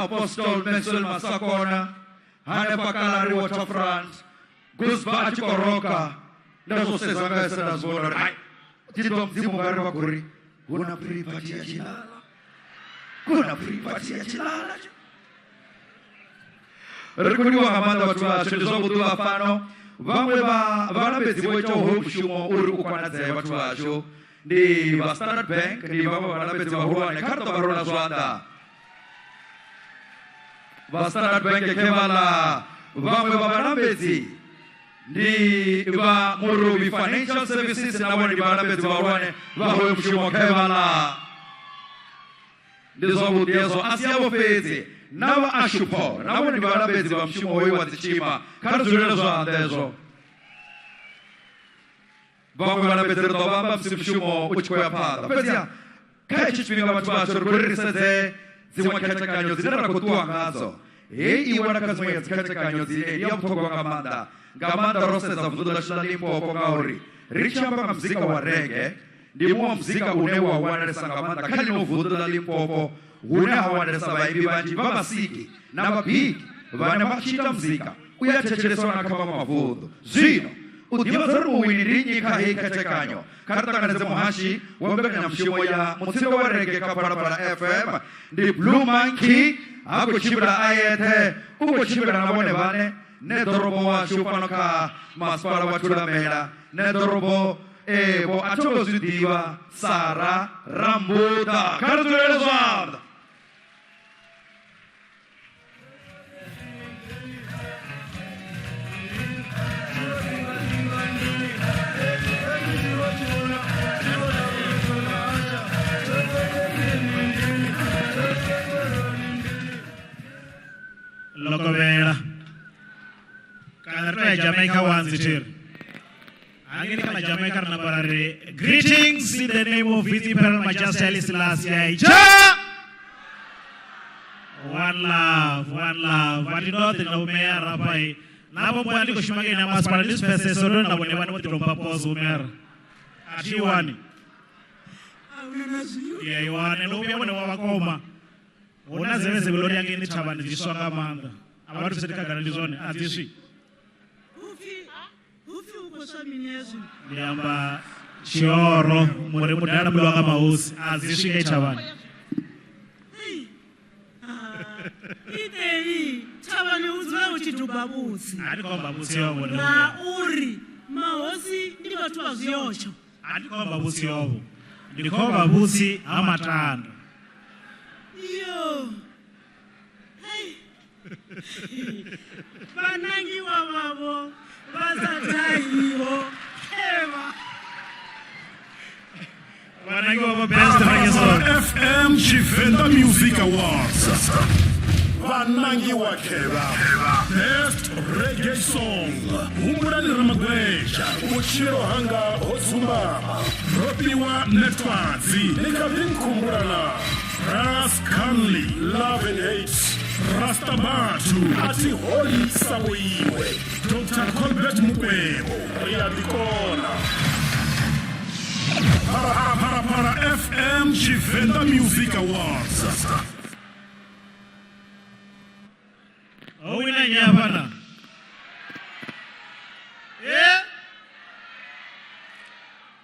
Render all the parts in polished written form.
Apostle Maxwell Masakona, hanefha Kalahari Waterfront, Gusba a tshi khou roka, nda zwo sedza nga ese nda zwi vhona uri hai thi ḓo mudzimu nga ri vha khou ri hu na pre-party ya tshilala, hu na pre-party ya tshilala. Ri khou livhuwa nga maanḓa vhathu vhashu, ndi zwavhuḓi vha fhano. Vhaṅwe vha vhalambedzi vho itaho hoyu mushumo uri u konadzee vhathu vhashu ndi vha Standard Bank, ndi vhaṅwe vha vhalambedzi vhahulwane kha ri ḓo vha rwela zwanḓa. Vha Standard Bank khe vhaḽa vhaṅwe vha vhalambedzi ndi vha Murovhi Financial Services, na vhone ndi vhalambedzi vhahulwane vha hoyo mushumo khe vhaḽa. Ndi zwavhuḓi hezwo, a si yavho fhedzi na vha Assupol na vhone ndi vhalambedzi vha mushumo hoyu wa dzitshima, kha ri dzulele zwanḓa hezwo. Vhaṅwe vhalambedzi ri ḓo vha amba musi mushumo u tshi khou ya phanḓa, fhedziha kha hetshi tshifhinga vhathu vhashu ri khou ri ri sedze Dziṅwe khethekanyo dzine ra khou ṱuwa ngadzo heyi i wela kha dziṅwe ya dzikhethekanyo dzine ndi ya vhuṱhogwa nga maanḓa nga maanḓa ro sedza vunḓu ḽashu ḽa Limpopo ngauri ri tshi amba nga muzika wa reggae ndi muṅwe wa muzika une wa wanalesa nga maanḓa kha ḽino vunḓu ḽa Limpopo hune ha wanalesa vhaimbi vhanzhi vha vhasiki na vhabiki vhane vha tshi ita muzika u ya thetsheleswa na kha maṅwe mavunḓu. Zwino u ḓivhadza uri muwini ndi nnyi kha heyi khethekanyo, kha ri ṱanganedze muhashi wa mbekanyamushumo ya Mutsindo wa Reggae kha Phalaphala FM ndi Blue Monkey. Ha khou tshimbila a yeṱhe, u khou tshimbila na vhone vhane ne ḓorobo washu fhano kha masipala wa Thulamela ne ḓorobo ee vho a tho ngo zwi ḓivha Sara Rambuḓa. Kha ri dzulele zwanḓa. Lokovhela kana ri to ya Jamaica once thiri hangeni kha ḽa Jamaica ri namba ra ri greetings in the name of His Imperial Majesty Haile Selassie Jah. One love, one love. Vha ndi ndoṱhe na vhumeyara hafha i na vho mbuya ndi khou shuma ngei na masipala ndi zwi pfesesa uri na vhone vhane vho ḓi tou poso vhumeyara a thi wani ya i wane ndo vhuya vhone wa vhakoma hu na zevezeve ḽo ri yangeini thavhani dzi swa nga maanḓa a vha thuse khagala ndi zwone a dzi swi. Ndi amba tshioro muri mudala muliwa nga mahosi a dzi swi ngei thavhani. Itei thavhani hu dzula hu tshi duba vhutsi. A ndi khou amba vhutsi hovho ndo ngauri mahosi ndi vhathu vha zwiotsho. A ndi khou amba vhutsi hovho, ndi khou amba vhutsi ha matanda. Yo. Hey. Vhanangiwa vhavho vha sa dahiho khevha. Vhanangiwa vha best reggae song. FM Tshivenda Music Awards. Vhanangiwa khevha. Best Reggae Song. Humbulani Ramagwesha. Vhutshilo hanga ho dzumbama. Rofhiwa Netwadzi. Ni kha ḓi nkhumbula na Ras Canley. Love and Hate. Rasta Bathu. A thi holi sa vhoiwe. Dr. Colbert Mukwevho. Ri a ḓikona. Phalaphala FM Tshivenda Music Awards. Ho wina nnyi hafha na? Eh?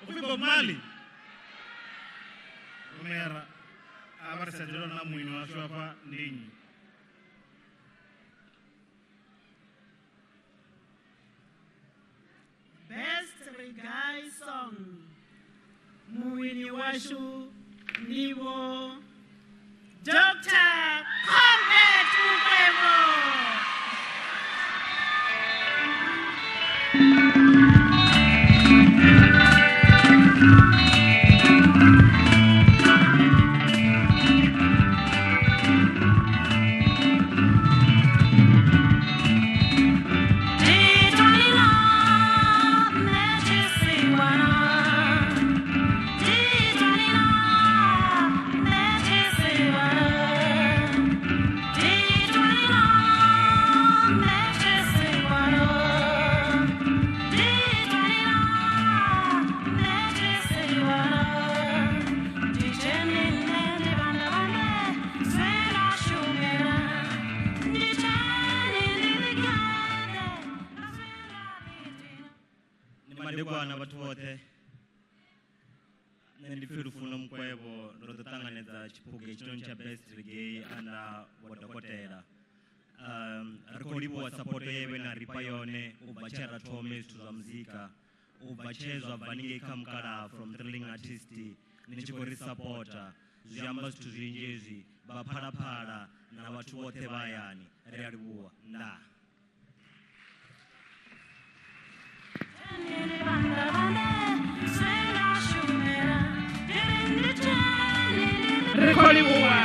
Upfi Bob Marley. Rumera a vha ri sedzela na muini washu hafha ndi nnyi? Best reggae song. Muwini washu ndi vho Dr. Colbert Mukwevho. Ndi madekwana vhathu vhoṱhe. Nṋe ndi pfi Lufuno Mukwevho, ndo ḓo ṱanganedza tshiphuga hetshinoni tsha Best Reggae under vho dokotela. Ri khou livhuwa support ye vhe na ri fha yone u bva tshe ra thome zwithu zwa muzika, u bva tshe zwa bva haningei kha mukalaha from Thrilling Artist ni tshi khou ri sapota. Zwi amba zwithu zwinzhi hezwi, vha Phalaphala na vhathu vhoṱhe vha hayani. Ri a livhuwa. Ndaa. Ri khou livhuwa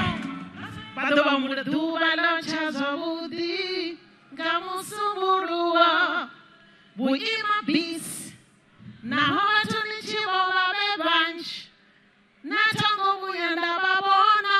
vha ḓo vha humbula ḓuvha ḽo tsha zwavhuḓi nga musumbuluwo vhuima bisi naho vhathu ni tshi vho vha vhe vhanzhi na thango vhuya nda vha vhona.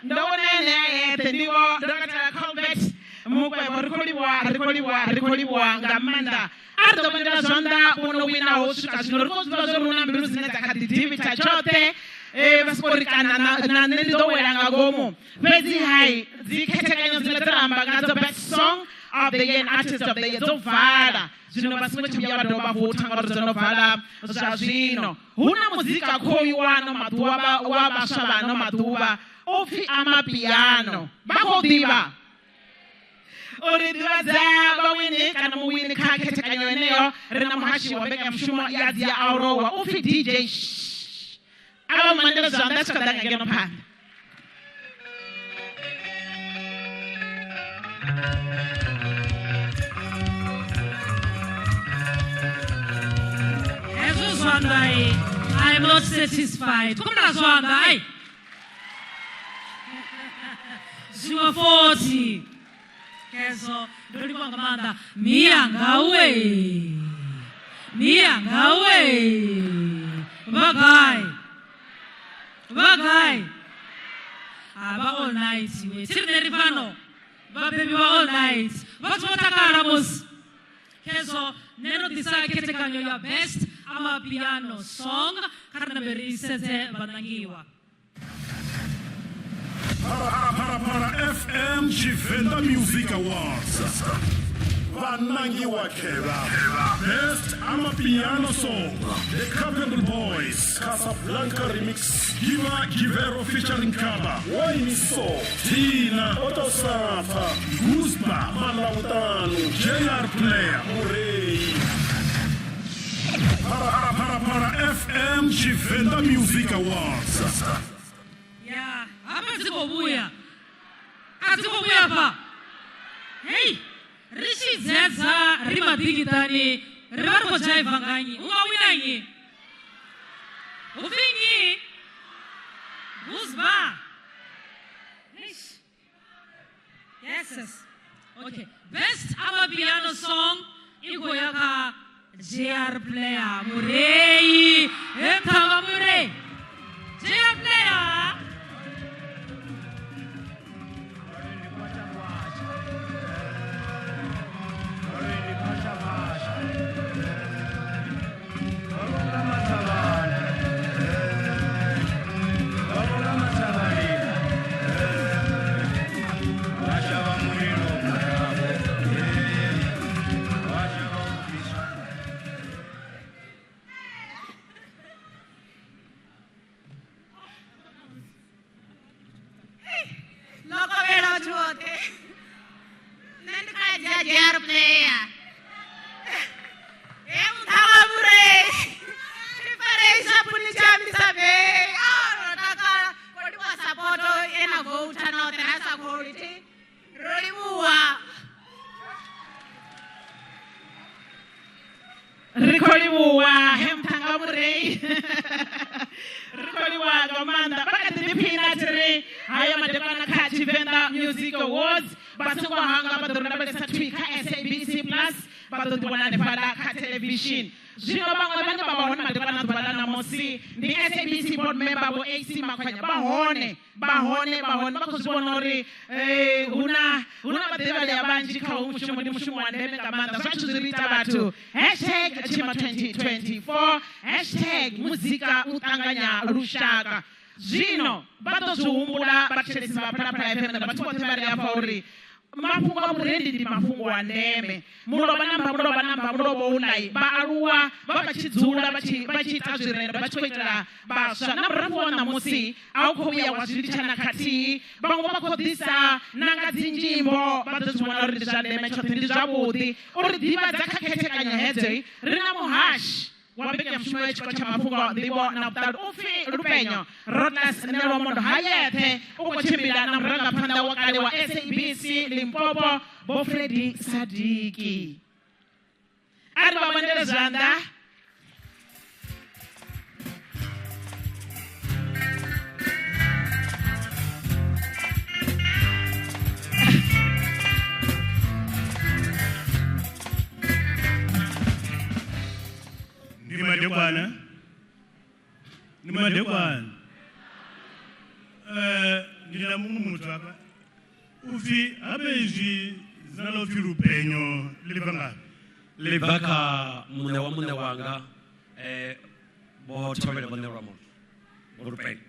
Ndo vhona ene a yeṱhe ndi vho Dokotela Colbert Mukwevho. Ri khou livhuwa, ri khou livhuwa, ri khou livhuwa nga maanḓa. A ri ḓo vhonela zwanḓa vho no winaho u swika zwino. Ri khou zwi ḓivha zwa uri hu na mbilu dzine dza kha ḓi divhitha tshoṱhe. Vha soko ri kana na nṋe ndi ḓo wela nga ngomu. Fhedzi hai dzi khethekanyo dzine dza ra amba ngadzo best song of the year and artist of the year dzo vala. Zwino vha songo tshi vhuya vha dovha votha ngauri dzo no vala zwa zwino. Hu na muzika khoyu wa ano maḓuvha wa vhaswa vha ano maḓuvha u pfi amapiano. Vha khou ḓivha uri ḓivhadza vhawini kana muwini kha khethekanyo yeneyo. Ri na muhashi wa mbekanyamushumo ya dzi Aurowa u pfi DJ. A vha mandela zwanḓa tshi khou ḓa nga ngeno phanḓa. Hezwo zwanḓa, I am not satisfied. Kumla zwanḓa, ai. Zwiṅwe 40. Kezo, ndo livhuwa nga maanḓa. Mia ngawe. Mia ngawe. Vha gai? Vha gai? Ha vha all night we. Thi riṋe ri fhano. Vhabebi vha all night. Vhathu vho takala musi. Kezo, nṋe ndo ḓisa khethekanyo ya best amapiano song. Kha ri nambe ri sedze vhanangiwa. Phalaphala FM Tshivenda Music Awards. Vhanangiwa khevha. Best Amapiano Song, The Capable Boys, Casablanca Remix, Giva Givero featuring Kaba, Wine So, Tina, Otosafa, Guspa, Malautano, JR Player, Murray. Phalaphala FM Tshivenda Music Awards. Ya, hafha dzi khou vhuya. A dzi khou vhuya fha. Hei, ri tshi dzedza ri maḓikiṱani ri vha ri khou dzhaiva nga nnyi? U nga wina nnyi? Hu pfi nnyi? Guzba. Eish. Yes, yes. Okay. Best amapiano song i khou ya kha JR Player Murei. He Mthava Murei. JR Player. Ri khou livhuwa he Mthanga Murei. Ri khou livhuwa nga maanḓa. Vha kha ḓi ḓiphina thi ri haya madekwana kha Tshivenda Music Awards. Vha songo hangwa vha ḓo ri lavhelesa thwi kha SABC Plus, vha ḓo ḓi vhona hanefhaḽa kha television. Zwino vhaṅwe vhane vha vha hone madekwana ḓuvha ḽa ṋamusi ndi SABC board member Vho AC Makhwenya. Vha hone, vha hone, vha hone. Vha khou zwi vhona uri huna vhaḓivhalea vhanzhi kha hoyu mushumo. Ndi mushumo wa ndeme nga maanḓa. Zwashu zwi ri ita vhathu. Hashtag Tshima 2024, hashtag muzika u ṱanganya lushaka. Zwino vha ḓo zwi humbula vhathetshelesi vha Phalaphala FM na vhathu vhoṱhe vha re afha uri mafhungo a vhurendi ndi mafhungo a ndeme. Mulovha na mba mulovha na mba mulovha ulai vhaaluwa vha tshi dzula vha tshi ita zwirendo vha tshi khou itela vhaswa. Na murafho wa ṋamusi a u khou vhuya wa zwi litsha na khathihi. Vhaṅwe vha khou ḓisa na nga dzinzhimbo, vha ḓo zwi vhona uri ndi zwa ndeme tshoṱhe, ndi zwavhuḓi uri ḓivhadza kha khethekanyo hedzo. Ri na muhashi wa mbekanyamushumo ya tshiko tsha mafhungo nḓivho na vhuṱali u pfi Lupenyo Rotlas Nelwamondo ha yeṱhe u khou tshimbila na murangaphanḓa wa kale wa SABC Limpopo Vho Freddy Sadiki. A ri vha vhonele zwanḓa. Ndi madekwana, ndi madekwana. Ndi na muṅwe muthu hafha upfi habe izwi dzina ḽa upfi Lupenyo ḽi bva ngafhi? Ḽi bva kha muṋe wa muṋe wanga, vho Thovhele vho ṋewa muthu vho Lupenyo.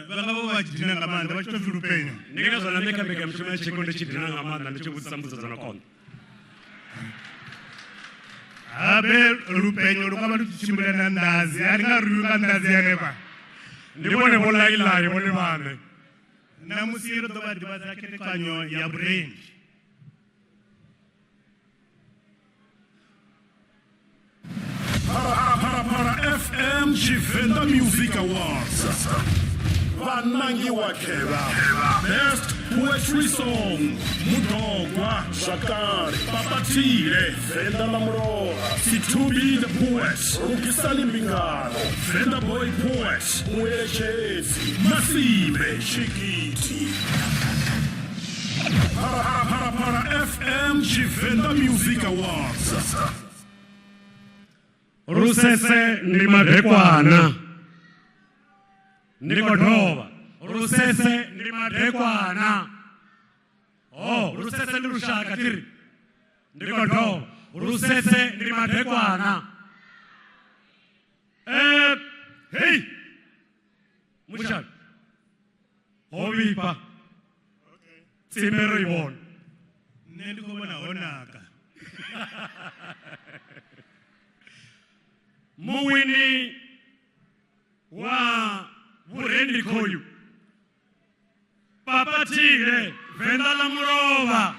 Vha nga vho vha tshi dina nga maanḓa vha tshi tou pfi Lupenyo. Ndi ngazwo na nṋe kha mbekanyamushumo ya tshiko ndi tshi dina nga maanḓa ndi tshi vhudzisa mbudziso dzo no konḓa. Habe Lupenyo lu nga vha lu tshi tshimbila na nḓadzi, a ri nga rwiwi nga nḓadzi hanefha. Ndi vhone vho lailayo vhone vhaṋe. Ṋamusi ri ḓo vha ḓivhadza khethekanyo ya vhurendi. Phalaphala FM Tshivenda Music Awards. Vhanangiwa khevha Best Poetry Song Mudogwa Zwakale Papathile Venda ḽa Mulovha Situbi the Poet Lugisani Mbingano Venda Boy Poet Mueletshedzi Masimbe Tshigidi. Phalaphala FM Tshivenda Music Awards. Lusese ndi madekwana. Ndi khou dovha. Lusese ndi madekwana. Oh, lusese ndi lushaka tiri. Ndi khou dovha. Lusese ndi madekwana. Hey. Mushabi. Ho vhifha. Tsime ro i vhona. Nṋe ndi khou vhona ho naka. Muwini wa vhurendi khoyu Papathile Venḓa ḽa Mulovha.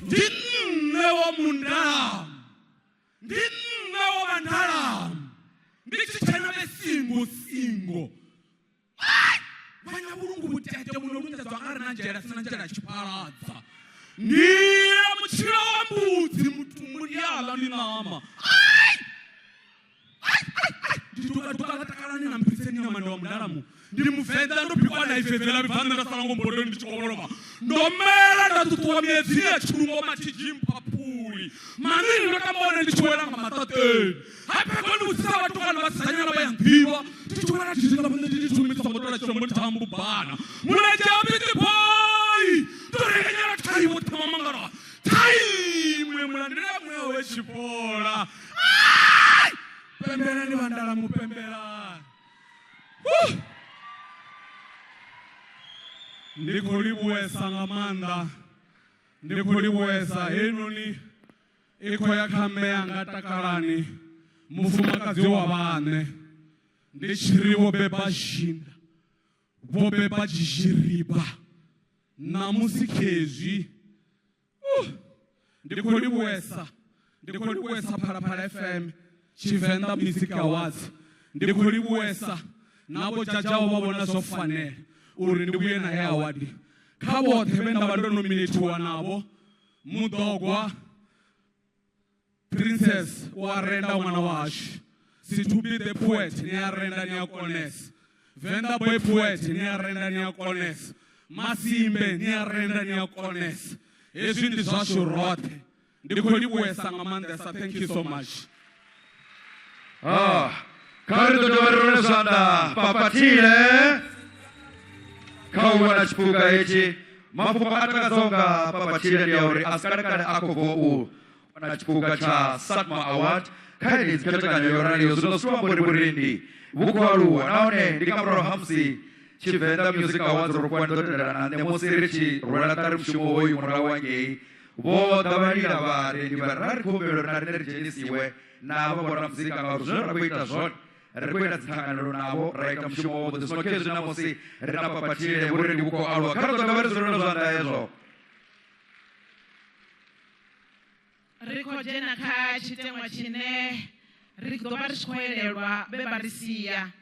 Ndi nṋe wa mundalamo, ndi nṋe wa vhandalamo, ndi tshi tshena vhe singo singo. Ai! Vhanya vhulungu vhutete vhuno lunzedzwa nga ri na nzhele sina nzhele tshiphaladza. Ndi ya mutshila wa mbudzi mutumbu ndi aḽa ndi ṋama. Ai! Ai, ai, ai! Ndi duka duka ḽa takalani na mphiseni ya manda wa mundalamo. Ndi muvenḓa ndo bikwa na ifhefhela vhibva nṋe nda sala ngombodoni ndi tshi kovholoma. Ndo mela nda ṱuṱuwa miedzini ya tshilungo mathiji mphaphuli. Maṋini ndo tamba one ndi tshi wela nga maṱaṱeni. Hapheko ndi vhudzisa vhatukana vhasidzanyana vha ya nḓivha. Ndi tshi wela didi ḽa vhone ndi thumi songo tola tshilombo ndi thambu bana. Mulenzhe wa Piti Boy! Ndo rengenyela thai vho thoma mangala. Thai muye mulandela muya we tshifhola. Ai! Pembelani vhandalamu pembelani. Ndi khou livhuwesa nga maanḓa, ndi khou livhuwesa heinoni i khou ya kha mme anga Takalani, mufumakadzi wa vhaṋe. Ndi tshi ri vho beba Zhinda, vho beba Tshizhiriba, ṋamusi khezwi. Ndi khou livhuwesa, ndi khou livhuwesa Phalaphala FM, Tshivenḓa Music Awards. Ndi khou livhuwesa na vho dzhadzhaho vha vhona zwo fanela uri ndi vhuye na heyi award. Kha vhoṱhe vhe nda vha ndo nominatiwa navho, Muḓogwa Princess wa renda ṅwana wa hashu, Situbi the Poet ni a renda ni a konesa, Venḓa Boy Poet ni a renda ni a konesa, Masimbe ni a renda ni a konesa. Hezwi ndi zwashu roṱhe. Ndi khou livhuwesa nga maanḓesa. Thank you so much. Kha ri ḓo dovha ri rwele zwanḓa Papathile kha u wana tshiphuga hetshi. Mafhungo a takadzaho nga Papathile ndi a uri a si kale kale a khou bva u wana tshiphuga tsha Satma Award kha yenedzi khethekanyo yo raliho. Zwino zwi to amba uri vhurendi vhu khou aluwa, nahone ndi nga murahu ha musi Tshivenḓa Music Awards ro fhiwa ndo tendelana na nṋe musi ri tshi rwela ṱari mushumo hoyu murahu hangei, vho ḓa vha lila vharendi vha ri ra ri khou humbela uri na riṋe ri dzhenisiwe na avha vhoramuzika ngauri zwine ra khou ita zwone ri khou ita dziṱhanganelo navho ra ita mushumo wavhuḓi. Zwino khezwi ṋamusi ri na Papathile, vhurendi vhu khou aluwa. Kha ri ḓo dovha ri zwi rwele zwanḓa hezwo. khou dzhena kha tshiteṅwa tshine ri ḓo vha ri tshi khou elelwa vhe vha ri sia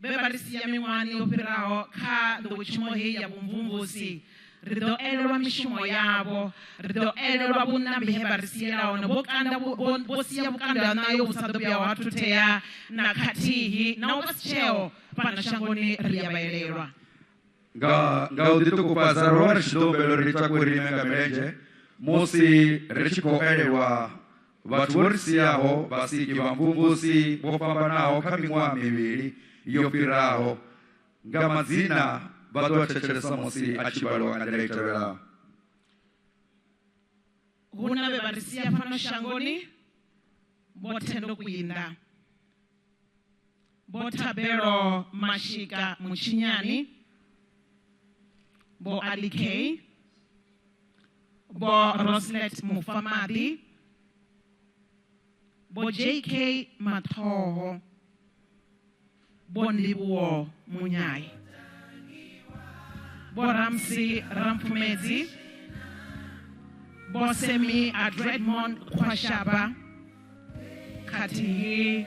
vhe vha ri sia miṅwahani yo fhiraho kha nḓowetshumo heyi ya vhumvumvusi. Ri ḓo elelwa mishumo yavho, ri ḓo elelwa vhuṋambi he vha ri siela hone. Vho kanda vho sia vhukando ha ṋayo vhu sa ḓo vhuya ha thuthea na khathihi, naho vha si tsheho fhano shangoni ri a vha elelwa. Nga nga u ḓiṱukufhadza ro vha ri tshi ḓo humbela uri ri takuwe ri ime nga milenzhe musi ri tshi khou elelwa vhathu vho ri siaho, vhasiki vha mvumvusi vho fhambanaho kha miṅwaha mivhili yo fhiraho. Nga madzina vha ḓo a thetshelesa musi a tshi vhaliwa nga nḓila i tevhelaho. Hu na vhe vha ri sia fhano shangoni, Vho Thendo Kwinda, Vho Thabelo Mashika Mutshinyani, Vho Ali K, Vho Roslet Mufamaḓi, Vho JK Mathoho, Vho Ndivhuwo Munyai, Vho Ramsi Rampfumedzi, Vho Semi Adredmond Khwashaba khathihi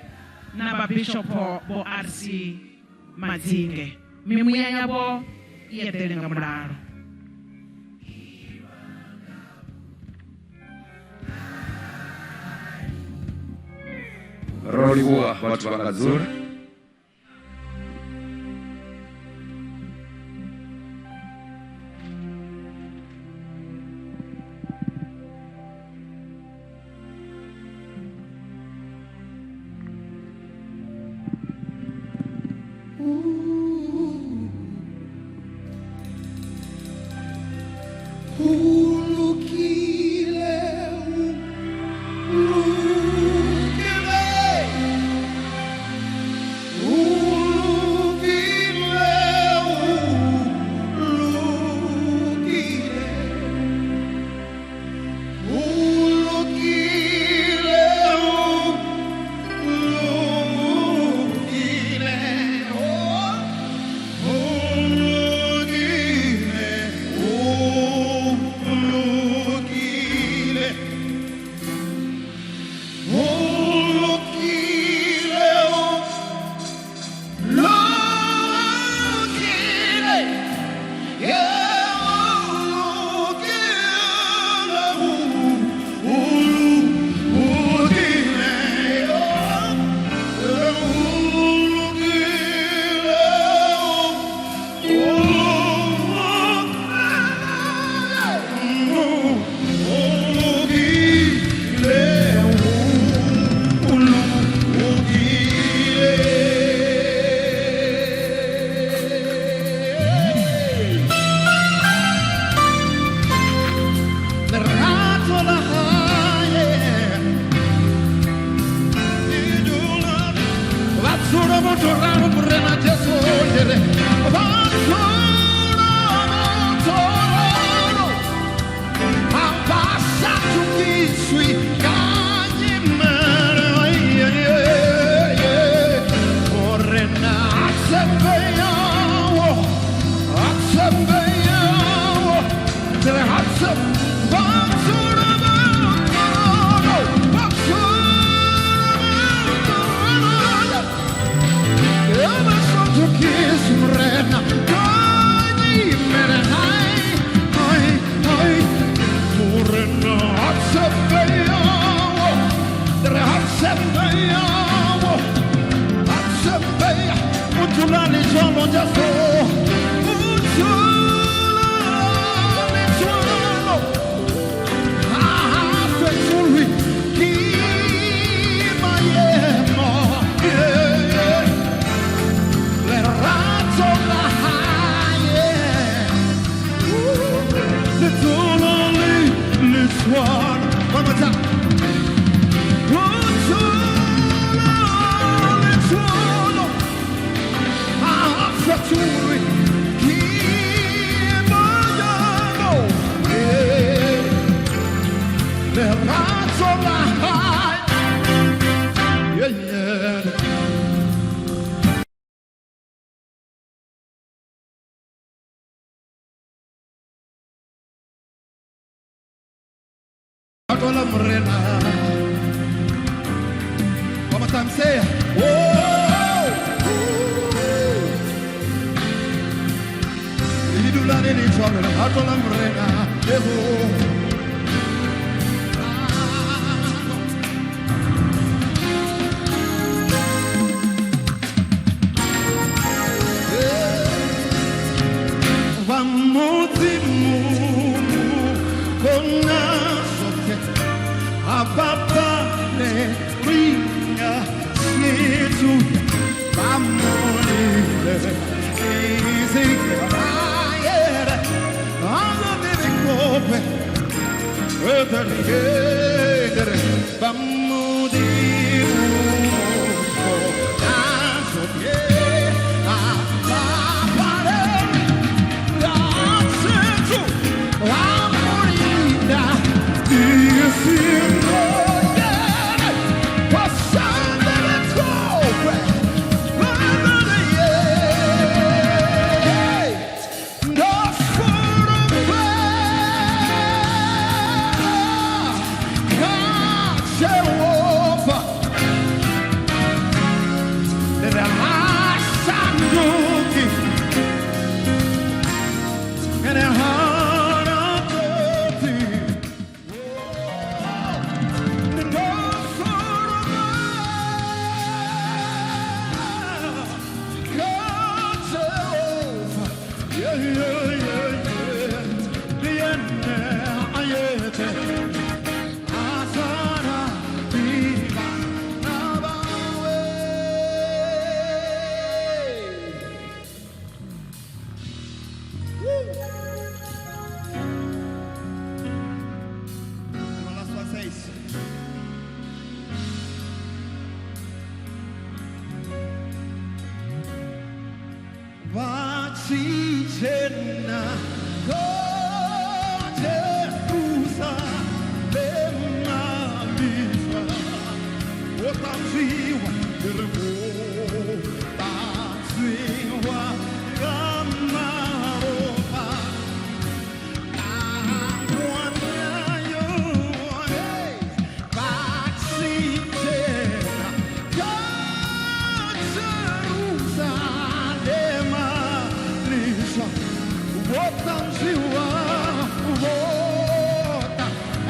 na vhabishopho Vho RC Madzinge. Mimuya yavho i eḓele nga mulalo. Ro livhuwa vhathu vha nga dzula. Morena. Last time, say, oh,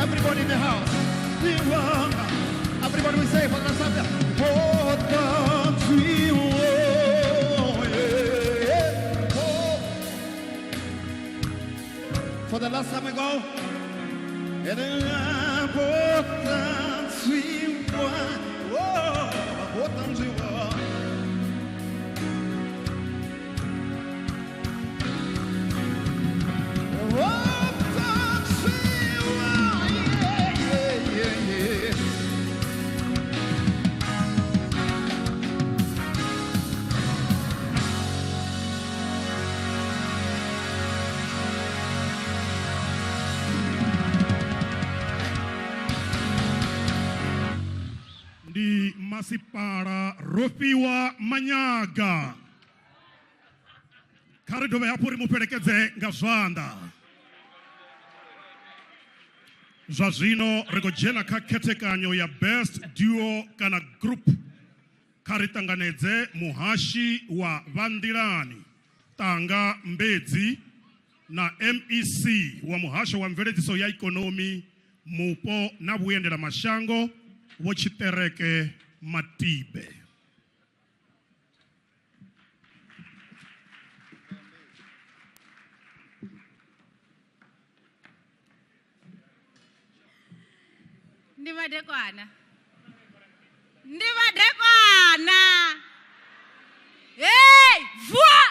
Everybody in the house. Everybody we say for the last time. For the last time we go. Ndi masipala Rofhiwa Manyaga. Kha ri dovhe hafhu ri mu fhelekedze nga zwanḓa. Zwa zwino ri khou dzhena kha khethekanyo ya best duo kana group. Kha ri ṱanganedze muhashi wa Vhanḓilani Tanga Mbedzi na MEC wa muhasho wa mveledziso ya ikonomi, mupo na vhuendela mashango Vho Tshiṱereke Matibe. Ndi madekwana. Ndi madekwana. Hey, vuwa!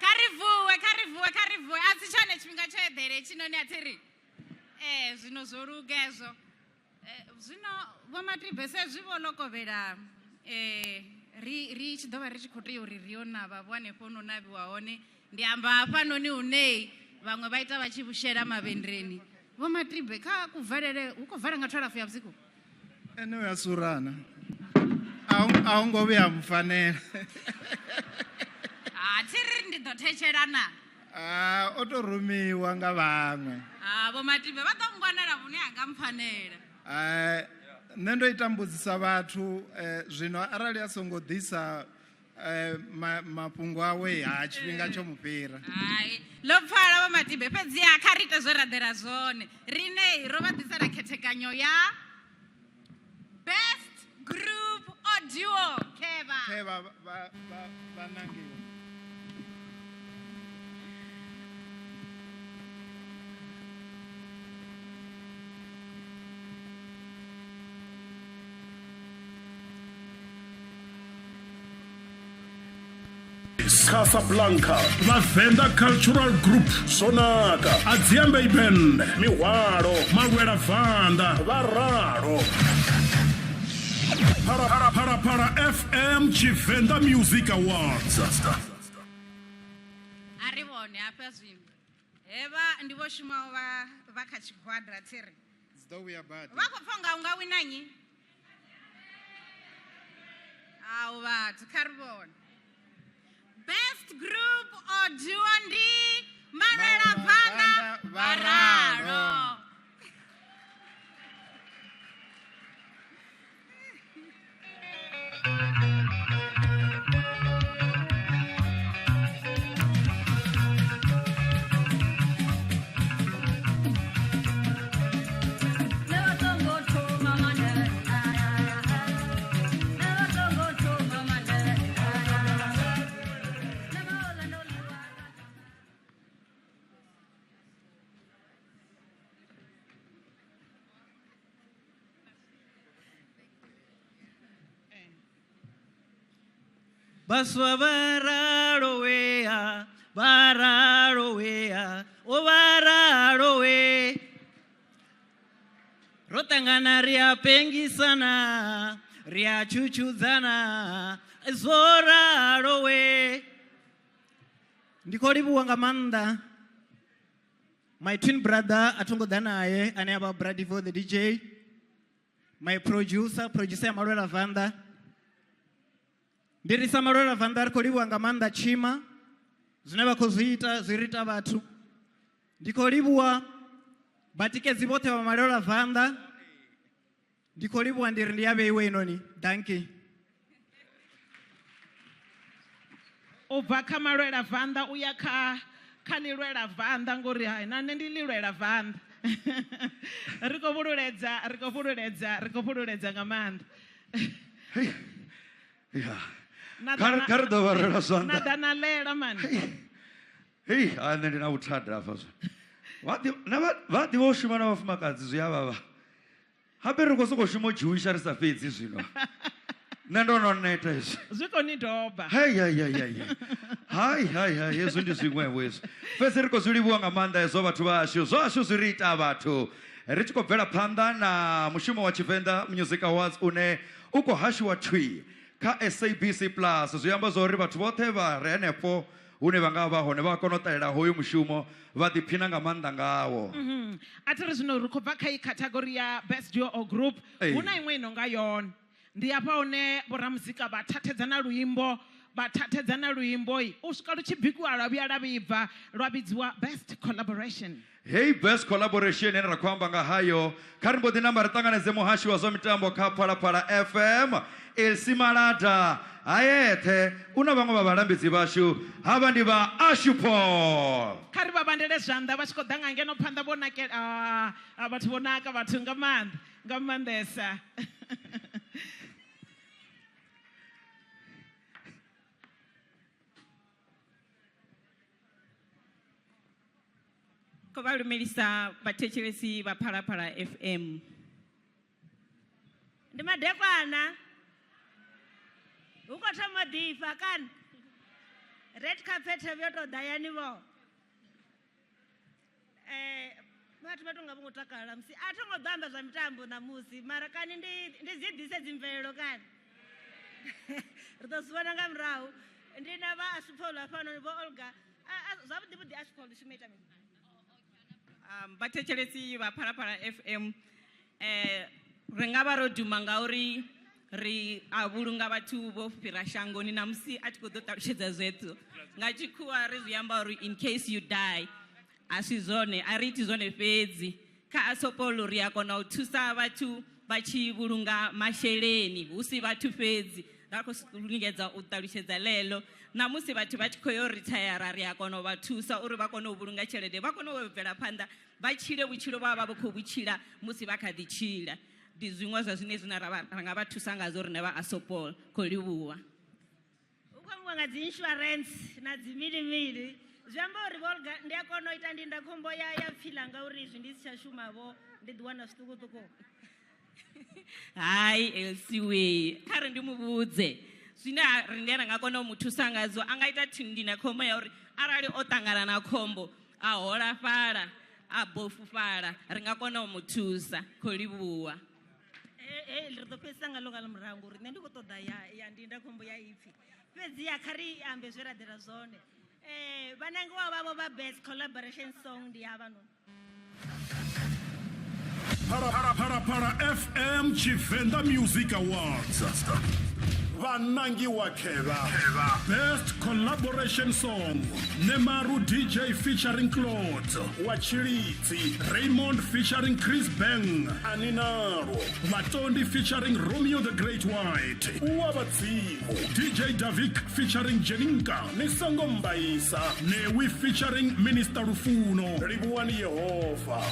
Kha ri vuwe, kha ri vuwe, kha ri vuwe. A si tshone tshifhinga tsho eḓela hetshinoni a thi ri. Zwino zwo luga hezwo. Zwino Vho Matibe sa izwi vho lokovhela ri tshi ḓo vha ri tshi khou tea uri ri yo navha vho hanefho no navhiwa hone. Ndi amba hafhanoni hune vhaṅwe vha ita vha tshi vhushela mavhendreni. Vho Matibe kha kuvalele hu khou vala nga 12 ya vhusiku. Ene uya surana. A hu ngo vhuya mufanela. Ha thi ri ndi ḓo thetshelana. O to rumiwa nga vhaṅwe. Vho Matibe vha ḓo ngwanela vhune ha nga mpfanela. Nṋe ndo ita mbudzisa vhathu zwino arali a songo ḓisa mafhungo awe ha tshifhinga tsho mu fhira. Hai, ḽo pfala vho Matibe, fhedziha kha ri ite zwe ra ḓela zwone. Riṋe ro vha ḓisela khethekanyo ya Best Group or Duo. Khevha. Khevha vha nangiwa. Casablanca Vhavenḓa Cultural Group Zwonaka Adziambei Band Mihwalo Malwela Venḓa vha ralo Phalaphala FM Tshivenḓa Music Awards. A ri vhone hafha zwino hevha ndi vho shumaho vha vha kha tshigwada thiri Dzi ḓo vhuya badi. Vha khou pfa unga unga wina nnyi? Au vhathu kha ri vhone. Best group or duo ndi Manuela Bvanda Vharalo. Vhaswa vha ralo wea, vha ralo wea, o vha ralo we. Ro ṱangana ri a pengisana, ri a tshutshudzana, zwo ralo we. Ndi khou livhuwa nga maanḓa my twin brother a tho ngo ḓa naye ane a vha Bradivo the DJ, my producer, producer ya Malwela Venḓa. Ndi ri sa Malwela Venḓa ri khou livhuwa nga maanḓa Tshima, zwine vha khou zwi ita zwi ri ita vhathu. Ndi khou livhuwa vhatikedzi vhoṱhe vha Malwela Venḓa. Ndi khou livhuwa, ndi ri ndi ya vheiwe inoni. Danki. U bva kha Malwela Venḓa u ya kha kha ḽilwela Venḓa, ngori hai na nṋe ndi ḽilwela Venḓa. Ri khou vhululedza, ri khou vhululedza, ri khou vhululedza nga maanḓa. Ya. Na Kha ri- kha ri ḓo vha rwela zwanḓa. Na ḓa na lela mani. Hei, ha nṋe ndi na vhuthada hafha zwo. Vha ḓi- na vha- vha ḓivha u shuma na vhafumakadzi zwi a vhavha. Habe ri khou sokou shuma u dzhuwisha ri sa fhedzi zwino. Nṋe ndo no neta hezwi. Zwi khou ni doba. Hei, hei, hei, hei, hei. Hai, hai, hai, hezwi ndi zwiṅwevho hezwi. Fhedzi ri khou zwi livhuwa nga maanḓa hezwo vhathu vhashu. Zwashu zwi ri ita vhathu. Ri tshi khou bvela phanḓa na mushumo wa Tshivenḓa Music Awards une u khou hashiwa thwi kha SABC Plus. Zwi amba zwa uri vhathu vhoṱhe vha re henefho hune vha nga vha hone vha a kona u ṱalela hoyu mushumo vha ḓiphina nga maanḓa ngawo. A thi ri zwino ri khou bva kha iyi category ya best duo or group. Hu na iṅwe i no nga yone. Ndi hafha hune vhoramuzika vha thathedzana luimbo, vha thathedzana luimbo u swika lu tshi bikiwa lwa vhuya lwa vhibva lwa vhidziwa best collaboration. Heyi best collaboration ine ra khou amba nga hayo, kha ri mbo ḓi namba ri ṱanganedze muhashi wa zwa mitambo kha Phalaphala FM, Elsie Malada, ha eṱhe u na vhaṅwe vha vhalambedzi vhashu, havha ndi vha Ashupol. Kha ri vha vhandele zwanḓa vha tshi khou ḓa nga ngeno phanḓa vho nakela. Ah, vhathu vho naka vhathu nga maanḓa, nga maanḓesa. Khou vha lumelisa vhathetshelesi vha Phalaphala FM. Ndi madekwana. Hu khou thoma u ḓifha kana? Red carpet yo tou ḓa yani vho. Vhathu vha tonga vho ngo takala musi a tho ngo ḓo amba zwa mitambo ṋamusi, mara kani ndi ndi dzi ḓise dzimvelelo kani. Ri ḓo zwi vhona nga murahu. Ndi na vha Ashupol hafhanoni vho Olga. Zwavhuḓi vhuḓi Ashupol i shuma ita mini? Vhathetshelesi vha Phalaphala FM, ri nga vha ro duma ngauri ri a vhulunga vhathu vho fhira shangoni na musi a tshi khou ḓo ṱalutshedza zwethu nga tshikhuwa ri zwi amba uri in case you die. A si zwone, a ri iti zwone fhedzi. Kha Assupol ri a kona u thusa vhathu vha tshi vhulunga masheleni, hu si vhathu fhedzi. Nda khou lingedza u ṱalutshedza ḽeḽo. Na musi vhathu vha tshi khou yo rithayara ri a kona u vha thusa uri vha kone u vhulunga tshelede, vha kone u bvela phanḓa vha tshile vhutshilo vha vha vha khou vhutshila musi vha kha ḓi tshila. Ndi zwiṅwe zwa zwine zwine ra nga vha thusa ngazwo riṋe vha Assupol. Khou livhuwa. Hu khou ambiwa nga dzi insurance na dzi milimili, zwi amba uri Volga ndi a kona u ita ndindakhombo ya ya pfhi ḽanga uri izwi ndi si tsha shuma vho ndi ḓi wana zwiṱukuṱuku. Hai Elsie, kha ri ndi mu vhudze zwine riṋe ra nga kona u mu thusa ngazwo. A nga ita ndindakhombo ya uri arali o ṱangana na khombo a holafhala a bofufhala ri nga kona u mu thusa. Khou livhuwa. Ri ḓo fhedzisa nga ḽo nga ḽa murahu ngori nṋe ndi khou ṱoḓa ya ndindakhombo ya ipfhi, fhedziha kha ri ambe zwe ra ḓela zwone. Vhanangiwa vhavho vha best collaboration song ndi havhanoni. Phalaphala FM Tshivenda Music Awards. Vhanangiwa khevha. Best Collaboration Song Nemaru DJ featuring Claude wa Tshilidzi, Raymond featuring Chris Bang Aninalo, Vhatondi featuring Romeo the Great White, Uwa Vhadzimu, DJ Davik featuring Jeninka Ni Songo Mbaisa, Newi featuring Minister Lufuno Livhuwani Yehova.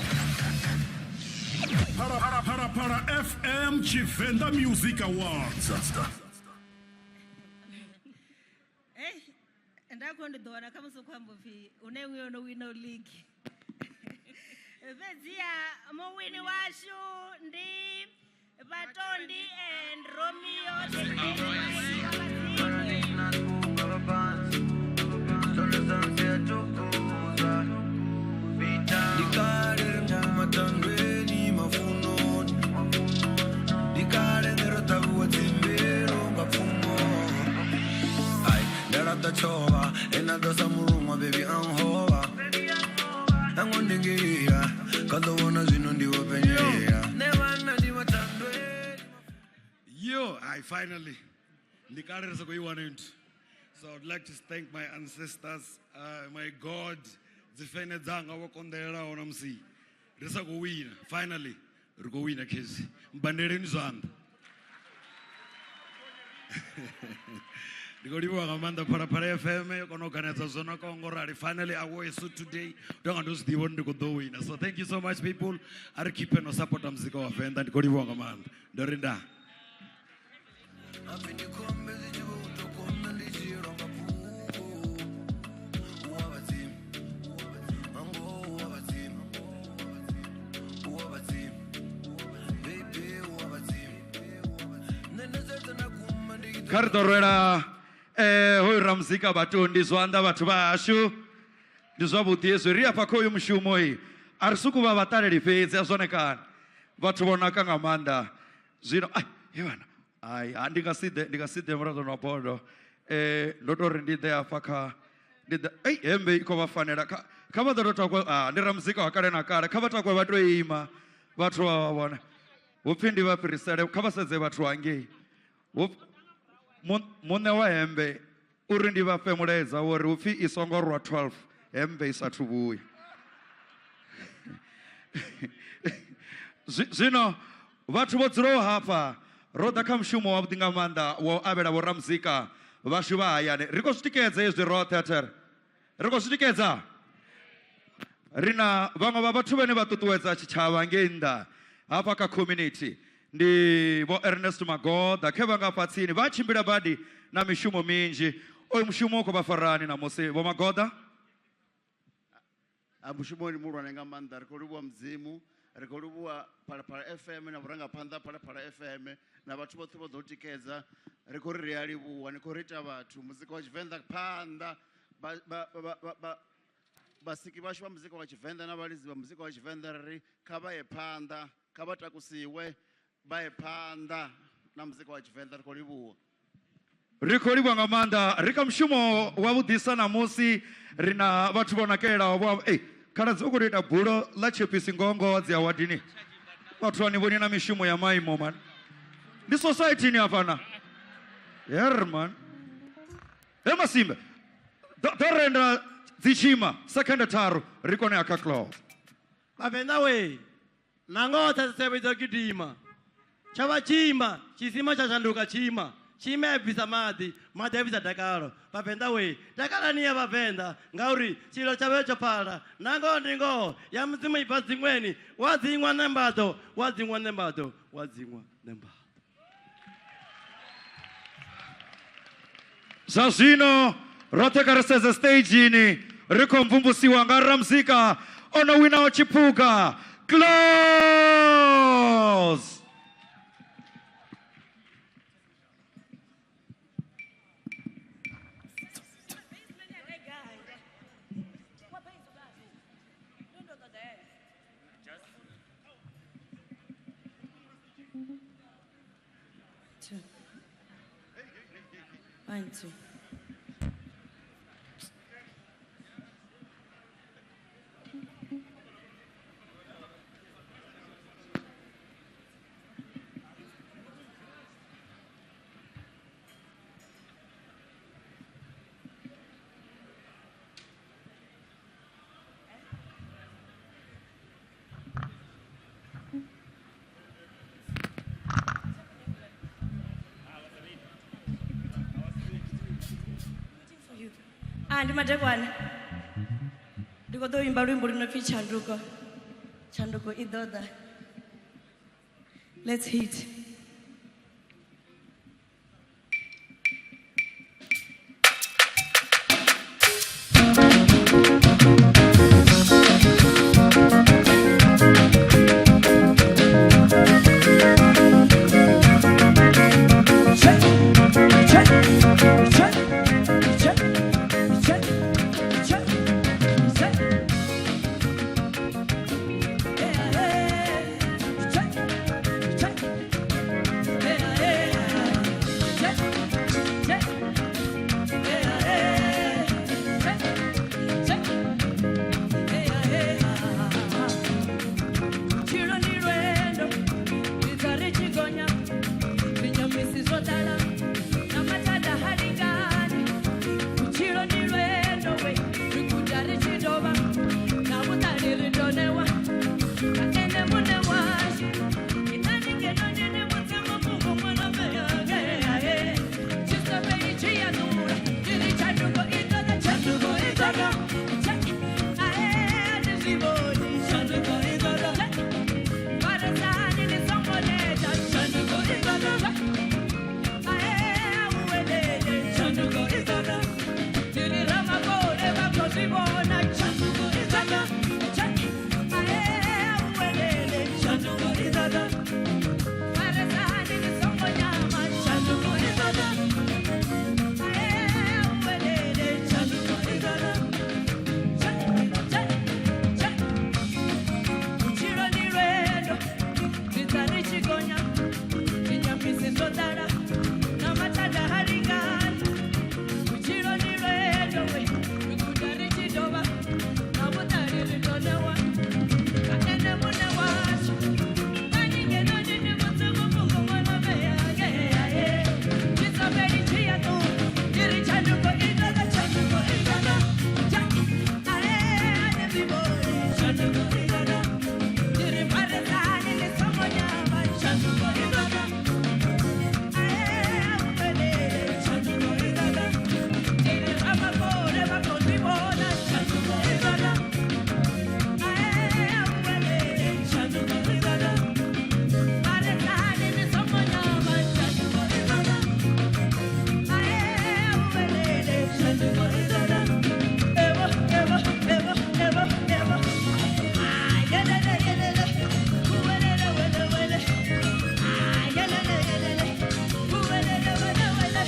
Phalaphala FM Tshivenda Music Awards. Hey, nda khou ndi ḓo wana khamusi u khou amba upfhi hu na iṅwe yo no wina league. Fhedziha muwini washu ndi Vhatondi and Romeo the Great White. Ndi kale ri matandweni mafunoni, ndi kale nṋe ro ṱavhiwa dzimbelo nga pfumo. Ai, nda laṱa tshovha, e na ḓa sa muruṅwa baby a nhovha. A ngo ndingeila, kha ḓo vhona zwino ndi vho penyelela. Nṋe vhanna ndi matandweni. Yo, I finally. Ndi kale ri sa khou i wana nthu. So I'd like to thank my ancestors, my God, dzi fene dzanga vho konḓelelaho na musi ri sa khou wina. Finally, ri khou wina khezwi. Mbandeleni zwanḓa. Ndi khou livhuwa nga maanḓa Phalaphala FM yo kona u ganedza zwo nakaho ngo rali. Finally, I wore a suit today. Ndo nga ndo zwi ḓivha uri ndi khou ḓo wina. So thank you so much people. A ri keep no support muzika wa Venḓa. Ndi khou livhuwa nga maanḓa. Ndo ri ndaa. Kha ri ḓo rwela hoyu ramuzika Vhatondi zwanḓa vhathu vha hashu. Ndi zwavhuḓi hezwi ri afha kha hoyu mushumo i a ri sokou vha vhaṱaleli fhedzi a zwone kana vhathu vho naka nga maanḓa. Zwino ai he vhana ai ha ndi nga si ḓe, ndi nga si ḓe muraḓo wa bodo. Ndo to ri ndi ḓe afha kha ndi ḓe, ei hembe i khou vha fanela kha, kha vha ḓo to takwa, ndi ramuzika wa kale na kale, kha vha takwe vha to ima vhathu vha vha vhone. Hupfi ndi vha fhirisele, kha vha sedze vhathu hangei. Muṋe wa hembe uri ndi vha fhe mulaedza wo ri hupfi i songo rwa 12 hembe i sathu vhuya. Zwino vhathu vho dzulaho hafha ro ḓa kha mushumo wavhuḓi nga maanḓa wa u avhela vho ramuzika vhashu vha hayani. Ri khou zwi tikedza hezwi roṱhe, athere ri khou zwi tikedza. Ri na vhaṅwe vha vhathu vhane vha ṱuṱuwedza tshitshavha ngei nnḓa hafha kha community, ndi vho Ernest Magoda khe vha nga fha tsini vha tshimbila badi na mishumo minzhi. Oyu mushumo u khou vha farani namusi vho Magoda? A mushumo ndi muhulwane nga maanḓa. Ri khou livhuwa Mudzimu, ri khou livhuwa Phalaphala FM na vhurangaphanḓa Phalaphala FM na vhathu vhoṱhe vho ḓo tikedza. Ri khou ri ri a livhuwa, ni khou ri ita vhathu muzika wa Tshivenḓa phanḓa. Vhasiki vhashu vha muzika wa Tshivenḓa na vhalidzi vha muzika wa Tshivenḓa ri ri kha vha ye phanḓa, kha vha takusiwe vha ye phanḓa na muzika wa Tshivenḓa. Ri khou livhuwa. Ri khou livhuwa nga maanḓa. Ri kha mushumo wavhuḓisa ṋamusi, ri na vhathu vho nakelelaho vho khaladzi u khou tou ita bulo ḽa tshepisi ngoho ngoho dzi awadini. Vhathu a ni vhoni na mishumo ya maimo man. Ndi society ni hafha na. Yer man. He Masimba. Do renda dzi tshima second tharu ri kone ya kha close. Vhavenḓa we. Na ngoho tsetsevhe dzo gidima. Tsha vha tshima, tshisima tsha shanduka tshima. Tshima ya bvisa maḓi, maḓi a bvisa dakalo. Vhavenḓa wee, takalani ya Vhavenḓa ngauri tshililo tshavho tsho pfala. Na ngoho ndi ngoho ya Mudzimu i bva dziṅweni, wa dziṅwa ṋembaḓo, wa dziṅwa ṋembaḓo, wa dziṅwa ṋembaḓo. Zwa zwino roṱhe kha ri sedze stagini ri khou mvumvusiwa nga ramuzika o no winaho tshiphuga Close. Two. One, two. Ah, ndi madekwana ndi khou ḓo imba luimbo lu no pfi tshanduko tshanduko i ḓo ḓa let's hit. Vhutshilo ndi lwendo, ri tsa ri tshi gonya, zwinyamisi zwo ḓala, na mathada ha lingani. Vhutshilo ndi lwendo we, ri guda ri tshi dovha, na vhuṱali ri ḓo ṋewa nga ene muṋe washu. Inani ngeno ndine Mudzimu muhumbulo tshisepe itshi ya ḓura, ndi ri tshanduko i ḓo ḓa, tshanduko i ḓo ḓa. Ae, ndi zwi vhoni, tshanduko i ḓo ḓa. Farisani ni songo neta, tshanduko i ḓo ḓa. Ae, awelele, tshanduko i ḓo ḓa. Ndi ri Ramakole vha khou zwi vhona, tshanduko i ḓo ḓa. Ae, awelele, tshanduko i ḓo ḓa. Farisani ni songo nyama, tshanduko i ḓo ḓa. Ae, awelele, tshanduko i ḓo ḓa. Vhutshilo ndi lwendo, ri tsa ri tshi gonya, zwinyamisi zwo ḓala, na mathada ha lingani. Vhutshilo ndi lwendo we, ri guda ri tshi dovha, na vhuṱali ri ḓo ṋewa nga ene muṋe washu. Nani ngeno ndini Mudzimu muhumbulo tshisafheli tshi ya ṱuwa, ndi ri tshanduko i ḓo ḓa, tshanduko i ḓo ḓa. Ae, ni zwi vhoni, tshanduko i ḓo ḓa. Ndi ri farisani ni songo nyama, tshanduko i ḓo ḓa. Ae, awelele, tshanduko i ḓo ḓa. Ndi ri Ramakole vha khou zwi vhona, tshanduko i ḓo ḓa. Ae, awelele, tshanduko i ḓo ḓa. Farisani ni songo nyama, tshanduko i ḓo ḓa. Ae, awelele, tshanduko i ḓo ḓa. Evo, evo, evo, evo, evo. Ay, yelele, yelele. Uwelele, wele, wele. Ay, yelele, yelele. Uwelele, wele, wele.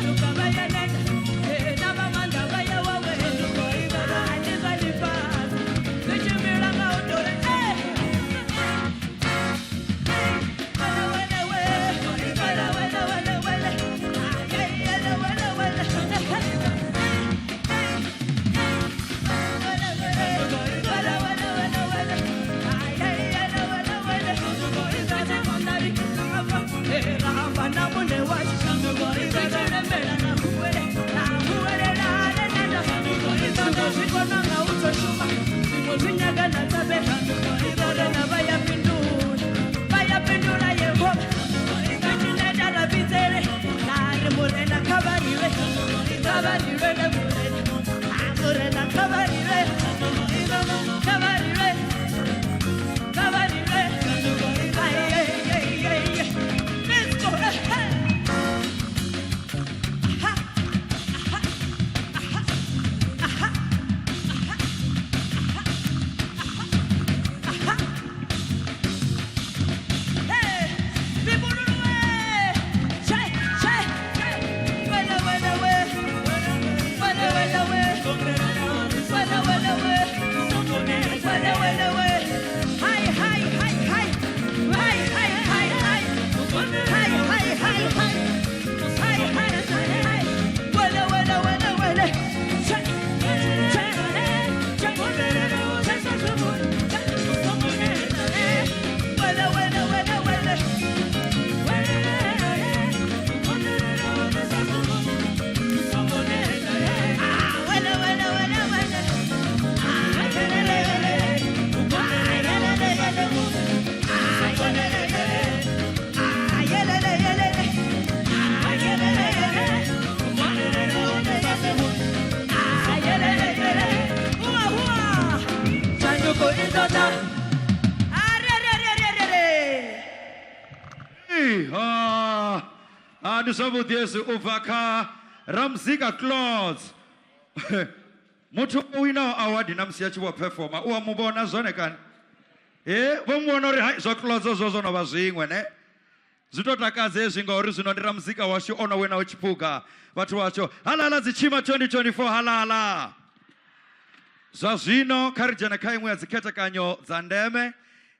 Luka ba ya neta. Na ba manda ba ya wa we. Ay, ndi zwa ḽifhasi. Zwi tshimbila nga u tou ri, eh. Wele, wele, wele. Wele, wele, wele, wele. Ay, yele, wele, wele. i ḓo ḓa. Ndi zwavhuḓi hezwi u bva kha Ramuzika Clothes. Muthu o winaho award na musi a tshi vho performa u a mu vhona zwone kani? Vho mu vhona uri hai zwa Clothes zwo zwo no vha zwiṅwe ne. Zwi to takadza hezwi ngauri zwino ndi ramuzika washu o no winaho tshiphuga. Vhathu vhashu halala dzitshima 2024 halala. Zwa zwino kha ri dzhene kha iṅwe ya dzikhethekanyo dza ndeme.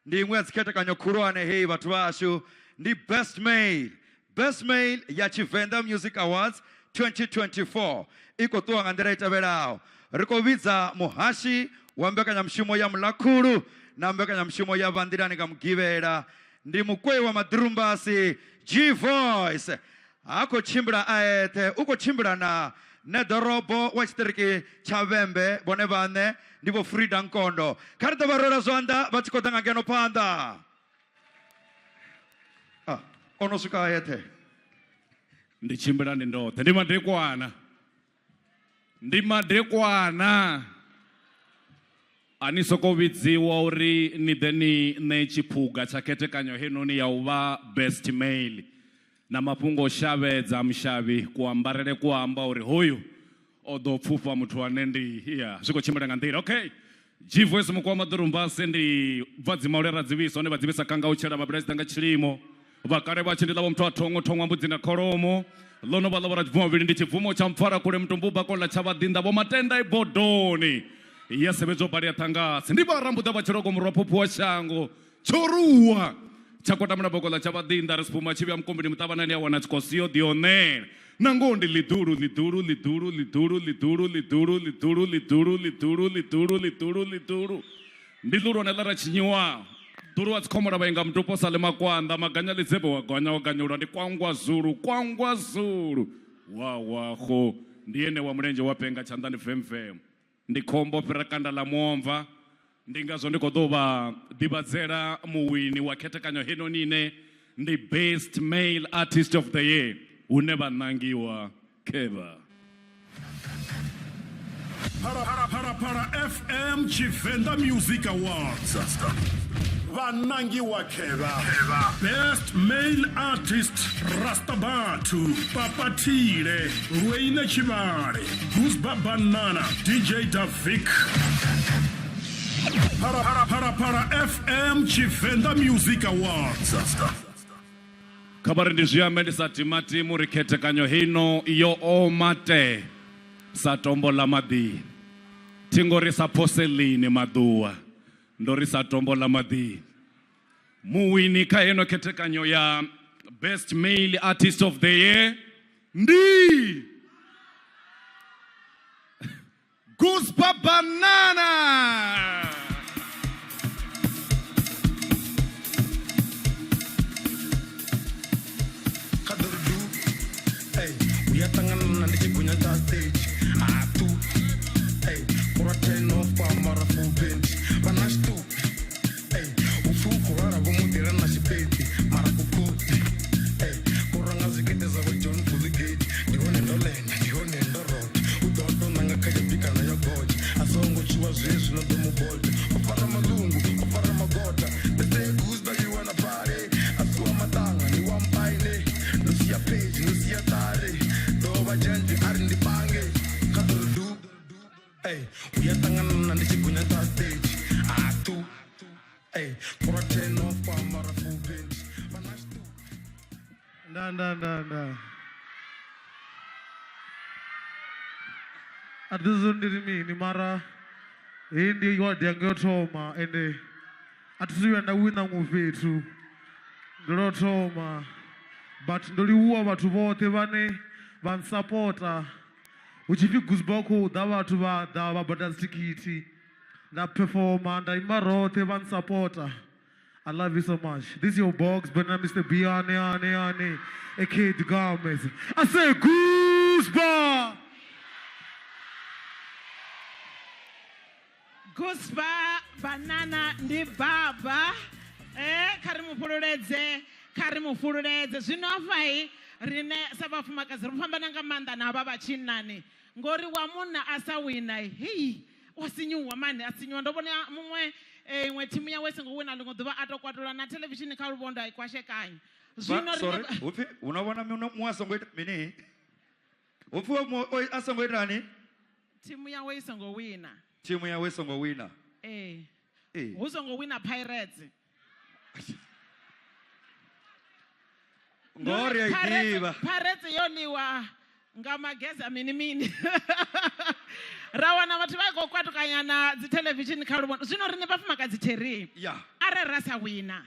Ndi iṅwe ya dzikhethekanyo khulwane heyi vhathu vhashu, ndi Best Male. Best Male ya Tshivenḓa Music Awards 2024 i khou ṱuwa nga nḓila i tevhelaho. Ri khou vhidza muhashi wa mbekanyamushumo ya Mulakhulu na mbekanyamushumo ya Vhanḓilani nga Mugivhela, ndi mukwei wa maḓirumbasi G Voice. Ha khou tshimbila a eṱhe, u khou tshimbila na ṋeḓorobo wa tshiṱiriki tsha Vhembe vhone vhaṋe ndi Vho Frida Nkondo. Kha ri ḓo vha rwela zwanḓa vha tshi khou ḓa nga ngeno phanḓa. O no swika a eṱhe. Ndi tshimbila ndi ndoṱhe, ndi madekwana. Ndi madekwana. A ni soko vhidziwa uri ni ḓe ni ṋee tshiphuga tsha khethekanyo heinoni ya u vha best male. Na mafhungo o shavhedza mushavhi kuambarele ku amba uri hoyu o ḓo pfufha muthu ane ndi ya zwi khou tshimbila nga nḓila. Okay. G Voice mukwa maḓurumbasi ndi bva dzimaule ra dzivhisa hone vha dzivhisa kanga u tshela mabila nga tshilimo. Vhakale vha tshi ndi ḽa vho muthu a thongo thongwa mbudzi na kholomo. Ḽo no vha ḽa vho ra tshibvumo vhili ndi tshibvumo tsha mpfara kule mutumbu bako ḽa tsha vhaḓinḓa vho matenda i bodoni. Ya sevhedzwa bali ya ṱhangasi. Ndi vha rambuḓa vha tshiloko murwa phuphu wa shango. Tshoruwa tsha kotamela boko ḽa tsha vhaḓinḓa ri sifhuma tshi vhuya mukombini muṱavhanani ya wana tshikosi yo ḓionela. Na ngoho ndi ḽiḓulu ḽiḓulu ḽiḓulu ḽiḓulu ḽiḓulu ḽiḓulu ḽiḓulu ḽiḓulu ḽiḓulu ḽiḓulu ḽiḓulu ḽiḓulu. Ndi ḽulwane ḽa ra tshinyiwa. Ḓulu wa dzikhomora vha inga mutupo sa ḽi makwanda maganya ḽidzebe wa gonya wa ganyulwa ndi kwangwa zulu kwangwa zulu. Wa wa go ndi ene wa mulenzhe wa penga tshanḓani femfem. Ndi khombo fhira kanda ḽa muomva. Ndi ngazwo ndi khou ḓo vha ḓivhadzela muwini wa khethekanyo heinoni ine ndi Best Male Artist of the Year hune vha nangiwa Khevha. Phalaphala FM Tshivenḓa Music Awards. Vhanangiwa Khevha. Best Male Artist Rastabathu, Papa Thile, Lweine Tshivhale, Guzba Banana, DJ Davik. Phalaphala FM Tshivenḓa Music Awards. Kha vha ri ndi zwi ambe ndi sa timatimi uri khethekanyo heino yo oma te sa tombo ḽa maḓini. Thi ngo ri sa phoseḽini maḓuwa, ndo ri sa tombo ḽa maḓini. Muwini kha heno khethekanyo ya Best Male Artist of the Year ndi Guzba Banana. Hey, uya ṱangana ndi tshi gonya kha stage atu hey kura turn off kwa mara full band vha na tshiṱupi hey upfi u khou lwala vho mu ḓela na tshipedi mara kukhoti hey kura nga zwikete zwa vho John Bulgate ndi hone ndo lenda ndi hone ndo rotha u ḓo to nanga kha yo bikana yo gotsha a songo tshuwa zwezwi no ḓo mu bolta o fara malungu o fara magota they say goose but you wanna party a si wa maṱanga ndi wa mpaine ndo sia page ndo sia ṱari ḓo vha dzhenti a ri ndi pange kha ḓo ri du ey u ya ṱangana ndi tshi gonya kha stage atu ey kura turn off kwa mara full band vha na tshiṱupi Nda nda nda nda. A thi ḓivhi ndi ri mini mara heyi ndi award yanga yo thoma ende a thi thu vhuya nda wina huṅwe fhethu ndi lwo thoma but ndo livhuwa vhathu vhoṱhe vhane vha nsapota hu tshi pfi Guzba khou ḓa vhathu vha ḓa vha badela dzithikhithi nda performa nda imba roṱhe vha nsapota. I love you so much. This is your box, but now Mr. B ane ane ane, aka the Gomez. I say Guzba. Guzba Banana ndi baba kha ri mu fhululedze, kha ri mu fhululedze. Zwino hafha rine sa vhafumakadzi ri fhambana nga maanḓa na havha vha tshinnani ngori wa munna a sa wina hei Wa sinyuwa mani a sinyuwa ndo vhona muṅwe iṅwe thimu yawe songo wina ḽiṅwe ḓuvha a to kwatula na thelevishini kha luvhondo a i kwashekanya. Zwino sorry, hupfi hu vhona muṅwe a songo ita mini? Hupfi muṅwe a songo itani? Thimu yawe i songo wina. Thimu yawe i songo wina. Ee. Hu songo wina Pirates. Ngori a i ḓivha. Pirates yo ḽiwa nga mageza mini mini. Ra wana vhathu vha khou kwatukanya na dzi thelevishini kha luvhondo. Zwino riṋe vhafumakadzi Terry, arali ra sa wina,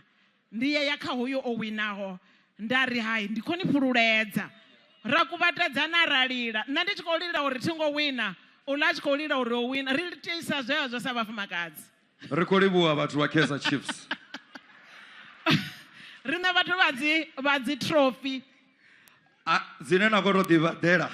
ndi ye ya kha hoyo o winaho nda ri hai ndi khou ni fhululedza. Ra kuvhatedzana ra lila. Nṋe ndi tshi khou lila uri thi ngo wina, uḽa a tshi khou lila uri o wina. Ri iteisa zwezwo sa vhafumakadzi. Ri khou livhuwa vhathu vha Kaizer Chiefs. Riṋe vhathu vha dzi trophy. Dzine na khou tou ḓivhaḓela.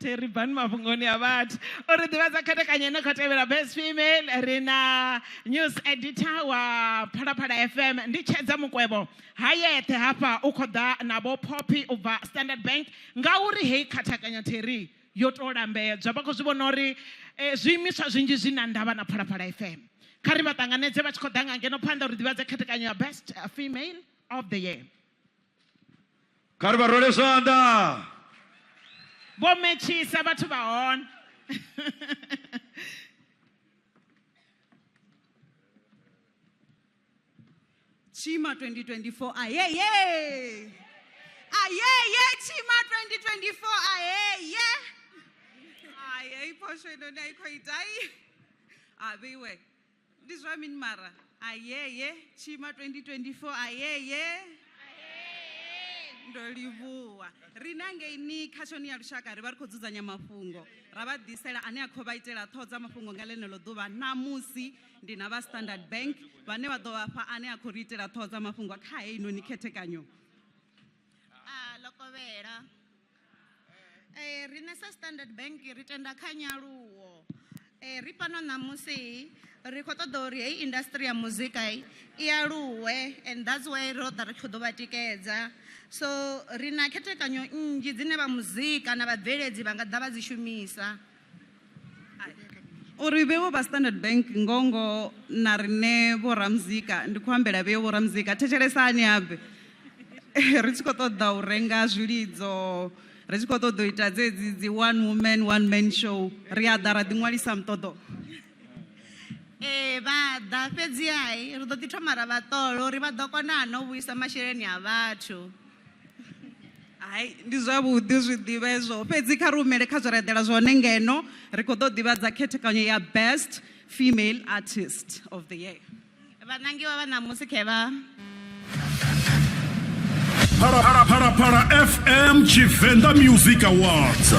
Terry bani mafhungoni a vhathu. O ri ḓivhadza khethekanyo ine khou tevhela best female. Ri na news editor wa Phalaphala FM ndi Tshedza Mukwevho. Ha yeṱhe hafha u khou ḓa na vho Poppy u bva Standard Bank ngauri heyi khethekanyo Terry yo to lambedzwa. Vha khou zwi vhona uri zwiimiswa zwinzhi zwi na ndavha na Phalaphala FM. Kha ri vha ṱanganedze vha tshi khou ḓa nga ngeno phanḓa uri ḓivhadze khethekanyo ya best female of the year. Kha ri vha rwele zwanḓa. Vho metshisa vhathu vha hone. Chima 2024 ayeye. Ayeye Chima 2024 ayeye. Aye iphosho inoni ayikho itayi. Abiwe. Ndi zwa mini mara? Ayeye Chima 2024 ayeye. Ndo livhuwa. Ri na ngeini khashoni ya lushaka ri vha ri khou dzudzanya mafhungo. Ra vha ḓisela ane a khou vha itela ṱhoho dza mafhungo nga ḽeneḽo ḓuvha. Ṋamusi ndi na vha Standard Bank vhane vha ḓo vha fha ane a khou ri itela ṱhoho dza mafhungo kha heinoni khethekanyo. Lokovhela. Riṋe sa Standard Bank ri tenda kha nyaluwo. Ri fhano ṋamusi ri khou ṱoḓa uri heyi industry ya muzika i aluwe, and that's why ro ḓa ri khou ḓo vha tikedza. So ri na khethekanyo nnzhi dzine vha muzika na vhabveledzi vha nga ḓa vha dzi shumisa. Uri vhevho vha Standard Bank ngongo na rine vho ramuzika, ndi khou ambela vhevho vho ramuzika, thetshelesani habe. Ri tshi khou ṱoḓa u renga zwilidzo, ri tshi khou ṱoḓa u ita dzedzi dzi one woman one man show, ri a ḓa ra ḓiṅwalisa muṱoḓo. Vha ḓa fhedzi hai ri ḓo ḓi thoma ra vha ṱola uri vha ḓo kona na u vhuisa masheleni a vhathu. Hai, ndi zwavhuḓi zwi ḓivha hezwo. Fhedzi kha ri humele kha zwe ra eḓela zwone ngeno, ri khou ḓo ḓivhadza khethekanyo ya best female artist of the year. Vhanangiwa vha ṋamusi khevha. Phalaphala FM Tshivenda Music Awards.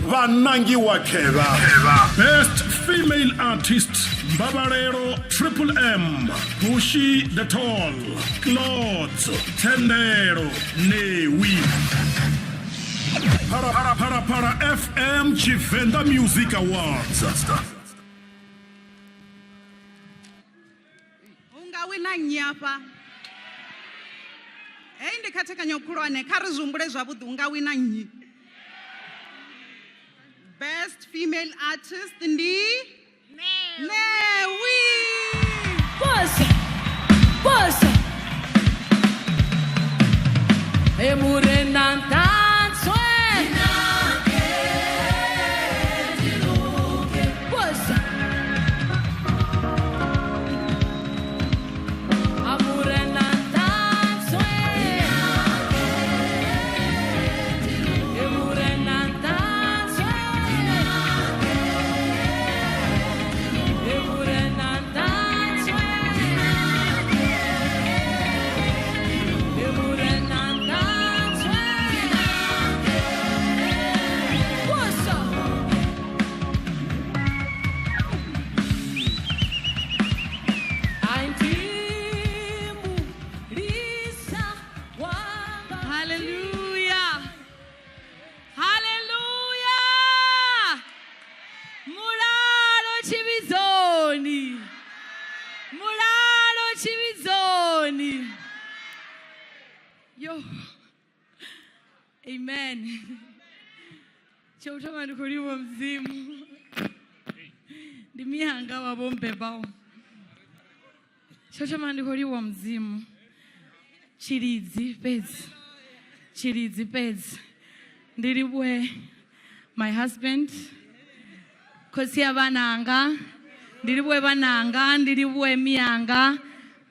Vhanangiwa khevha. Best Female Artist Mbabalelo Triple M, Bushi the Tall, Clothes, Tendelo, Newi. Phalaphala FM Tshivenda Music Awards. Unga wina nnyi afha? Heyi ndi khethekanyo khulwane, kha ri zwi humbule zwavhuḓi, unga wina nnyi? Best female artist ndi Newi. Bosa. Bosa. Bosa. Hallelujah. Hallelujah. Mulalo tshivhidzoni. Mulalo tshivhidzoni. Yo. Amen. Tsha u thoma ndi khou livhuwa Mudzimu. Ndi miyanga wa vho mbebaho. Tsha u thoma ndi khou livhuwa Mudzimu. Tshilidzi fhedzi. Tshilidzi fhedzi. Ndi livhuwe my husband, khotsi ya vhananga, ndi livhuwe vhananga, ndi livhuwe miyanga,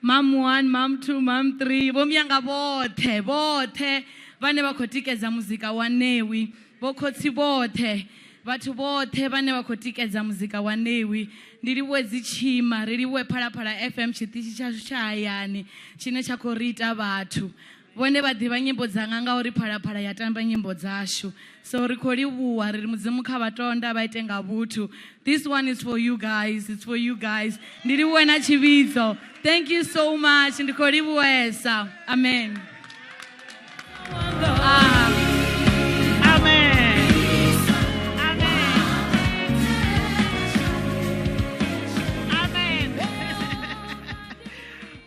mam 1, mam 2, mam 3, vho miyanga vhoṱhe, vhoṱhe vhane vha khou tikedza muzika wa Newi, vho khotsi vhoṱhe, vhathu vhoṱhe vhane vha khou tikedza muzika wa Newi. Ndi livhuwe Dzitshima, ri livhuwe Phalaphala FM, tshiṱitshi tshashu tsha hayani tshine tsha khou ri ita vhathu. Vhone vha ḓivha nyimbo dzanga ngauri Phalaphala ya tamba nyimbo dzashu. So ri khou livhuwa, ri ri Mudzimu kha vha tonda vha ite nga vhuthu. This one is for you guys, it's for you guys. Ndi livhuwe na tshivhidzo. Thank you so much. Ndi khou livhuwesa. Amen. Amen. Amen.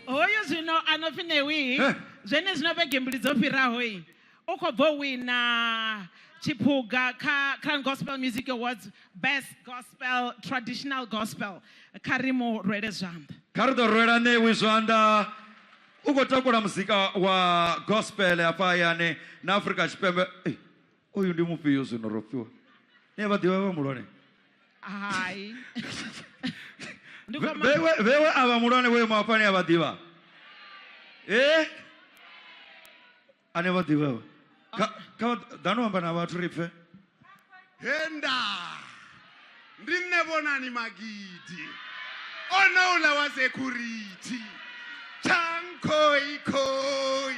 Hoyu zwino a no pfi Newi, zwenezwino vhege mbili dzo fhiraho i u khou bva u wina tshiphuga kha Crown Gospel Music Awards Best Gospel Traditional Gospel. Kha ri mu rwele zwanḓa. Kha ri ḓo rwela Newi zwanḓa. U khou takula muzika wa gospel hafha hayani na Afrika Tshipembe. Ei, uyu ndi mufhio zwino ro fhiwa? Ni a vha ḓivha vha muhulwane? Hai. Ndi khou Vhewe, vhewe a vha muhulwane vho ima hafha ni a vha ḓivha? Eh? A ni vha ḓivha vha? Kha, kha vha ḓa no amba na vhathu ri pfe. Henda ndi nṋe Vhonani Magidi onouḽa wa security tshankhoikhoi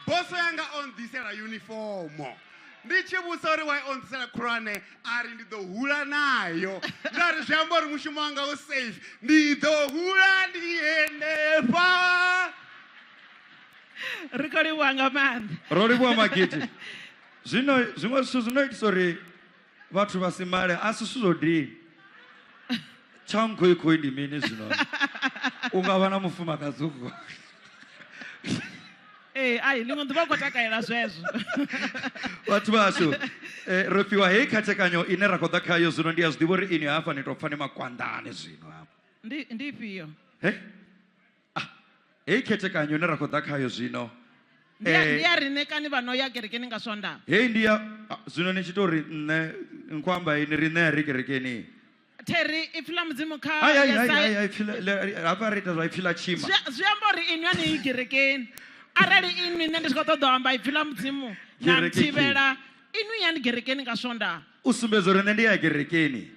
boso yanga o nḓisela yunifomo ndi tshi vhusa uri why o nḓisela khulwane a ri ndi ḓo hula nayo nda ri zwi amba uri mushumo wanga u safe ndi ḓo hula ndi henefha. Ri khou livhuwa nga maanḓa. Ro livhuwa Magidi. Zwino zwiṅwe zwithu zwino itisa uri vhathu vha si male a si zwithu zwo dina. Tshankhoikhoi ndi mini zwino? U nga vha na mufumakadzi u khou Ee, ai ḽiṅwe ḓuvha u khou takalela zwezwo. Vhathu vhashu, ro fhiwa heyi khathekanyo ine ra khou ḓa khayo zwino. Ndi a zwi ḓivha uri inwi hafha ni tou pfa ni makwandani zwino hafha. Ndi ndi ifhio? He? Heyi khethekanyo ine ra khou ḓa khayo zwino. Ndi ya, ndi ya riṋe kani vha no ya kerekeni nga Swondaha? Heyi ndi ya, zwino ni tshi tou ri nṋe nkho amba ini riṋe a ri kerekeni. Theri, ipfi ḽa Mudzimu kha Ai, ai, ai, Yesaya. ai, ai, ipfi ḽa, ḽa, hafha ri ita zwa ipfi ḽa tshima. Zwi, zwi amba uri inwi a ni yi kerekeni. Arali inwi nṋe ndi tshi khou ṱoḓa u amba ipfi ḽa Mudzimu na Kereke key. nthivhela, inwi yani kerekeni nga Swondaha. U sumbedza uri nṋe ndi ya kerekeni.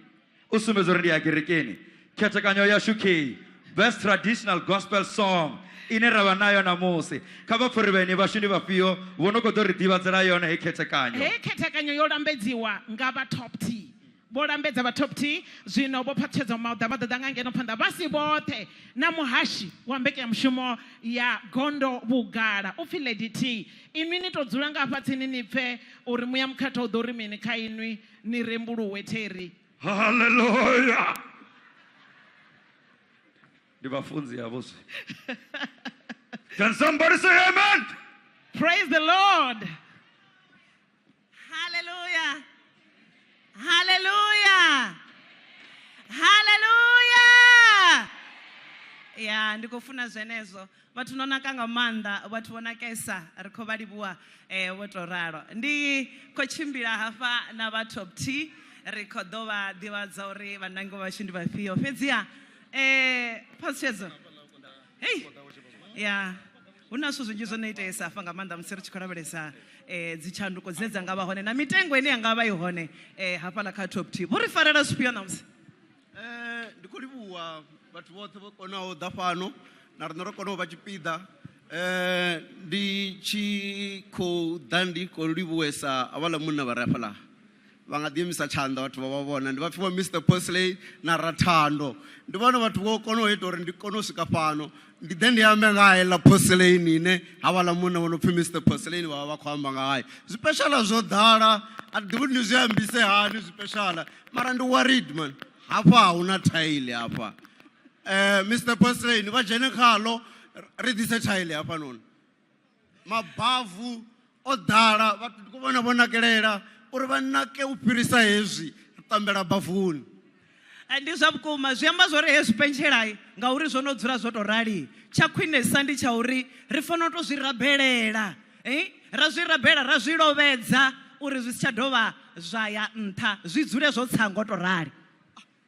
U sumbedza uri ndi ya kerekeni. Khethekanyo yashu key, Best Traditional Gospel Song ine ra vha nayo namusi. Kha vha pfe uri vhaeni vhashu ndi vhafhio vho no khou ḓo ri ḓivhadzela yone heyi khethekanyo. Heyi khethekanyo yo lambedziwa nga vha Top T. Vho lambedza vha Top T, zwino Vho Phaṱhutshedzo Mauḓa vha ḓo ḓa nga ngeno phanḓa vha si vhoṱhe na muhashi wa mbekanyamushumo ya Gondo Vhugala u pfi Lady T. Inwi ni tou dzula nga hafha tsini ni pfe uri Muya Mukhethwa u ḓo ri mini kha inwi, ni rembuluwe Terry. Hallelujah. Ndi vhafunzi havho zwi. Can somebody say amen? Praise the Lord. Hallelujah. Hallelujah. Hallelujah. Ya, ndi khou funa zwenezwo. Vhathu no naka nga maanḓa, vhathu vho nakesa, ri khou vha livhuwa vho tou ralo. Ndi khou tshimbila hafha na vha Top T, ri khou ḓo vha ḓivhadza uri vhanangi vhashu ndi vhafhio. Fhedziha Phaṱhutshedzo, hei, ya, hu na zwithu zwinzhi zwo no iteesa hafha nga maanḓa musi ri tshi khou lavhelesa dzitshanduko dzine dza nga vha hone na mitengo ine ya nga vha i hone hafhaḽa kha Top T. Vho ri farela zwifhio ṋamusi? Ndi khou livhuwa vhathu vhoṱhe vho konaho u ḓa fhano na riṋe ro kona u vha tshipiḓa. Ndi tshi khou ḓa ndi khou livhuwesa havhaḽa munna vha re hafhaḽa, vha nga ḓi imisa tshanḓa vhathu vha vha vhona, ndi vha pfhi vho Mister Posley na Rathando. Ndi vhone vhathu vho kona u ita uri ndi kone u swika fhano ndi ḓe ndi ambe nga ha heiḽa porcelain ine havhaḽa munna vho no pfhi Mister Porcelain vha vha vha khou amba nga hayo. Zwipeshala zwo ḓala, a thi ḓivhi uri ndi zwi ambise hani zwipeshala, mara ndi worried man, hafha a huna thaili hafha. Mister Porcelain vha dzhene khalo ri ḓise thaili hafhanoni. Mabavu o ḓala, vhathu ndi khou vhona vho nakelela, uri vha nake u fhirisa hezwi ri tambela bavuni. Ndi zwa vhukuma zwi amba zwori hezwi pentshelai ngauri zwo no dzula zwo to rali tsha khwinesa ndi tsha uri ri fanela u to zwi rabelela ra zwi rabela ra zwi lovhedza uri zwi si tsha dovha zwa ya nṱha zwi dzule zwo tsa ngo to rali.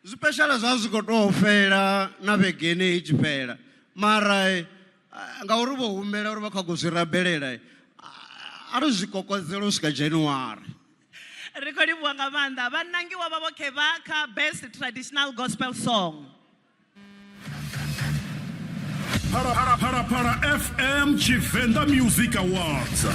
Zwipeshala zwa zwi khou tou fhela na vhege yeneyi i tshi fhela mara ngauri vho humbela uri vha khou zwi rabelela a ri zwi kokodzela u swika January. Ri khou livhuwa nga maanḓa vhanangiwa vha vho khevha kha best traditional gospel song. Phalaphala FM Tshivenda Music Awards.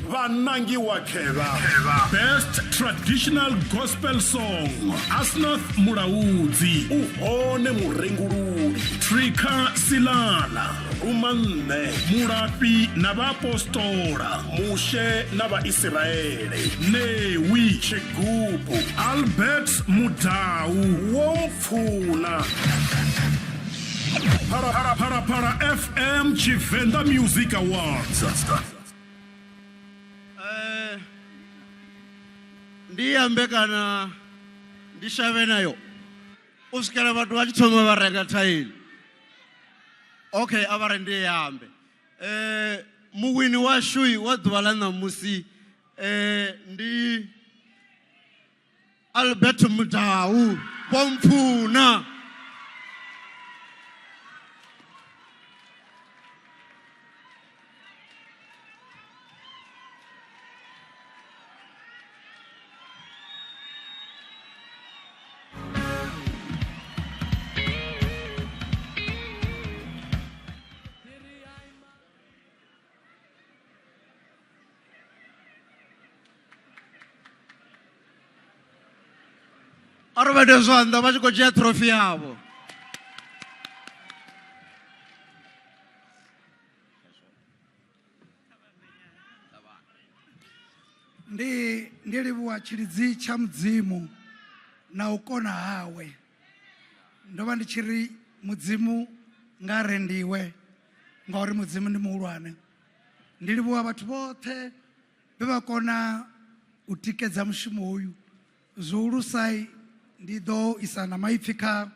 Vhanangiwa khevha Best Traditional Gospel Song Asnath Mulaudzi u hone murengululi Trika Silala Rumanne Mulafhi na vhaapostola Mushe na Vhaisiraele Newi Tshigubu Albert Mudau wo mpfuna Phalaphala FM Tshivenda Music Awards. Ndi ambe kana ndi shavhe nayo u swikela vhathu vha tshi thoma vha renga thaini. Okay, a vha re ndi ambe. Muwini washu wa ḓuvha ḽa ṋamusi ndi Albert Mudau vho mpfuna. A ri vhade zwanḓa vha tshi khou dzhia trophy yavho. Ndi livhuwa tshilidzi tsha Mudzimu na u kona hawe. Ndo vha ndi tshi ri Mudzimu nga rendiwe ngauri Mudzimu ndi muhulwane. Ndi livhuwa vhathu vhoṱhe vhe vha kona u tikedza mushumo uyu. Zwihulusa ndi ḓo isa na maipfi kha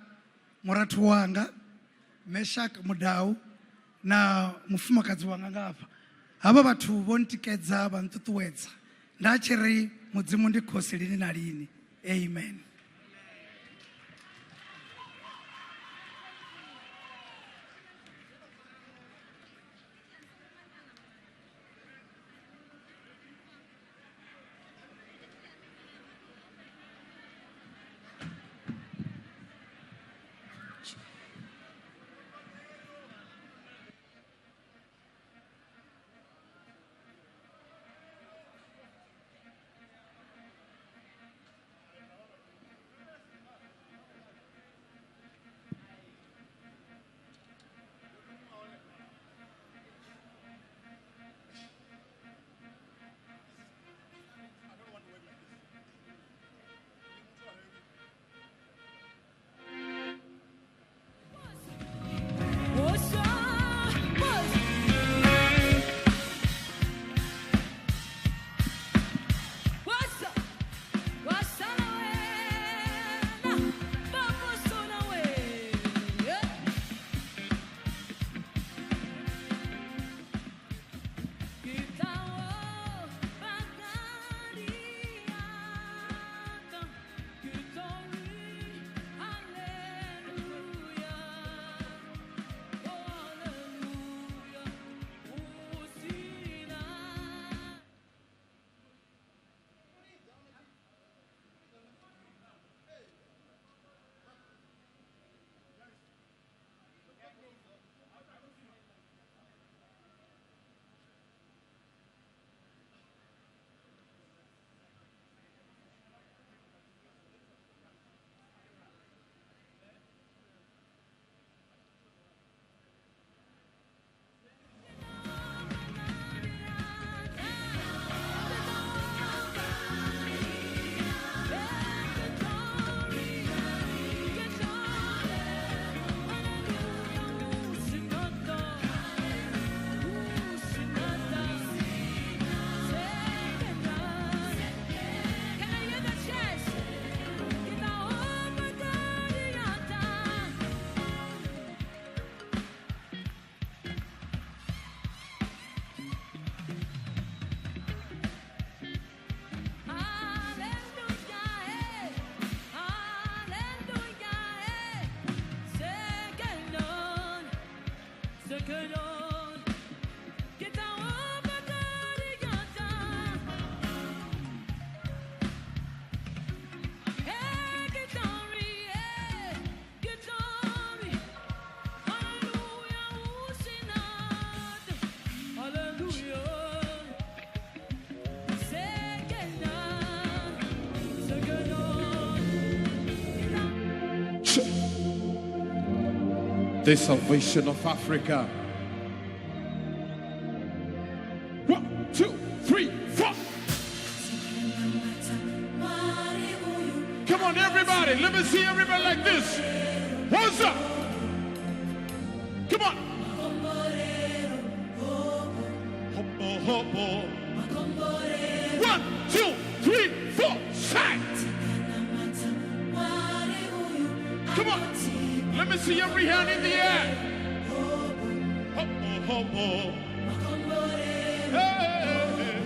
murathu wanga Meshak Mudau na mufumakadzi wanga nga hafha. Havha vhathu vho ntikedza vha nṱuṱuwedza nda tshi ri Mudzimu ndi khosi lini na lini. Amen. The salvation of Africa. 1, 2, 3, 4. Come on, everybody. Let me see everybody like this. What's up? Come on. Hopo, hopo. 1, 2, 3, 4. Shout. Come on. Let me see every hand in the air. Hopo, hopo. Hey, hey.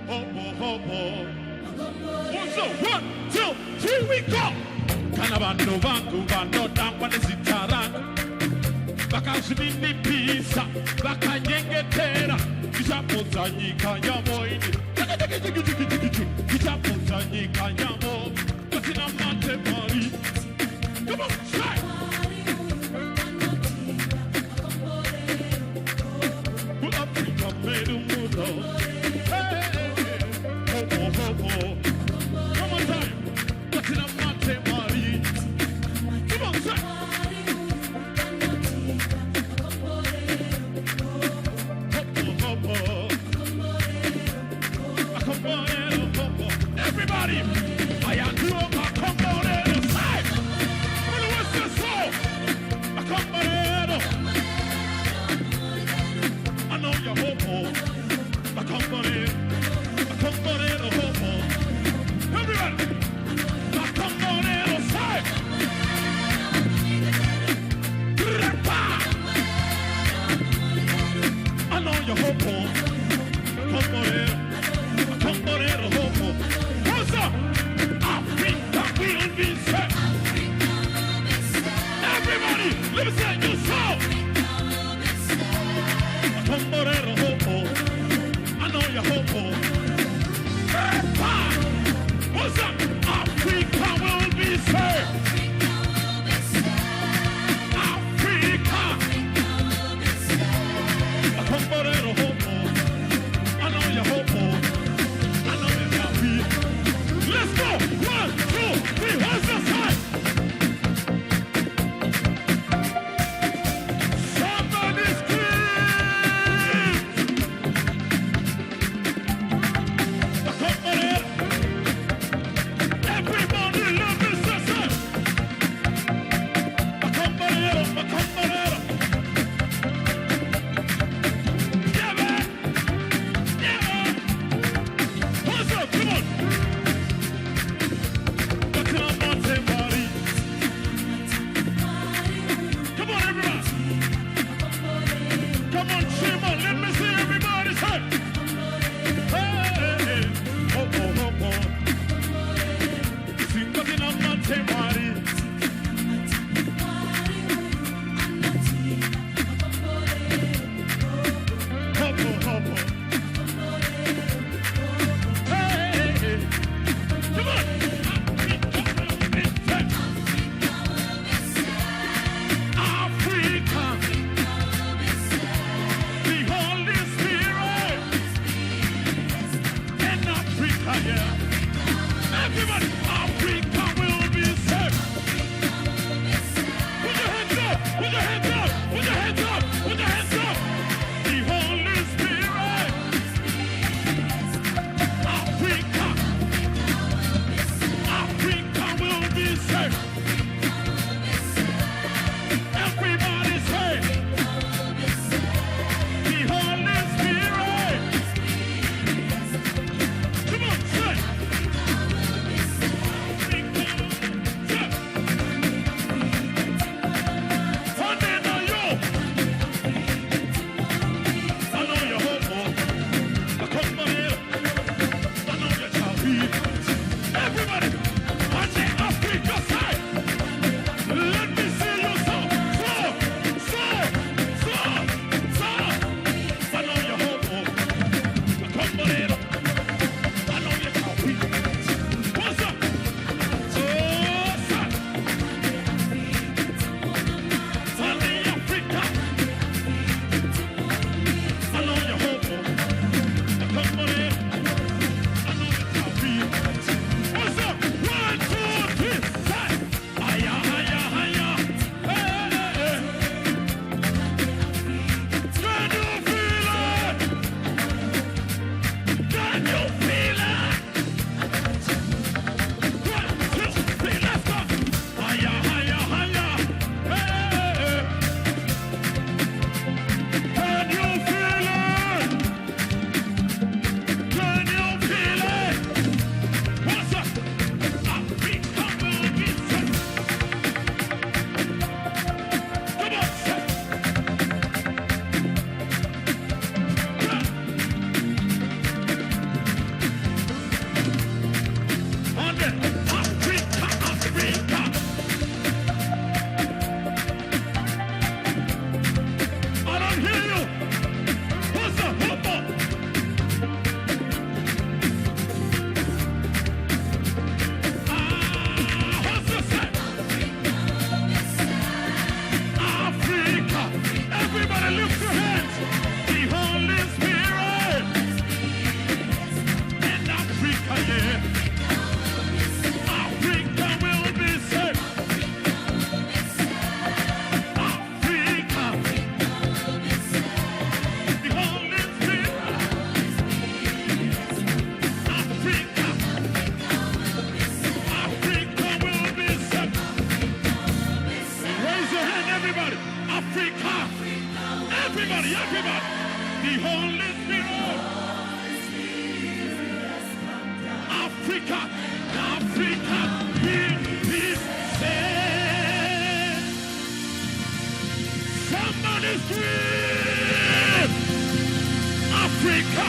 Hopo, hopo. What's up? 1, 2, 3, we go. Kana vanhu vangu vanodangwa nezita rangu vakazvininipisa vakanyengetera ndichapodza nyika yavo ini ndichapodza nyika yavo pasina matemari. Come on, say. Africa made a mundo. Hey, hopo, hopo. Come on, time. Pasina matemari. Come on, say. Hopo, hopo. Akomborero, hopo. Everybody, I am doing akomborero. Say. What's the soul? Akomborero. I know your hopo. Akomborero. Akomborero, hopo. Everybody. Akomborero, say. I know your hopo. Akomborero. Akomborero, hopo. What's up? Africa will be set. Everybody, let me say your soul. Akomborero, hopo. I know your hopo. What's up? Africa will be saved. Africa. Akomborero, hopo. I know your hopo. I know it's happy. Let's go. 1, 2, 3. What's the sign? Somebody scream! Akomborero. Everybody love this session. Akomborero, akomborero. Yeah, man. Yeah, man. What's up? Come on. Come on, everybody. Come on, Shima. Let me see everybody say. Hey, hey. Hopo, hopo. Singatina matemari. Hopo, hopo. Hey, hey, hey. Come on. Africa. The Holy Spirit. In Africa, yeah. Everybody, Africa will be saved. Put your hands up, put your hands up, put your hands up, put your hands up. The Holy Spirit. Africa. Africa will be saved. Everybody say, the Holy Spirit. Come on, say. Africa scream! Africa!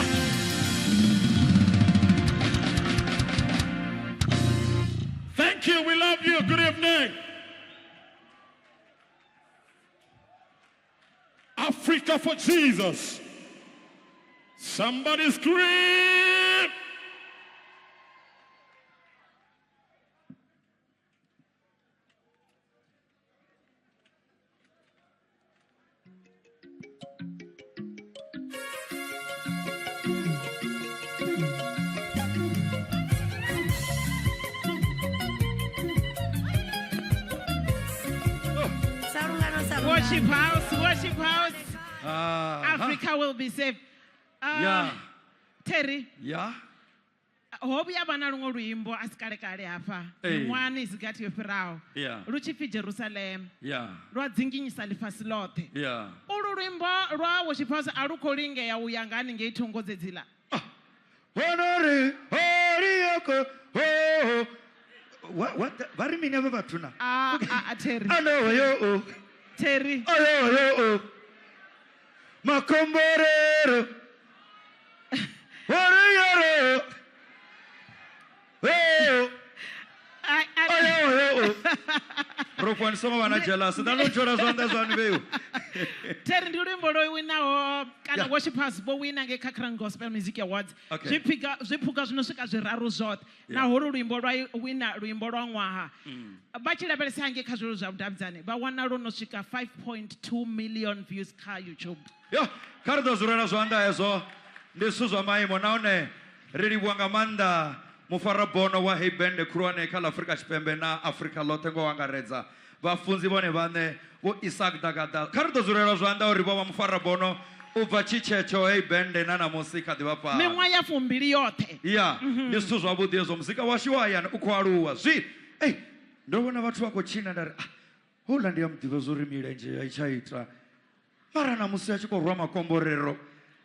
Thank you. We love you. Good evening. Africa for Jesus. Somebody scream! Worship house, worship house. Ah, Africa will be safe. Yeah. Terry, Yeah. ho vhuya vha na luṅwe luimbo a si kale kale hafha Ee. miṅwahani i si gathi yo fhiraho Yeah. lu tshi pfi Jerusalem Yeah. lwa dzinginyisa ḽifhasi ḽoṱhe. Yeah. Ulu luimbo lwa worship house a lu khou lingea u ya nga haningei thungo dzedziḽa. Honore, horioko, ho. What what vha ri mini avha vhathu na? Ah, ah, Terry. Ano yo o. Terry. Oyo yo o. Makomborero. Horiyoro. Ho. Oyo yo o. Rofo ni songo vha na jealous. Nda no tshola zwanḓa zwanu vheu. Terry ndi luimbo lwo winaho kana Yeah. worship house vho wina ngei kha Crown Gospel Music Awards. Okay. Zwiphiga zwiphuga zwino swika zwiraru zwoṱhe. Yeah. Na holu luimbo lwa wina luimbo lwa ṅwaha. Vha tshi lavhelesa hangei kha zwileludzi zwa vhudavhidzani vha wana lwo no swika 5.2 million views kha YouTube. Yo, kha ri ḓo zwi rwela zwanḓa hezwo ndi zwithu zwa maimo nahone ri livhuwa nga maanḓa mufarabono wa hei bende khulwane kha ḽa Afrika Tshipembe na Afrika ḽoṱhe ngo angaredza vhafunzi vhone vhaṋe vho Isaac Dagada. Kha ri ḓo zwi rwela zwanḓa uri vho vha mufarabono u bva tshitshetsho hei bende na ṋamusi kha ḓi vha fhano. Miṅwaha ya 20 yoṱhe. Ya, ndi zwithu zwavhuḓi hezwo. Muzika washu wa hayani u khou aluwa. Zwi, ei, ndo vhona vhathu vha khou tshina nda ri, ah, houḽa ndi a mu ḓivha zwo uri milenzhe a i tsha ita. Mara ṋamusi a tshi khou rwa makomborero,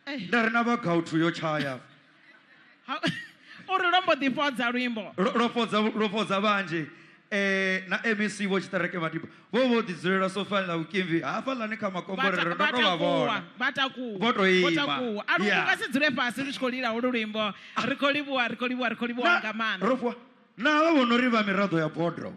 nda ri na vha gauthu yo tshaya. Uri lwo mbo ḓi fhodza luimbo. Lwo fhodza vhanzhi. Na MEC vho Tshiṱereke Madiba vho vho ḓi dzulela sofani ḽa vhukimvi hafhaḽani kha makomborero ndo to vha vhona. Vha takuwa. Vho to ima. Vho takuwa. A lu Yeah. nga si dzule fhasi lu tshi khou lila holu luimbo. Ri khou livhuwa, ri khou livhuwa, ri khou livhuwa nga maanḓa. Rofhiwa, na vha vhono ri vha miraḓo ya bodo.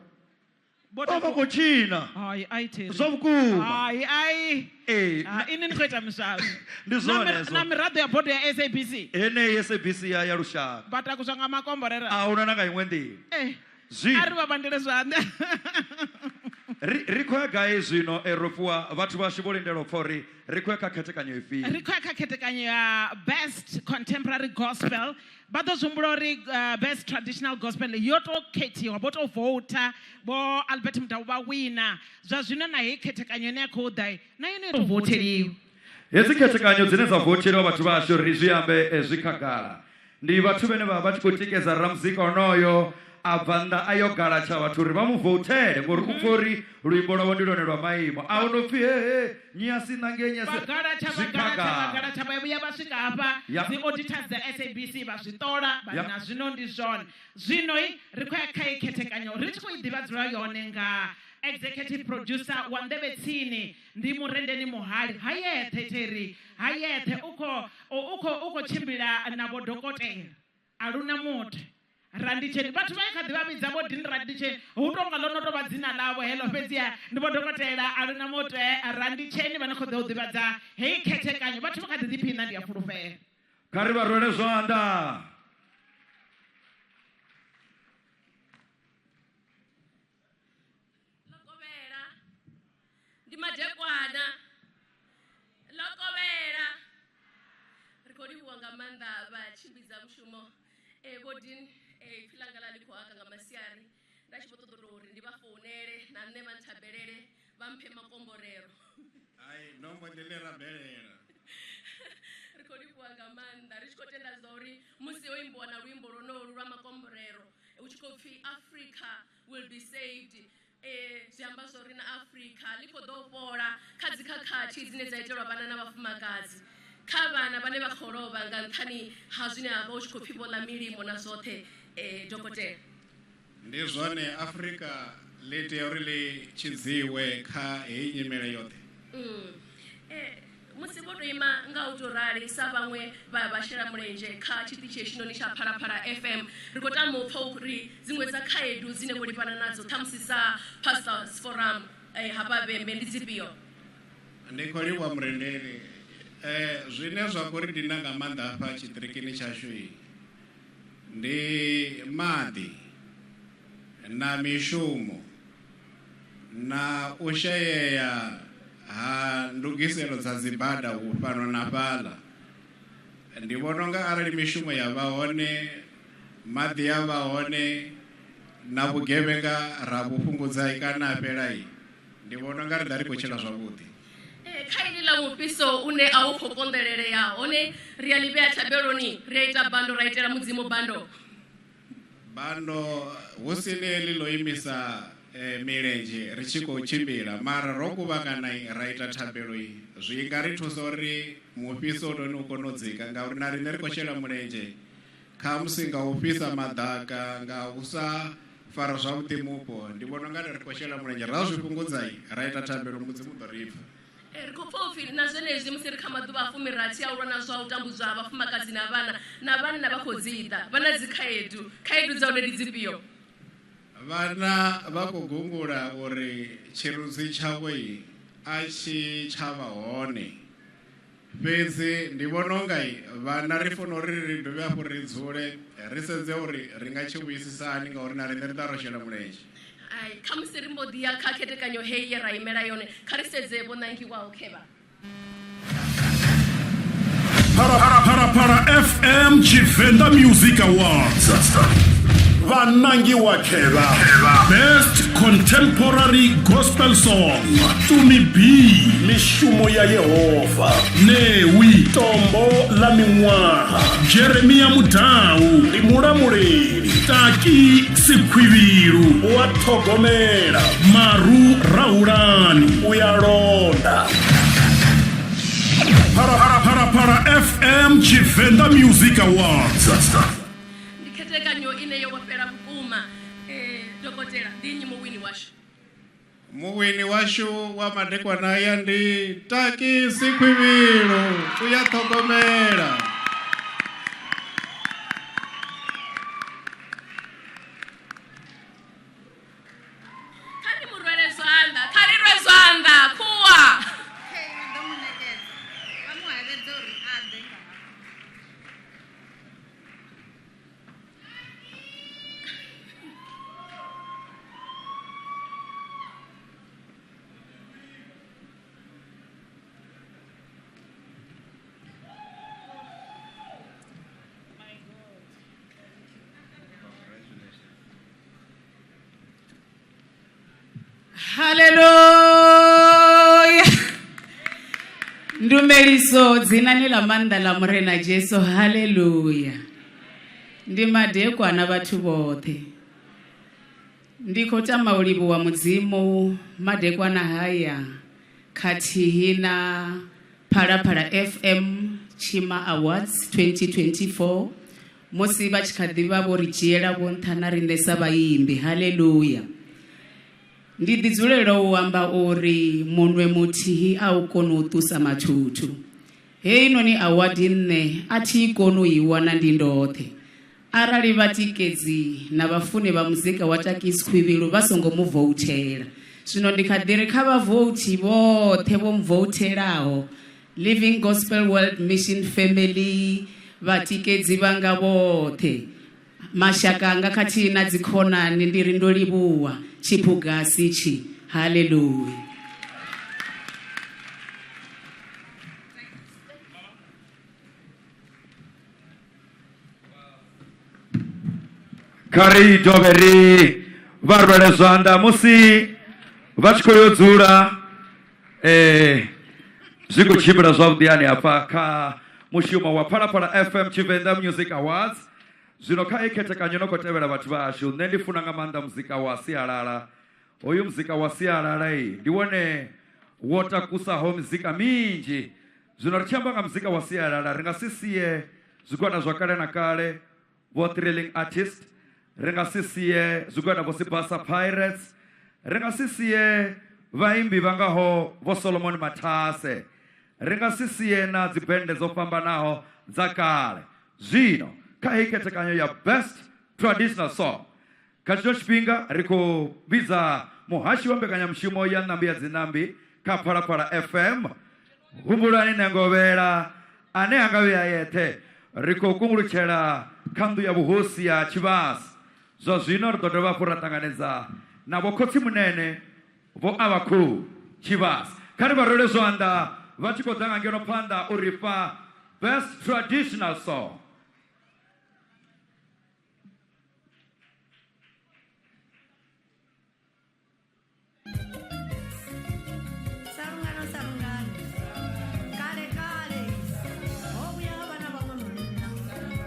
Vho Vha vha khou tshina. Hai, ai Terry. Zwa vhukuma. Hai, ai. Ee. Ah, ini ni khou ita miswaswo. Ndi zwone hezwo. Na miraḓo ya bodo ya SABC. Heneyi SABC ya lushaka. Vha takuswa nga makomborero. A huna na nga iṅwe nḓila. Eh. Zwino. A ri vha bandele zwanḓa. Ri khou ya gai zwino Rofhiwa? Vhathu vhashu vho lindela u pfa uri ri khou ya kha khethekanyo ifhio. Ri khou ya kha khethekanyo ya Best Contemporary Gospel. Vha ḓo zwi humbula uri Best Traditional Gospel yo to khethiwa, vho to vouta, vho Albert Mudau vha wina. Zwa zwino na heyi khethekanyo ine ya khou ḓa na yone yo to votheliwa. Hedzi khethekanyo dzine dza votheliwa vhathu vhashu ri zwi ambe zwi khagala. Ndi vhathu vhane vha vha tshi khou tikedza ramuzika onoyo a bva nnḓa a yo galatsha vhathu uri vha mu voutele ngori u pfa uri luimbo lwavho ndi lwone lwa maimo. A hu no pfi he he nyi a si nange nyi a si Vha galatsha, vha zwi galatsha, vha khagala. galatsha, vha vhuya vha swika hafha Ya. dzi auditors dza SABC vha zwi ṱola vha Ya. na zwino ndi zwone. Zwino ri khou ya kha iyi khethekanyo ri tshi khou i ḓivhadzwa yone nga executive producer wa Nḓevhe Tsini ndi Murendeni Muhali. Hayeṱhe Terry, hayeṱhe u khou tshimbila na vho dokotela. A luna muthu. Randitsheni vhathu vha kha ḓi vha vhidza vho Dean Randitsheni hu tonga ḽo no tou vha dzina ḽavho heḽo fhedziha ndi vho dokotela a luna muthu Randitsheni vha no khou ḓo u ḓivhadza heyi khethekanyo. Vhathu vha kha ḓi ḓiphina ndi a fulufhela. Kha ri vha rwele zwanḓa. Ndi madekwana. Ḽo kovhela. Ri khou livhuwa nga maanḓa vha tshimbidza mushumo. Vho Dean, ipfi ḽanga ḽa ḽi khou haka nga masiari. Nda tshi vho ṱoḓa uri ndi vha founele na nṋe vha nthabelele vha mphe makomborero. Hai, ndo mbo ḓi ḽi rabelela. Ri khou livhuwa nga maanḓa ri tshi khou tenda zwa uri musi ho imbiwa na luimbo lwonolu lwa makomborero hu tshi khou pfi Africa will be saved. Zwi amba zwa uri na Africa ḽi khou ḓo fhola kha dzikhakhathi dzine dza itelwa vhana na vhafumakadzi, kha vhana vhane vha khou lovha nga nṱhani ha zwine ha vha hu tshi khou pfi vho ḽa milimo na zwoṱhe. Dokotela, ndi zwone Africa ḽi tea uri ḽi tshidziwe kha heyi nyimele yoṱhe. Musi vho to ima nga u to rali sa vhaṅwe vha vhashela mulenzhe kha tshiṱitshi hetshinoni tsha Phalaphala FM, ri khou tama u pfa uri dziṅwe dza khaedu dzine vho livhana nadzo ṱhamusi sa Pastors Forum hafha Vhembe ndi dzifhio? Ndi khou livhuwa murendeli. Zwine zwa khou ri dina nga maanḓa hafha tshiṱirikini tshashu ndi maḓi na mishumo na u shayea ha ndugiselo dza dzibada u fhano na fhaḽa. Ndi vhona unga arali mishumo ya vha hone, maḓi ya vha hone na vhugevhenga ra vhu fhungudza kana fhela, ndi vhona unga ri ḓa ri khou tshila zwavhuḓi. Kha ini ḽa mufhiso une a u khou konḓelelea hone ri a ḽi vhea thabeloni, ri a ita bando, ra itela mudzimu bando. Bando hu si ni heḽi ḽo imisa milenzhe ri tshi khou tshimbila, mara ro kuvhangana ra ita thabelo zwi nga ri thusa uri mufhiso u u kone u dzika, ngauri na riṋe ri khou shela mulenzhe khamusi nga u fhisa maḓaka, nga u sa fara zwavhuḓi mupo. Ndi vhona unga ri khou shela mulenzhe, ra zwi fhungudza ra ita thabelo, mudzimu ḓo ri pfa. Ri khou pfa upfhi na zwenezwi musi ri kha maḓuvha a 16 a u lwa na zwa u tambudzwa ha vhafumakadzi na vhana, na vhanna vha khou dzi ḓa, vha na dzikhaedu. Khaedu dza hone ndi dzifhio? Vhana vha khou gungula uri tshirunzi tshavho a tshi tsha vha hone, fhedzi ndi vhona unga vhana ri funa uri ri dovhe hafhu ri dzule ri sedze uri ri nga tshi vhuisisa hani, ngauri na riṋe ri ḓa ro shela mulenzhe. Ai, khamusi ri mbo ḓi ya kha khethekanyo heyi ye ra imela yone, kha ri sedze vho nangiwaho khevha. Phalaphala FM Tshivenda Music Awards. Vhanangiwa khevha. Best Contemporary Gospel Song Tumi B, Mishumo ya Yehova, Newi, Tombo ḽa Miṅwaha, Jeremia Mudau ndi Mulamuleli, Taki Sikhwivhilu u a ṱhogomela, Maru Rahulani u ya londa. Phalaphala FM Tshivenda Music Awards. Ndi khethekanyo ine yo vhofhela vhukuma. Dokotela, ndi nnyi muwini washu? Muwini washu wa madekwana aya ndi Taki Sikhwivhilu u ya ṱhogomela. Kha ri mu rwele zwanḓa, kha ri rwe zwanḓa, khuwa. Vha ḓo mu ṋekedza, vha mu hevhedze uri a ḓe nga hafha. Haleluya. Ndumeliso dzinani ḽa maanḓa ḽa Murena Jesu. Haleluya. Ndi madekwana vhathu vhoṱhe. Ndi khou tama u livhuwa Mudzimu madekwana haya khathihi na Phalaphala FM Tshima Awards 2024 musi vha tshi kha ḓi vha vho ri dzhiela vho nṱha na riṋe sa vhaimbi. Haleluya. Ndi ḓi dzulela u amba uri munwe muthihi a u koni u ṱusa mathuthu. Heinoni award nṋe a thi i koni u i wana ndi ndoṱhe. Arali vhatikedzi na vhafuni vha muzika wa Taki Sikhwivhilu vha songo mu voutela. Zwino ndi kha ḓi ri kha vhavouthi vhoṱhe vho mvoutelaho, Living Gospel World Mission Family, vhatikedzi vhanga vhoṱhe, mashaka anga khathihi na dzikhonani, ndi ri ndo livhuwa tshiphugasi tshi. Haleluya. Kha ri dovhe ri vha rwele zwanḓa musi vha tshi khou yo dzula. Zwi khou tshimbila zwavhuḓi hani hafha kha mushumo wa Phalaphala FM Tshivenda Music Awards. Zwino kha hei khethekanyo no khou tevhela vhathu vhashu, nṋe ndi funa nga maanḓa muzika wa sialala. Hoyu muzika wa sialala ndi wone wo takusaho mizika minzhi. Zwino ri tshi amba nga muzika wa sialala ri nga si sie zwigwada zwa kale na kale vho Thrilling Artist, ri nga si sie zwigwada vho Sibasa Pirates, ri nga si sie vhaimbi vha ngaho vho Solomon Mathase. Ri nga si sie na dzibende dzo fhambanaho dza kale. Zwino kha heyi khethekanyo ya Best Traditional Song, kha tshino tshifhinga ri khou vhidza muhashi wa mbekanyamushumo ya Ṋambi ya Dzinambi kha Phalaphala FM, Humbulani Nengovhela, ane a nga vhuya yeṱhe. Ri khou kungulutshela kha nnḓu ya vhuhosi ya Tshivhasa. Zwa zwino ri ḓo dovha hafhu ra ṱanganedza na vho khotsimunene Vho Avhakhou Tshivhasa. Kha ri vha rwele zwanḓa vha tshi khou ḓa nga ngeno phanḓa u ri fha Best Traditional Song. Sarungano sarungano kale kale ho vhuya ha vha na vhaṅwe munna.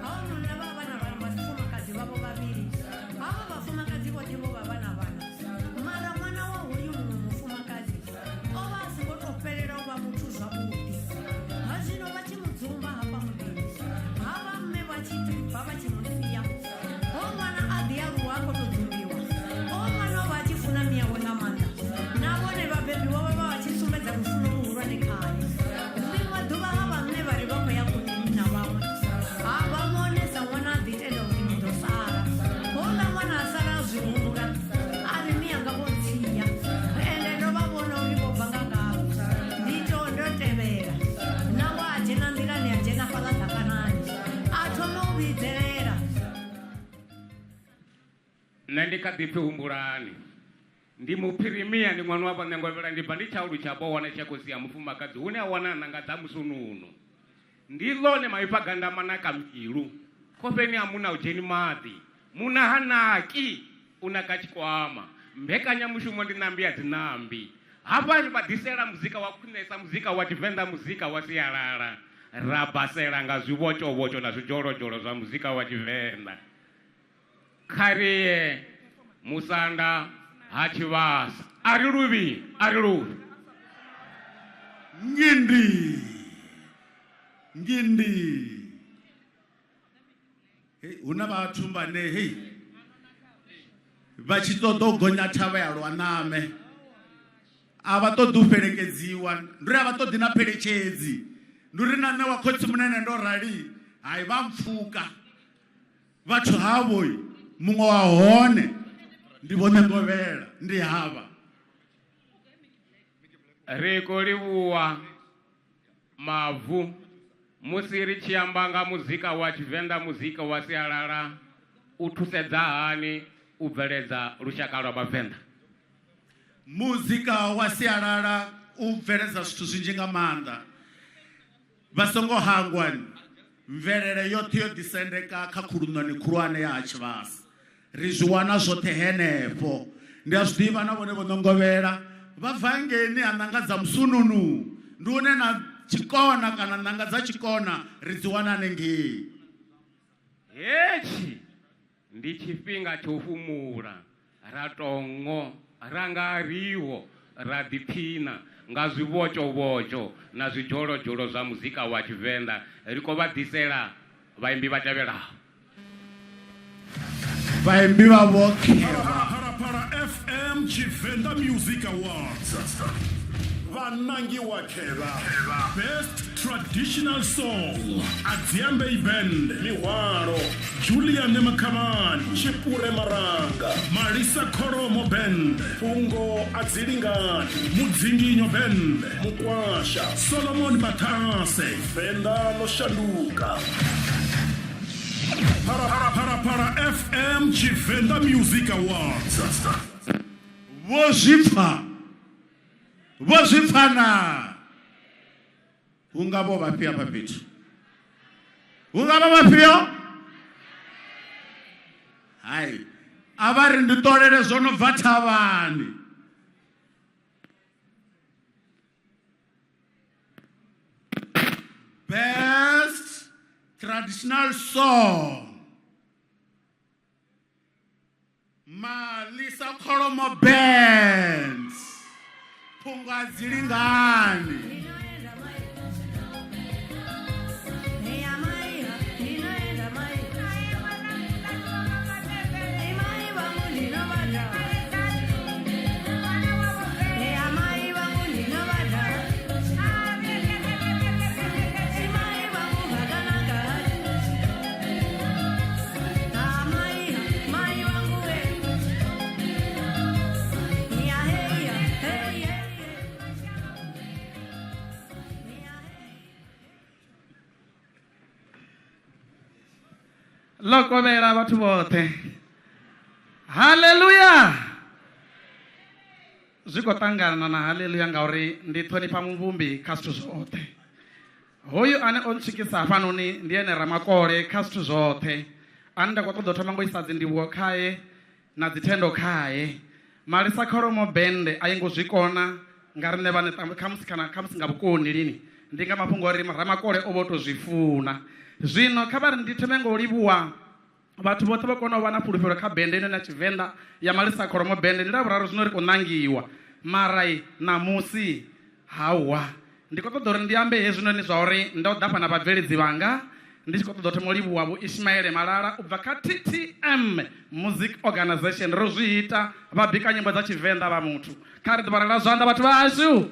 Havho munna vha vha na vhafumakadzi vhavho vhavhili. Havho vhafumakadzi vhoṱhe vho vha vha na vhana, mara ṅwana wa hoyu muṅwe mufumakadzi o vha a songo tou fhelela u vha muthu zwavhuḓi. Ha zwino vha tshi mu dzumba hafha muḓini, ha vha mme vha tshi bva vha tshi mu sia, ho ṅwana a ḓi aluwa a khou tou dzumbiwa. O ṅwana o vha a tshi funa miyawe nga maanḓa, na vhone vhabebi wawe vha vha tshi sumbedza lufuno luhulwane khae. Ḽiṅwe ḓuvha ha vha mme vha ri vha khou ya khunduni na vhaṅwe, ha vha vhone sa ṅwana a ḓi tenda uri ni ḓo sala. Houḽa ṅwana a sala a zwi humbula a ri miyanga vho ntsia, ende ndo vha vhona uri vho bva nga ngafhi, ndi to ndo tevhela. Nangwe a dzhena nḓilani a dzhena fhaḽa ḓakanani a thoma u vhidzelela. Nṋe ndi kha ḓi pfi Humbulani. Ndi muphirimia, ndi ṅwana wa Vhaṋengovhela, ndi bva ndi tshaulu tsha Bohwana tsha khosi ya mufumakadzi hune a wana ṋanga dza musununu. Ndi ḽone maipfi a gandama na kambilu. Khofheni ha munna hu dzheni maḓi. Munna ha naki, u naka tshikwama. Mbekanyamushumo ndi ṋambi ya dziṋambi. Hafha ri vha ḓisela muzika wa khwinesa, muzika wa Tshivenḓa, muzika wa sialala. Ra basela nga zwivhotshovhotsho na zwidzholodzholo zwa muzika wa Tshivenḓa. Kha ri ye musanda ha Tshivhasa. A ri luvhi, a ri luvhi. Ngindi, ngindi. Hey, hu na vhathu vhane hei vha tshi ṱoḓa u gonya thavha ya Lwaname a vha ṱoḓi u fhelekedziwa, ndi uri a vha ṱoḓi na pheletshedzi, ndi uri na nṋe wa khotsi munene ndo rali hai vha mpfuka. Vhathu havho muṅwe wa hone ndi Vho Ṋengovhela, ndi havha. Ri khou livhuwa mavu musi ri tshi amba nga muzika wa Tshivenḓa, muzika wa sialala u thusedza hani u bveledza lushaka lwa Vhavenḓa? Muzika wa sialala u bveledza zwithu zwinzhi nga maanḓa. Vha songo hangwa, mvelele yoṱhe yo ḓisendeka kha khuluṋoni khulwane ya ha Tshivhasa. Ri zwi wana zwoṱhe henefho. Ndi a zwi ḓivha na vhone Vho Ṋongovhela vha bva hangeini ha ṋanga dza Musununu, ndi hune na tshikona kana ṋanga dza tshikona ri dzi wana hanengei. Hetshi ndi tshifhinga tsha u fhumula, ra tou ṅo, ra nga riho, ra ḓiphiṋa nga zwivhotshovhotsho na zwidzholodzholo zwa muzika wa Tshivenḓa. Ri khou vha ḓisela vhaimbi vha tevhelaho. Vhaimbi vha Vho Khevha. Phalaphala FM Tshivenḓa Music Awards. Vhanangiwa Khevha. Best Traditional Song, Adziambei Band, Mihwalo, Julian Makhavhani, Tshipure Maranga, Malisa Kholomo Band, Fhungo a dzi lingani, Mudzinginyo Band, Mukwasha, Solomon Mathase, Venḓa ḽo shanduka. Phalaphala FM Tshivenḓa Music Awards. Vho zwi pfa? Vho zwi pfa naa? Hu nga vho vhafhio hafha fhethu? Hu nga vha vhafhio? Hai, a vha ri ndi ṱolele zwo no bva thavhani. Best traditional song. Malisa Kholomo Bands. Phungo a dzi lingani. Ḽo kovhela vhathu vhoṱhe. Haleluya. Zwi khou ṱangana na haleluya ngauri ndi ṱhonifha muvhumbi kha zwithu zwoṱhe. Hoyu ane o ntswikisa hafhanoni ndi ene Ramakole kha zwithu zwoṱhe. Ane nda khou ṱoḓa u thoma ngo isa dzindivhuwo khae na dzithendo khae. Malisa Kholomo Band a i ngo zwi kona nga riṋe vhaṋe khamusi kana khamusi nga vhukoni lini. Ndi nga mafhungo uri Ramakole o vho to zwi funa. Zwino kha vha ri ndi thome ngo livhuwa vhathu vhoṱhe vho kona u vha na fhulufhelo kha bende ino ya Tshivenḓa ya Malisa Kholomo Band. Ndi ḽavhuraru zwino ri khou ṋangiwa, mara ṋamusi hawa ndi khou ṱoḓa uri ndi ambe hezwinoni zwa uri ndo ḓa fhana vhabveledzi vhanga ndi tshi khou ṱoḓa u thoma u livhuwa Vho Ishmaele Malala u bva kha TTM Music Organization. Ro zwi ita, vha bika nyimbo dza Tshivenḓa vha muthu. Kha ri ḓo vha zwanḓa vhathu vhashu.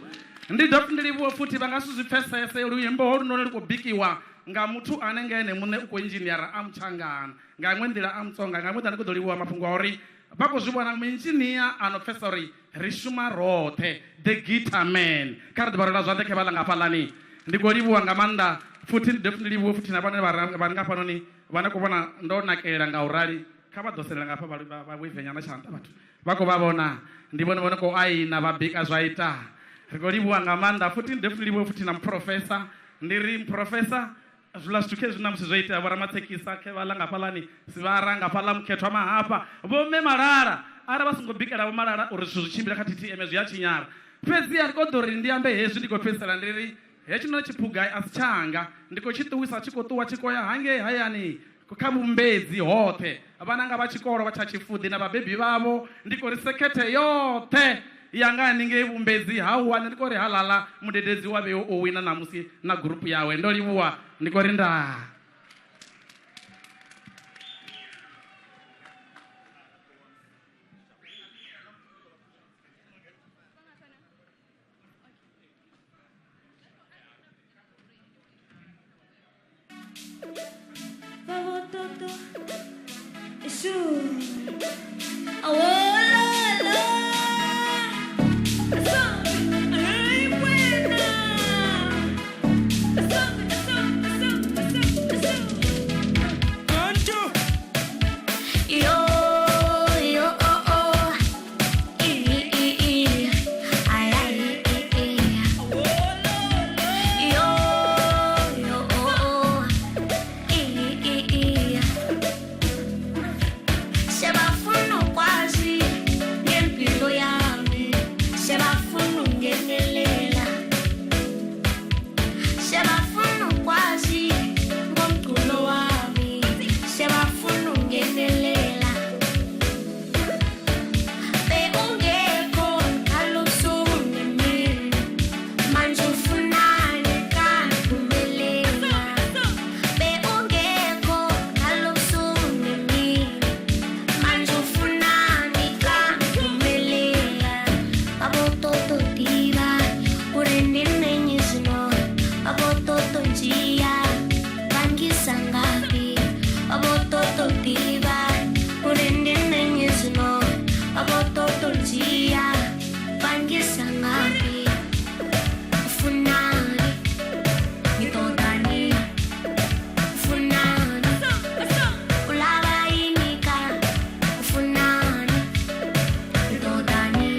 Ndi dovha futhi ndi livhuwe futhi vha nga si zwi pfesese luimbo holunoni lu khou bikiwa nga muthu ane nga ene muṋe u khou inzhiniara a Mutshangana, nga iṅwe nḓila a Mutsonga, nga iṅwe nḓila ndi khou ḓo livhuwa mafhungo a uri vha khou zwi vhona muinzhinia a no pfesesa uri ri shuma roṱhe, the guitar man. Kha ri ḓo vha rwela zwanḓa khe vhaḽa nga hafhaḽani. Ndi khou livhuwa nga maanḓa futhi ndi dovhe futhi ndi livhuwe futhi na vhane vha re nga hafhanoni vha no khou vhona ndo nakelela nga u rali. Kha vha ḓo sendela nga hafha vha wave nyana tshanḓa vhathu vha khou vha vhona, ndi vhone vho no khou aina vha bika zwa ita. Ri khou livhuwa nga maanḓa futhi ndi dovhe futhi ndi livhuwe futhi na muphurofesa. Ndi ri muphurofesa zwiḽa zwithu khezwi na musi zwo itea vho ramatsekisa khe vhaḽa nga fhaḽani Sivhara nga fhaḽa Mukhethwa Mahafha vho mme Malala arali vha songo bikela vho Malala uri zwithu zwi tshimbile kha TTM zwi a tshinyala. Fhedzi a ri kho ḓo ri ndi ambe hezwi ndi khou fhedzisela ndi ri hetshino tshiphuga a si tshanga, ndi khou tshi ṱuwisa tshi khou ṱuwa tshi khou ya hangei hayani kha vhumbedzi hoṱhe, vhananga vha tshikolo vha tsha Tshifuḓi na vhabebi vhavho. Ndi khou ri sekhethe yoṱhe ya nga haningei vhumbedzi hauwa, nṋe ndi khou ri halala mudededzi wa vheo o wina ṋamusi na gurupu yawe. Ndo livhuwa, ndi khou ri ndaa. Sebafuna ukwazi ngempilo yami, sebafuna ungenelela, sebafuna ukwazi ngomculo wami, sebafuna ungenelela. Bewungekho ngalobusuku nemini, manje ufunani kangiphumelela? Bewungekho ngalobusuku nemini, manje ufunani kangiphumelela? Babotototiva uri ndinenyi zwino, babototonjia vangisangapi, babotototiva uri ndinenyi zwino, babototonjia vangisangapi. Ufunani ngitodani, ufunani ulava inika, ufunani ngitodani,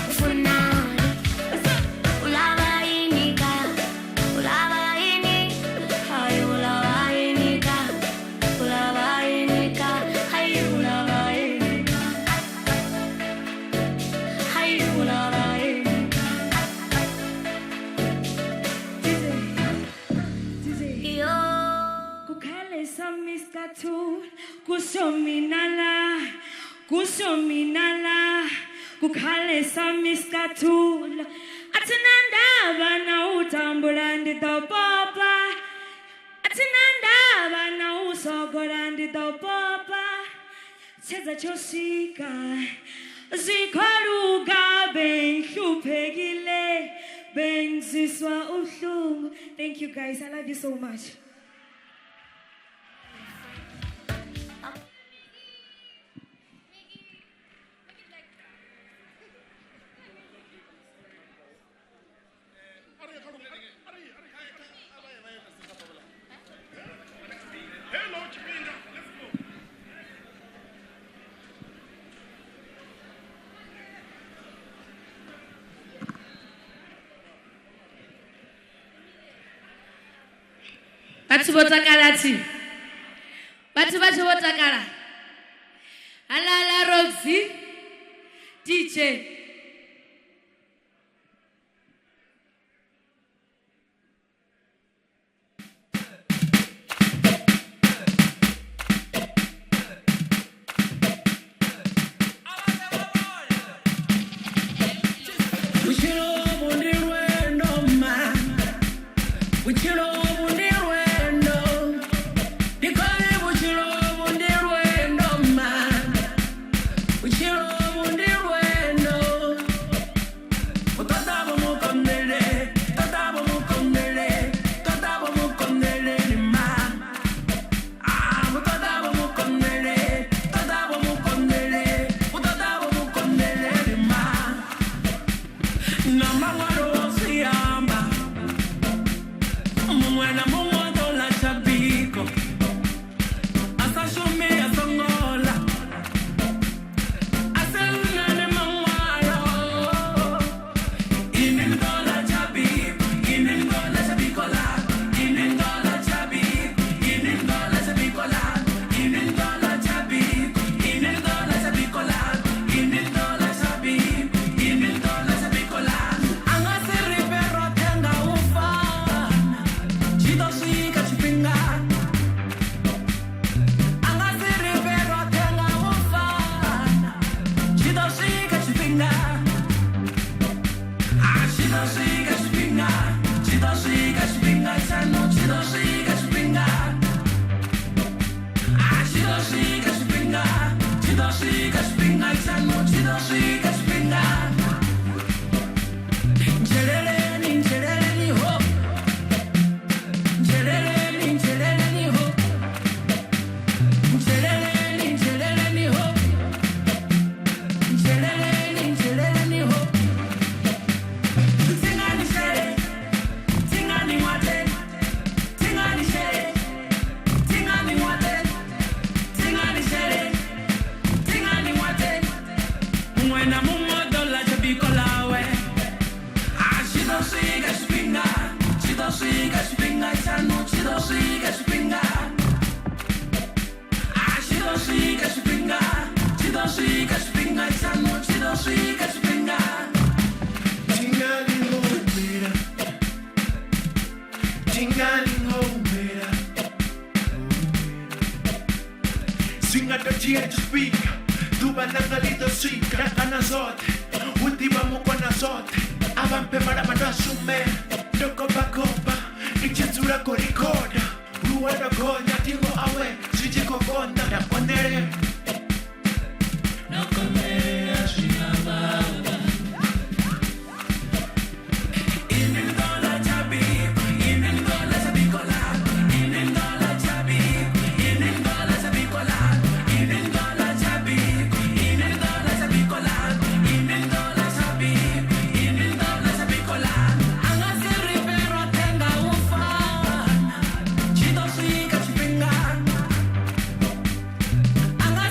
ufunani ulava inika, ulava ini, hayi ulava inika, ulava inika, hayi ulava inika, hayi ulava inika. Yo kukhale sami isicathulo kusho mina la, kusho mina la, kukhale sami isicathulo athinandaba na utambula ndi ḓo popa, athinandaba na usogola ndi ḓo popa, tshedza tsho swika zwikholuga benhluphekile bengiziswa ubuhlungu. Thank you guys, I love you so much. Hello, tshifhinga. Vhathu vho takala thi? Vhathu vha tshi vho takala? Halala Roxy DJ. Vhutshilo vhu ndi lwendo ma, vhutshilo vhu ndi lwendo, ndi khori vhutshilo vhu ndi lwendo ma, vhutshilo vhu ndi lwendo. U ṱoḓa vho mukonḓele, ṱoḓa vho mukonḓele, ṱoḓa vho mukonḓele ma. Ah, u ṱoḓa vho mukonḓele, ṱoḓa vho mukonḓele, u ṱoḓa vho mukonḓele ma. Na maṅwalo o zwi amba, muṅwe na muṅwe o ḓo ḽa tsha biko, a sa shumi a songo ḽa, a si nṋe ndi maṅwalo. Ini ndi ḓo ḽa tsha biko, ini ndi ḓo ḽa tsha biko ḽa, ini ndi ḓo ḽa tsha biko, ini ndi ḓo ḽa tsha biko ḽa, ini ndi ḓo ḽa tsha biko, ini ndi ḓo ḽa tsha biko ḽa, ini ndi ḓo ḽa tsha biko, ini ndi ḓo ḽa tsha biko ḽa. A nga si ri fhe roṱhe nga u fana, tshi ḓo swika tshifhinga. A nga si ri fhe roṱhe nga u fana, tshi ḓo swika tshifhinga. Ah, tshi ḓo swika tshifhinga, tshi ḓo swika tshifhinga tshaṋu, tshi ḓo swika tshifhinga. Ah, tshi ḓo swika tshifhinga, tshi ḓo swika tshifhinga tshaṋu, tshi ḓo swika tshifhinga. Ntsheleleni, ntsheleleni ho, ntsheleleni, ntsheleleni ho, ntsheleleni, ntsheleleni ho, ntsheleleni, ntsheleleni ho. Tsingani shele, tsingani ngwate, tsingani shele, tsingani ngwate, tsingani shele, tsingani ngwate. Muṅwe na muṅwe o ḓo ḽa tsha biko ḽawe. Ah, tshi ḓo swika tshifhinga, tshi ḓo swika tshifhinga tshaṋu, tshi ḓo swika tshifhinga. Ah, tshi ḓo swika tshifhinga, tshi ḓo swika tshifhinga tshaṋu, tshi ḓo swika tshifhinga. Tingali ngomela, tingali ngomela. Zwi nga ḓo dzhia tshifhinga, ḓuvha ḽanga ḽi ḓo swika. Nda kana zwoṱhe, hu ḓivha mukona zwoṱhe. A vha mphe malamba ndo a shumela, ndo kopakopa, ndi tshi dzula khou rikhoda. Luwa ndo gonya, thingo awe zwi tshi khou konḓa, nda konḓelela. Nda konḓelela zwi a vhavha. Ini ndi ḓo ḽa tsha biko, ini ndi ḓo ḽa tsha biko ḽa, ini ndi ḓo ḽa tsha biko, ini ndi ḓo ḽa tsha biko ḽa, ini ndi ḓo ḽa tsha biko, ini ndi ḓo ḽa tsha biko ḽa, ini ndi ḓo ḽa tsha biko, ini ndi ḓo ḽa tsha biko ḽa. A nga si ri fhe roṱhe nga u fana, tshi ḓo swika tshifhinga. A nga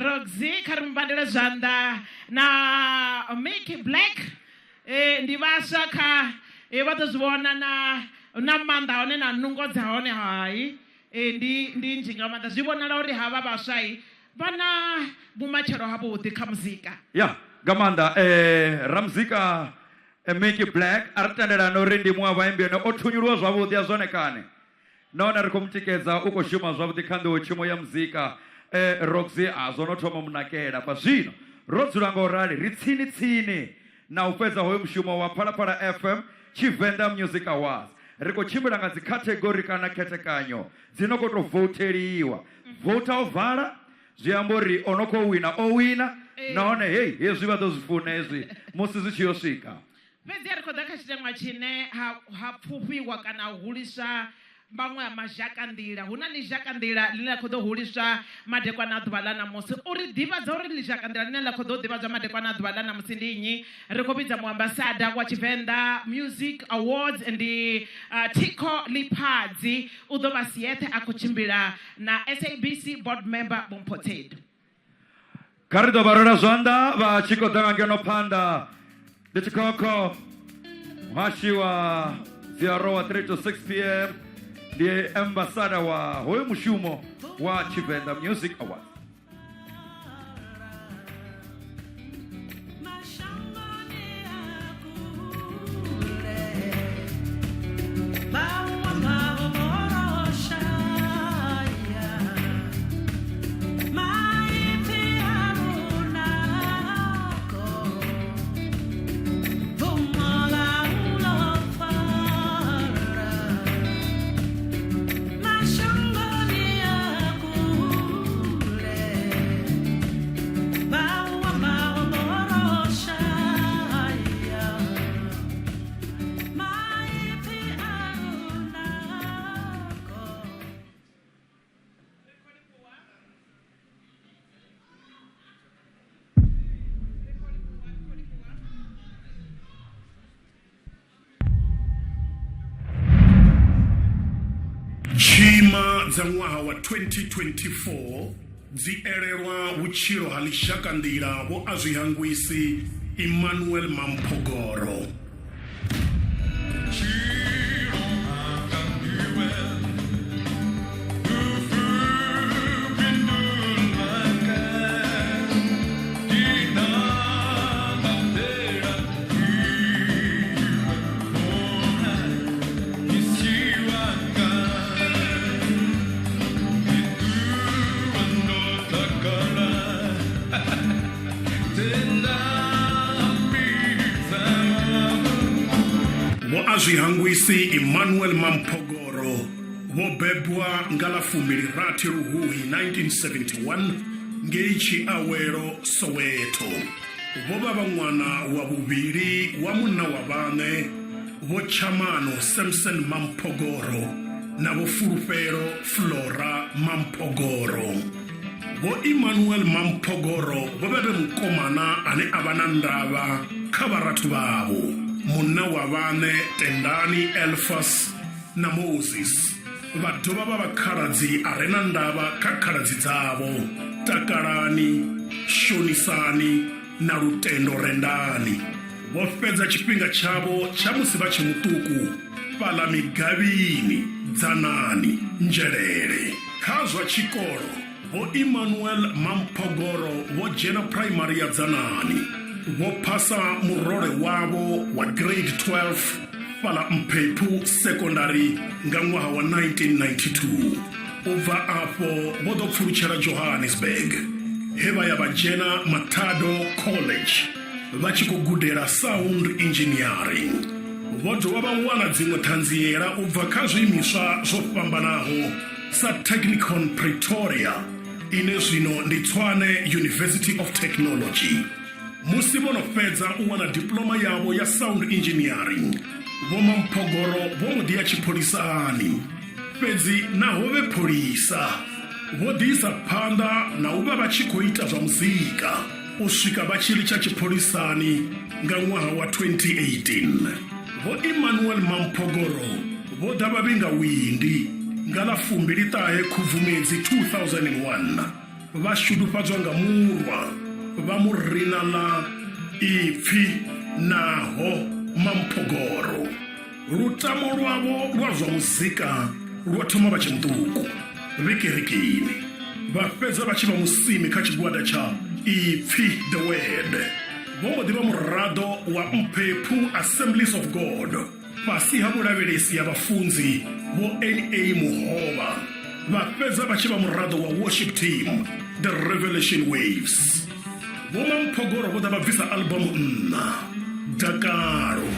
Roxy kha ri mubandele zwanḓa na Mickey Black ndi vhaswa kha vha ḓo zwi vhona na na maanḓa hone na nungo dza hone hai ndi ndi nzhi nga maanḓa zwi vhonala uri havha vhaswa vha na vhumatshelo havhuḓi kha muzika. Ya nga maanḓa ramuzika Mickey Black a ri tendelana uri ndi muṅwe wa vhaimbi ane o thunyuluwa zwavhuḓi a zwone kani nahone ri khou mutikedza u khou shuma zwavhuḓi kha nḓowetshumo ya muzika Roxy a zwo no thoma munakela fha zwino ro dzula nga u rali ri tsini tsini na u fhedza hoyo mushumo wa Phalaphala FM Tshivenḓa Music Awards ri khou tshimbila nga dzi category kana khethekanyo dzi no khou tou votheliwa vouta o vala zwi amba uri o no khou wina o wina nahone hei hezwi vha ḓo zwi funa hezwi musi zwi tshi yo swika. Fhedzi ri khou ḓa kha tshiteṅwa tshine ha ha pfufhiwa kana u huliswa maṅwe a mazhakanḓila. Hu na ḽizhakanḓila ḽine ḽa khou ḓo huliswa madekwana a ḓuvha ḽa ṋamusi. U ri ḓivhadza uri ḽizhakanḓila ḽine ḽa khou ḓo ḓivhadzwa madekwana a ḓuvha ḽa ṋamusi ndi nnyi, ri khou vhidza muambasada wa Tshivenḓa Music Awards ndi Thikho Liphadzi. U ḓo vha siyeṱhe a khou tshimbila na SABC board member Vho Mpho Tsedu. Kha ri ḓo vha rwela zwanḓa vha tshi khou ḓa nga ngeno phanḓa. Ndi Tshikhokho, muhashi wa Ziaro wa 3 to 6 pm, ndi ambassador wa hoyo mushumo wa Tshivenḓa Music Awards. Tshima dza ṅwaha wa 2024 dzi elelwa vhutshilo ha ḽizhakanḓila Vho Azwihangwisi Emmanuel Mamphogoro. Vho Azwihangwisi Emmanuel Mamphogoro vho bebwa nga ḽa 16 Luhuhi 1971 ngei Tshiawelo, Soweto. Vho vha vha ṅwana wa vhuvhili wa munna wa vhaṋe Vho Tshamano Samson Mamphogoro na Vho Fulufhelo Flora Mamphogoro. Vho Emmanuel Mamphogoro vho vha vhe mukomana ane a vha na ndavha kha vharathu vhavho, munna wa vhaṋe Tendani Elphas na Moses. Vha dovha vha vha khaladzi a re na ndavha kha khaladzi dzavho, Takalani, Shonisani na Lutendo Rendani. Vho fhedza tshifhinga tshavho tsha musi vha tshe muṱuku fhaḽa migavhini, Dzanani, Nzhelele. Kha zwa tshikolo, Vho Emmanuel Mamphogoro vho dzhena phuraimari ya Dzanani. Vho phasa murole wavho wa Grade 12 fhaḽa Mphephu Sekondari nga ṅwaha wa 1992. U bva afho vho ḓo pfulutshela Johannesburg, he vha ya vha dzhena Mathado College. vha tshi khou gudela sound engineering. Vho dovha vha wana dziṅwe ṱhanziela u bva kha zwiimiswa zwo fhambanaho sa Technikon Pretoria ine zwino ndi Tshwane University of Technology. Musi vho no fhedza u wana diploma yavho ya sound engineering, Vho Mamphogoro vho mbo ḓi ya tshipholisani. Fhedzi naho vhe pholisa, vho ḓi isa phanḓa na u vha vha tshi khou ita zwa muzika. U swika vha tshi litsha tshipholisani nga ṅwaha wa 2018, Vho Emmanuel Mamphogoro vho ḓa vha vhinga Windi nga ḽa 29 Khubvumedzi 2001. Vha shudufhadzwa nga murwa vha mu rina ḽa Ipfi naho Mamphogoro. Lutamo lwavho lwa zwa muzika lwo thoma vha tshe muṱuku vhe kerekeni, vha fhedza vha tshi vha musimi kha tshigwada tsha Ipfi The Word. Vho mbo ḓi vha muraḓo wa Mphephu Assemblies of God fhasi ha vhulavhelesi ha vhafunzi Vho NA Muhovha, vha fhedza vha tshi vha muraḓo wa worship team The Revelation Waves. Vho Mamphogoro vho ḓa vha bvisa albamu nṋa, Dakalo.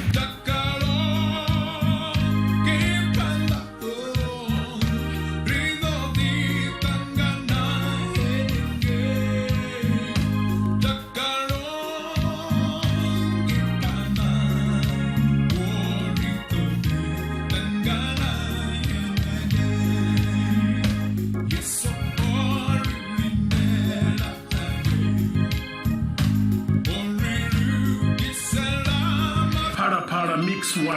Phalaphala Mix 1.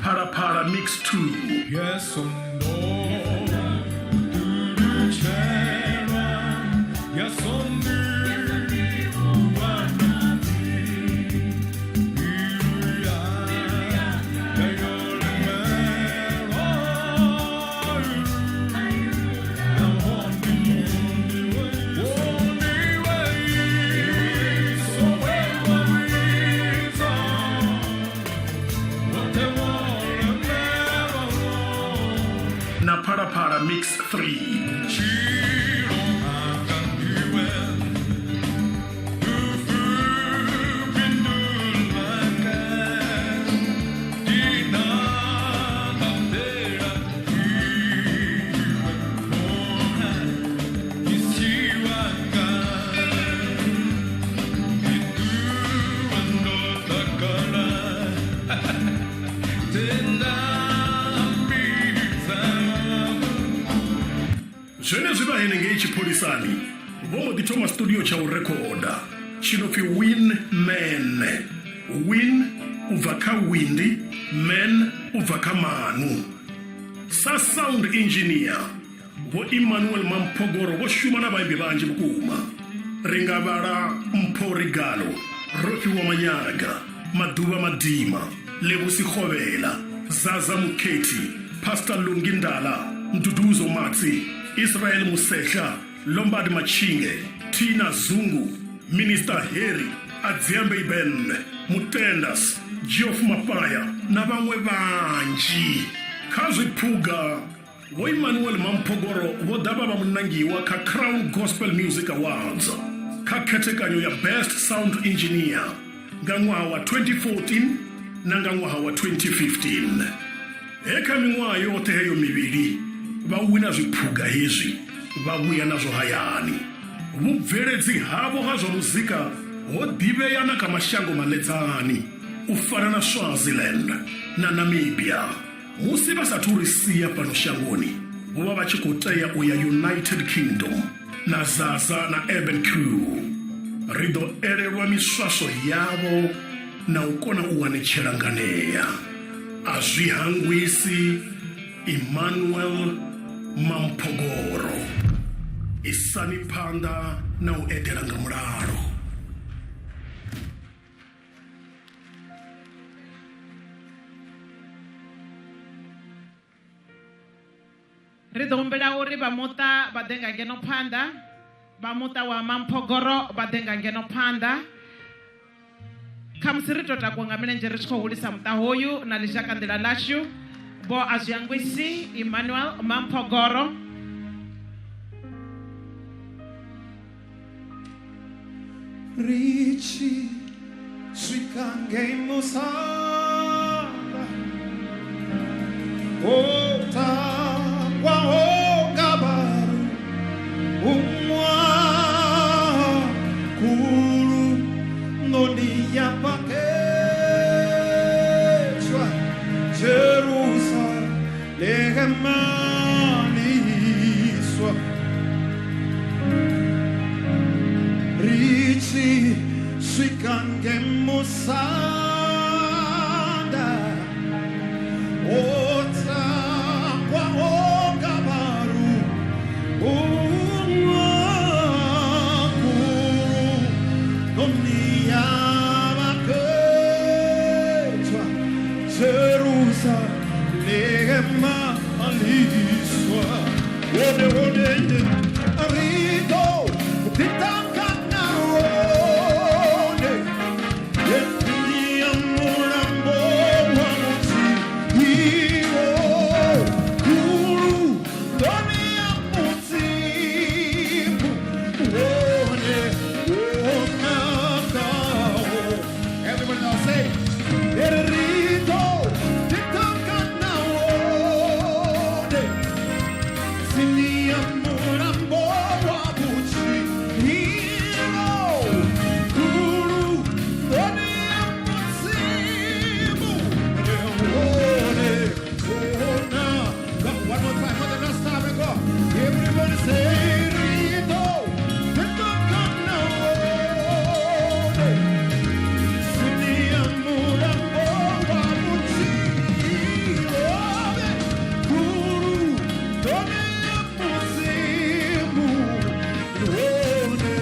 Phalaphala Mix 2. Yes, Na Phalaphala Mix 3. Zwenezwi vha henengei tshipholisani vho mbo ḓi thoma studio tsha u rekhoda tshi no pfi Win Man. Win u bva kha Windy, Man u bva kha Manu. Sa sound engineer, Vho Emmanuel Mamphogoro vho shuma na vhaimbi vhanzhi vhukuma. Ri nga vhala Mpho Rigalo, Rofhiwa Manyaga, Maḓuvha Madima, Lebosi Kgovhela, Zaza Mukhethi, Pastor Lungi Ndala, Nduduzo Matsi, Israel Musehla, Lombard Machinge, Tina Zungu, Minister Harry, Adziambei Ben, Mutendas, Geoff Mapaya na vhaṅwe vhanzhi. Kha zwiphuga, Vho Emmanuel Mamphogoro vho ḓa vha vha munangiwa kha Crown Gospel Music Awards kha khethekanyo ya Best Sound Engineer nga ṅwaha wa 2014 na nga ṅwaha wa 2015. He kha miṅwaha yoṱhe heyo mivhili vha wina zwiphuga hezwi vha vhuya nazwo hayani. Vhubveledzi havho ha zwa muzika ho ḓivhea na kha mashango maḽedzani u fana na Swaziland na Namibia. Musi vha sathu ri sia fhano shangoni, vho vha vha tshi khou tea u ya United Kingdom na Zaza na Urban Crew. Ri ḓo elelwa miswaswo yavho na u kona u wanetshela nganea. A zwi hangwisi Emmanuel Mamphogoro. Isani phanḓa na u eḓela nga mulalo. Ri ḓo humbela uri vha muṱa vha ḓe nga ngeno phanḓa, vha muṱa wa Mamphogoro vha ḓe nga ngeno phanḓa. Khamusi ri tou takuwa nga milenzhe ri tshi khou hulisa muṱa hoyu na ḽizhakanḓila ḽashu, Vho Azwiangwisi Emmanuel Mamphogoro. Ri tshi swika ngei musanda ho tangwaho nga vharuṅwa. Lemaliswa Richi swikange musanda Ota kwa ogabaru Umakuru Nomnia maketwa Jerusalema aliswa One one Rido Titankana one Yetiya mulambo wa mutsi Iwo Kuru Donia mutsimu One Onakao Everybody now say Erito Titankana one Sinia mulambo wa mutsi Iwo Kuru Donia mutsimu One Ona. One more time for the last time we go. Everybody say Rito Titankana one Sinia mulambo wa mutsi Kuru Donia mutsimu One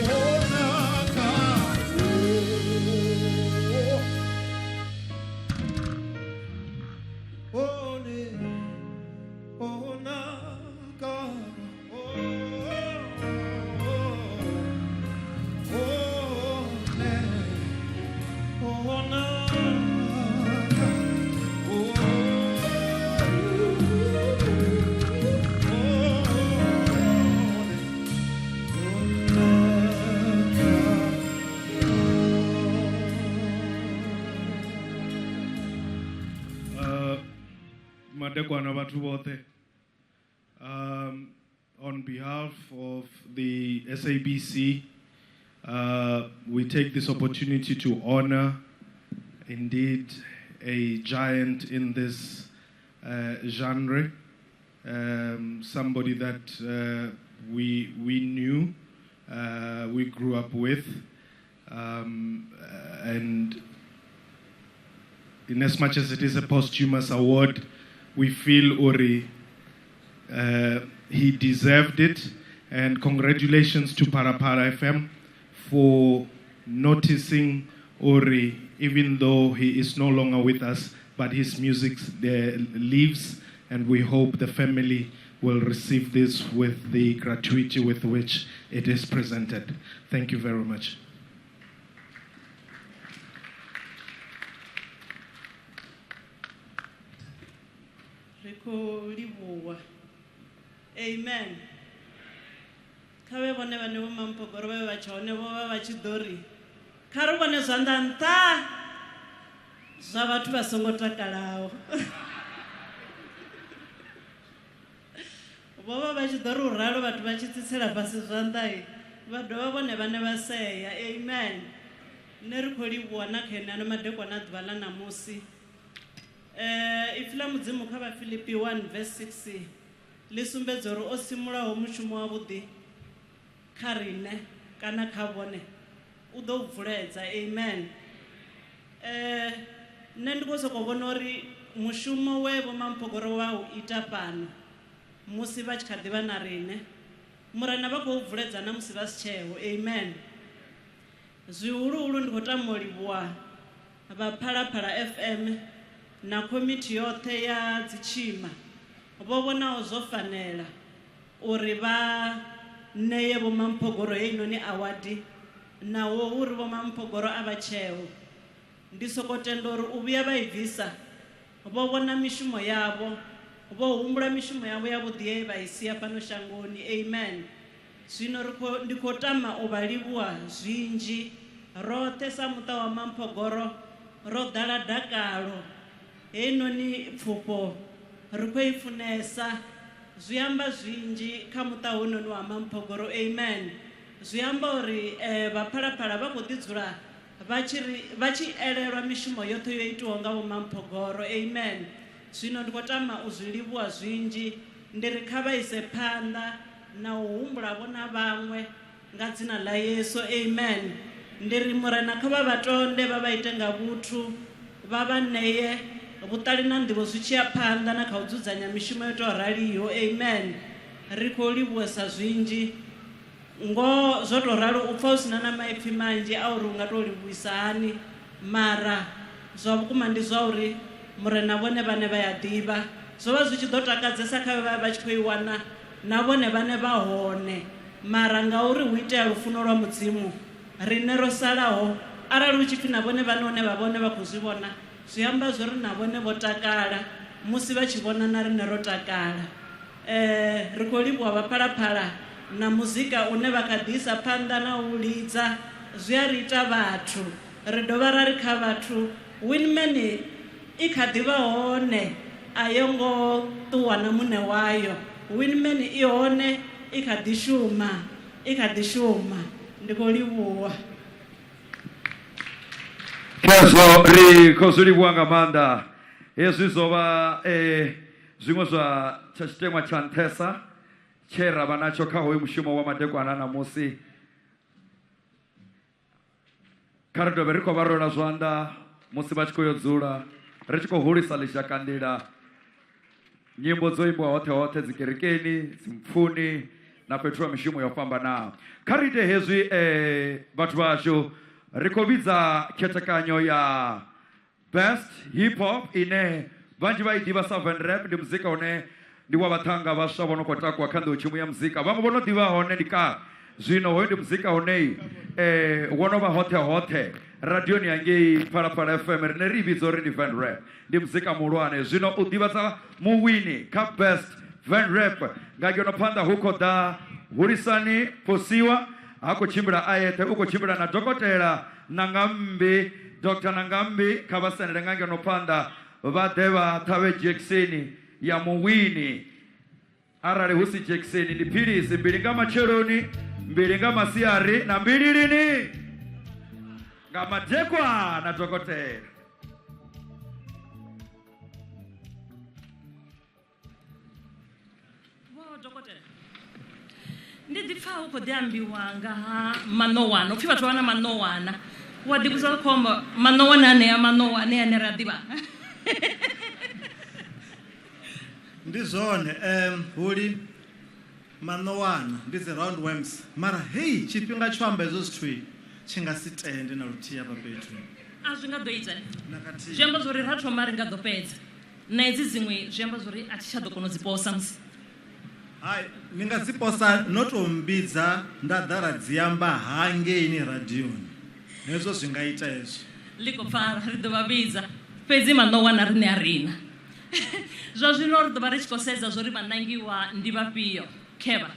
Onaka. One Onaka. One Onaka. Madekwana vhathu vhoṱhe. On behalf of the SABC, we take this opportunity to honor indeed a giant in this genre, somebody that we knew, we grew up with, and in as much as it is a posthumous award, we feel Uri he deserved it. And congratulations to Phalaphala FM for noticing Uri, even though he is no longer with us, but his music lives, and we hope the family will receive this with the gratuity with which it is presented. Thank you very much. Ri khou livhuwa. Amen. Kha vhe vhone vhane vho Mamphogoro vhe vha tsha hone vho vha vha tshi ḓo ri kha ri vhone zwanḓa nṱha zwa vhathu vha songo takalaho. Vho vha vha tshi ḓo ri u ralo vhathu vha tshi tsitsela fhasi zwanḓa vha dovha vhone vhane vha sea. Amen. Nṋe ri khou livhuwa na kha ene ano madekwana a ḓuvha ḽa ṋamusi. Ipfi ḽa Mudzimu kha vha Filipi 1 verse 6 ḽi sumbedza uri o simulaho mushumo wavhuḓi kha riṋe kana kha vhone u ḓo bvuledza. Amen. Nṋe ndi khou sokou vhona uri mushumo we vho Mamphogoro vha u ita fhano musi vha tshi kha ḓivha na riṋe, Murena vha khou bvuledza na musi vha si tsheho. Amen. Zwihuluhulu ndi khou tama u livhuwa vha Phalaphala FM na komiti yoṱhe ya dzitshima vho vhonaho zwo fanela uri vha ṋee vho Mamphogoro heinoni award, naho uri vho Mamphogoro a vha tsheho. Ndi soko tenda uri u vhuya vha i bvisa vho vhona mishumo yavho, vho humbula mishumo yavho yavhuḓi ye vha i sia fhano shangoni. Amen. Zwino ndi khou tama u vha livhuwa zwinzhi roṱhe sa muṱa wa Mamphogoro ro ḓala dakalo. Heinoni pfufho ri khou i funesa, zwi amba zwinzhi kha muṱa hounoni wa Mamphogoro. Amen. Zwi amba uri vha Phalaphala vha khou ḓi dzula vha tshi elelwa mishumo yoṱhe yo itiwaho nga vho Mamphogoro. Amen. Zwino ndi khou tama u zwi livhuwa zwinzhi, ndi ri kha vha ise phanḓa na u humbula vhona vhaṅwe nga dzina ḽa Yesu, amen. Ndi ri Murena kha vha vha tonde, vha vha ite nga vhuthu, vha vha ṋee vhuṱali na nḓivho zwi tshi ya phanḓa na kha u dzudzanya mishumo yo tou raliho, amen. Ri khou livhuwesa zwinzhi, ngo zwo tou ralo u pfa u sina na maipfi manzhi a uri u nga tou livhuwisa hani, mara zwa vhukuma ndi zwa uri Murena vhone vhane vha ya ḓivha. Zwo vha zwi tshi ḓo takadzesa kha vha vha tshi khou i wana na vhone vhane vha hone, mara ngauri hu itea lufuno lwa Mudzimu, riṋe ro salaho arali hu tshi pfi na vhone vhane hone vha vhone vha khou zwi vhona, zwi amba zwori na vhone vho takala musi vha tshi vhona na riṋe ro takala. Ri khou livhuwa vha Phalaphala na muzika une vha kha ḓi isa phanḓa na u lidza, zwi a ri ita vhathu. Ri dovha ra ri kha vhathu, Winman i kha ḓi vha hone, a yo ngo ṱuwa na muṋe wayo. Winman i hone, i kha ḓi shuma, i kha ḓi shuma. Ndi khou livhuwa. Khezwo ri khou zwi livhuwa nga maanḓa. Hezwi zwo vha zwiṅwe zwa tsha tshiteṅwa tsha nṱhesa tshe ra vha natsho kha hoyu mushumo wa madekwana ṋamusi. Kha ri dovhe ri khou vha rwela zwanḓa musi vha tshi khou yo dzula, ri tshi khou hulisa ḽizhakanḓila. Nyimbo dzo imbiwa hoṱhe hoṱhe, dzikerekeni, dzimpfuni na fhethu ha mishumo yo fhambanaho. Kha ri ite hezwi vhathu vhashu, ri khou vhidza khethekanyo ya Best Hip Hop ine vhanzhi vha i ḓivha sa Van Rap. Ndi muzika une ndi wa vhaṱhannga vhaswa vho no khou takuwa kha nḓowetshumo ya muzika, vhaṅwe vho no ḓivha hone ndi kale. Zwino hoyu ndi muzika une wo no vha hoṱhe hoṱhe radioni hangei Phalaphala FM, rine ri i vhidza uri ndi Van Rap. Ndi muzika muhulwane. Zwino u ḓivhadza muwini kha Best Van Rap nga ngeno phanḓa hu khou ḓa Hulisani Phosiwa, ha khou tshimbila a yeṱhe, u khou tshimbila na dokotela Nangammbi. Dr Nangammbi kha vha sendele nga ngeno phanḓa vha ḓe vha ṱhavhe dzhekiseni ya muwini. Arali hu si dzhekiseni ndi philisi, mbili nga matsheloni, mbili nga masiari na mbili lini nga madekwana. Dokotela Vho dokotela, ndi ḓi pfa hu khou ḓi ambiwa nga ha maṋowana, upfhi vhathu vha na maṋowana. Wa ḓi vhudza khou amba maṋowana anea, maṋowa anea ane ra ḓivha. Ndi zwone, huli maṋowana ndi dzi round worms, mara hei tshifhinga tsho amba hezwo zwithu tshi nga si tende na luthihi hafha fhethu. A zwi nga ḓo ita. Na khathihi. Zwi amba zwori ra thoma ri nga ḓo fhedza. Na hedzi dziṅwe zwi amba zwori a thi tsha ḓo kona u dzi posa musi. Hai, ni nga dzi posa no tou mmbidza nda ḓa ra dzi amba hangeini radioni. Hezwo zwi nga ita hezwo. Ḽi khou pfala, ri ḓo vha vhidza. Fhedzi maṋowana riṋe a rina. Zwa zwino ri ḓo vha ri tshi khou sedza zwori vhanangiwa ndi vhafhio. Khevha.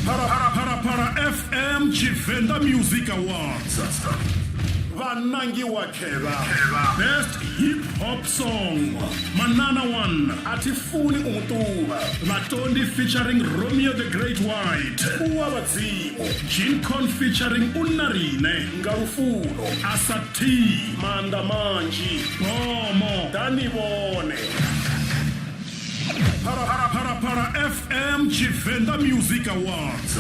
Phalaphala FM Tshivenda Music Awards. Vhanangiwa khevha. Best Hip Hop Song. Manana 1, A Thi Funi U Mu Ṱuvha. Vhatondi featuring Romeo the Great White. Uwa Vhadzimu. Gincon featuring Unna Rine. Nga Lufuno. Asa T. Maanḓa Manzhi. Bomo. Ḓani Vhone. Phalaphala FM Tshivenda Music Awards.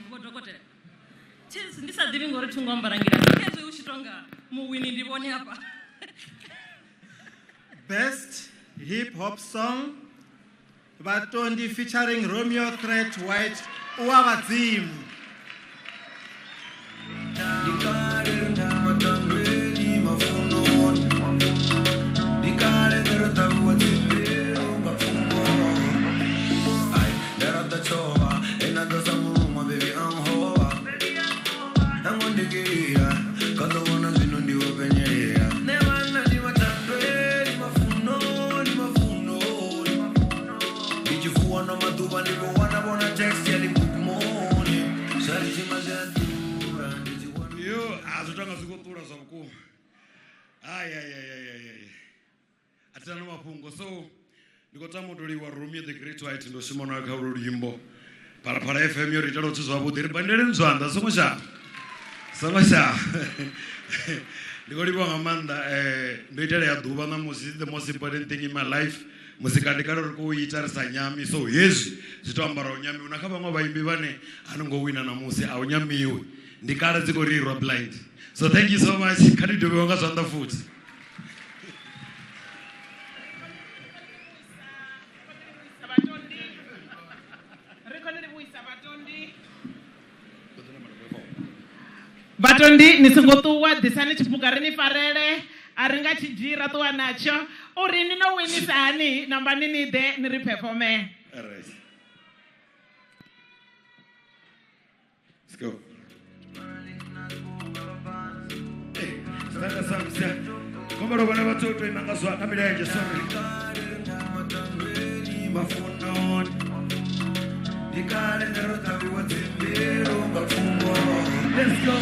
Vho dokotela, ndi sa ḓivhi ngori thi ngo ambara ngilasi, khezwi u tshi tonga muwini ndi vhone hafha. Best Hip Hop Song, Vhatondi featuring Romeo Threat White, Uwa Vhadzimu. Yo, a zwi tonga zwi khou ṱula zwa vhukuma. Ai, ai, ai, ai, ai, ai. A thi na mafhungo. So, ndi khou tama u tou livhuwa Romeo the Great White, ndo shuma nayo kha ulo luimbo. Phalaphala FM yo ri itela zwithu zwavhuḓi, ri bandeleni zwanḓa, songo shavha. Songo sha. Ndi khou livhuwa nga maanḓa ndo itela ya ḓuvha ṋamusi, the most important thing in my life. Muzika ndi kale ri khou ita ri sa nyami, so hezwi zwi to ambara u nyamiwa. Na kha vhaṅwe vhaimbi vhane a no ngo wina ṋamusi a u nyamiwi, ndi kale dzi khou ri irwa blind. So thank you so much. Kha ndi dovhiwe nga zwanḓa futhi. Vhatondi ni songo ṱuwa, ḓisani tshipuka ri ni farele, a ri nga tshi dzhii ra ṱuwa natsho. Uri ni no winisa hani, nambani ni ḓe ni ri performe. All right. Let's go. Hey, Kombelo vhana vhathu u to ima nga zwa nga milenzhe, sorry. Mafunoni. Let's go.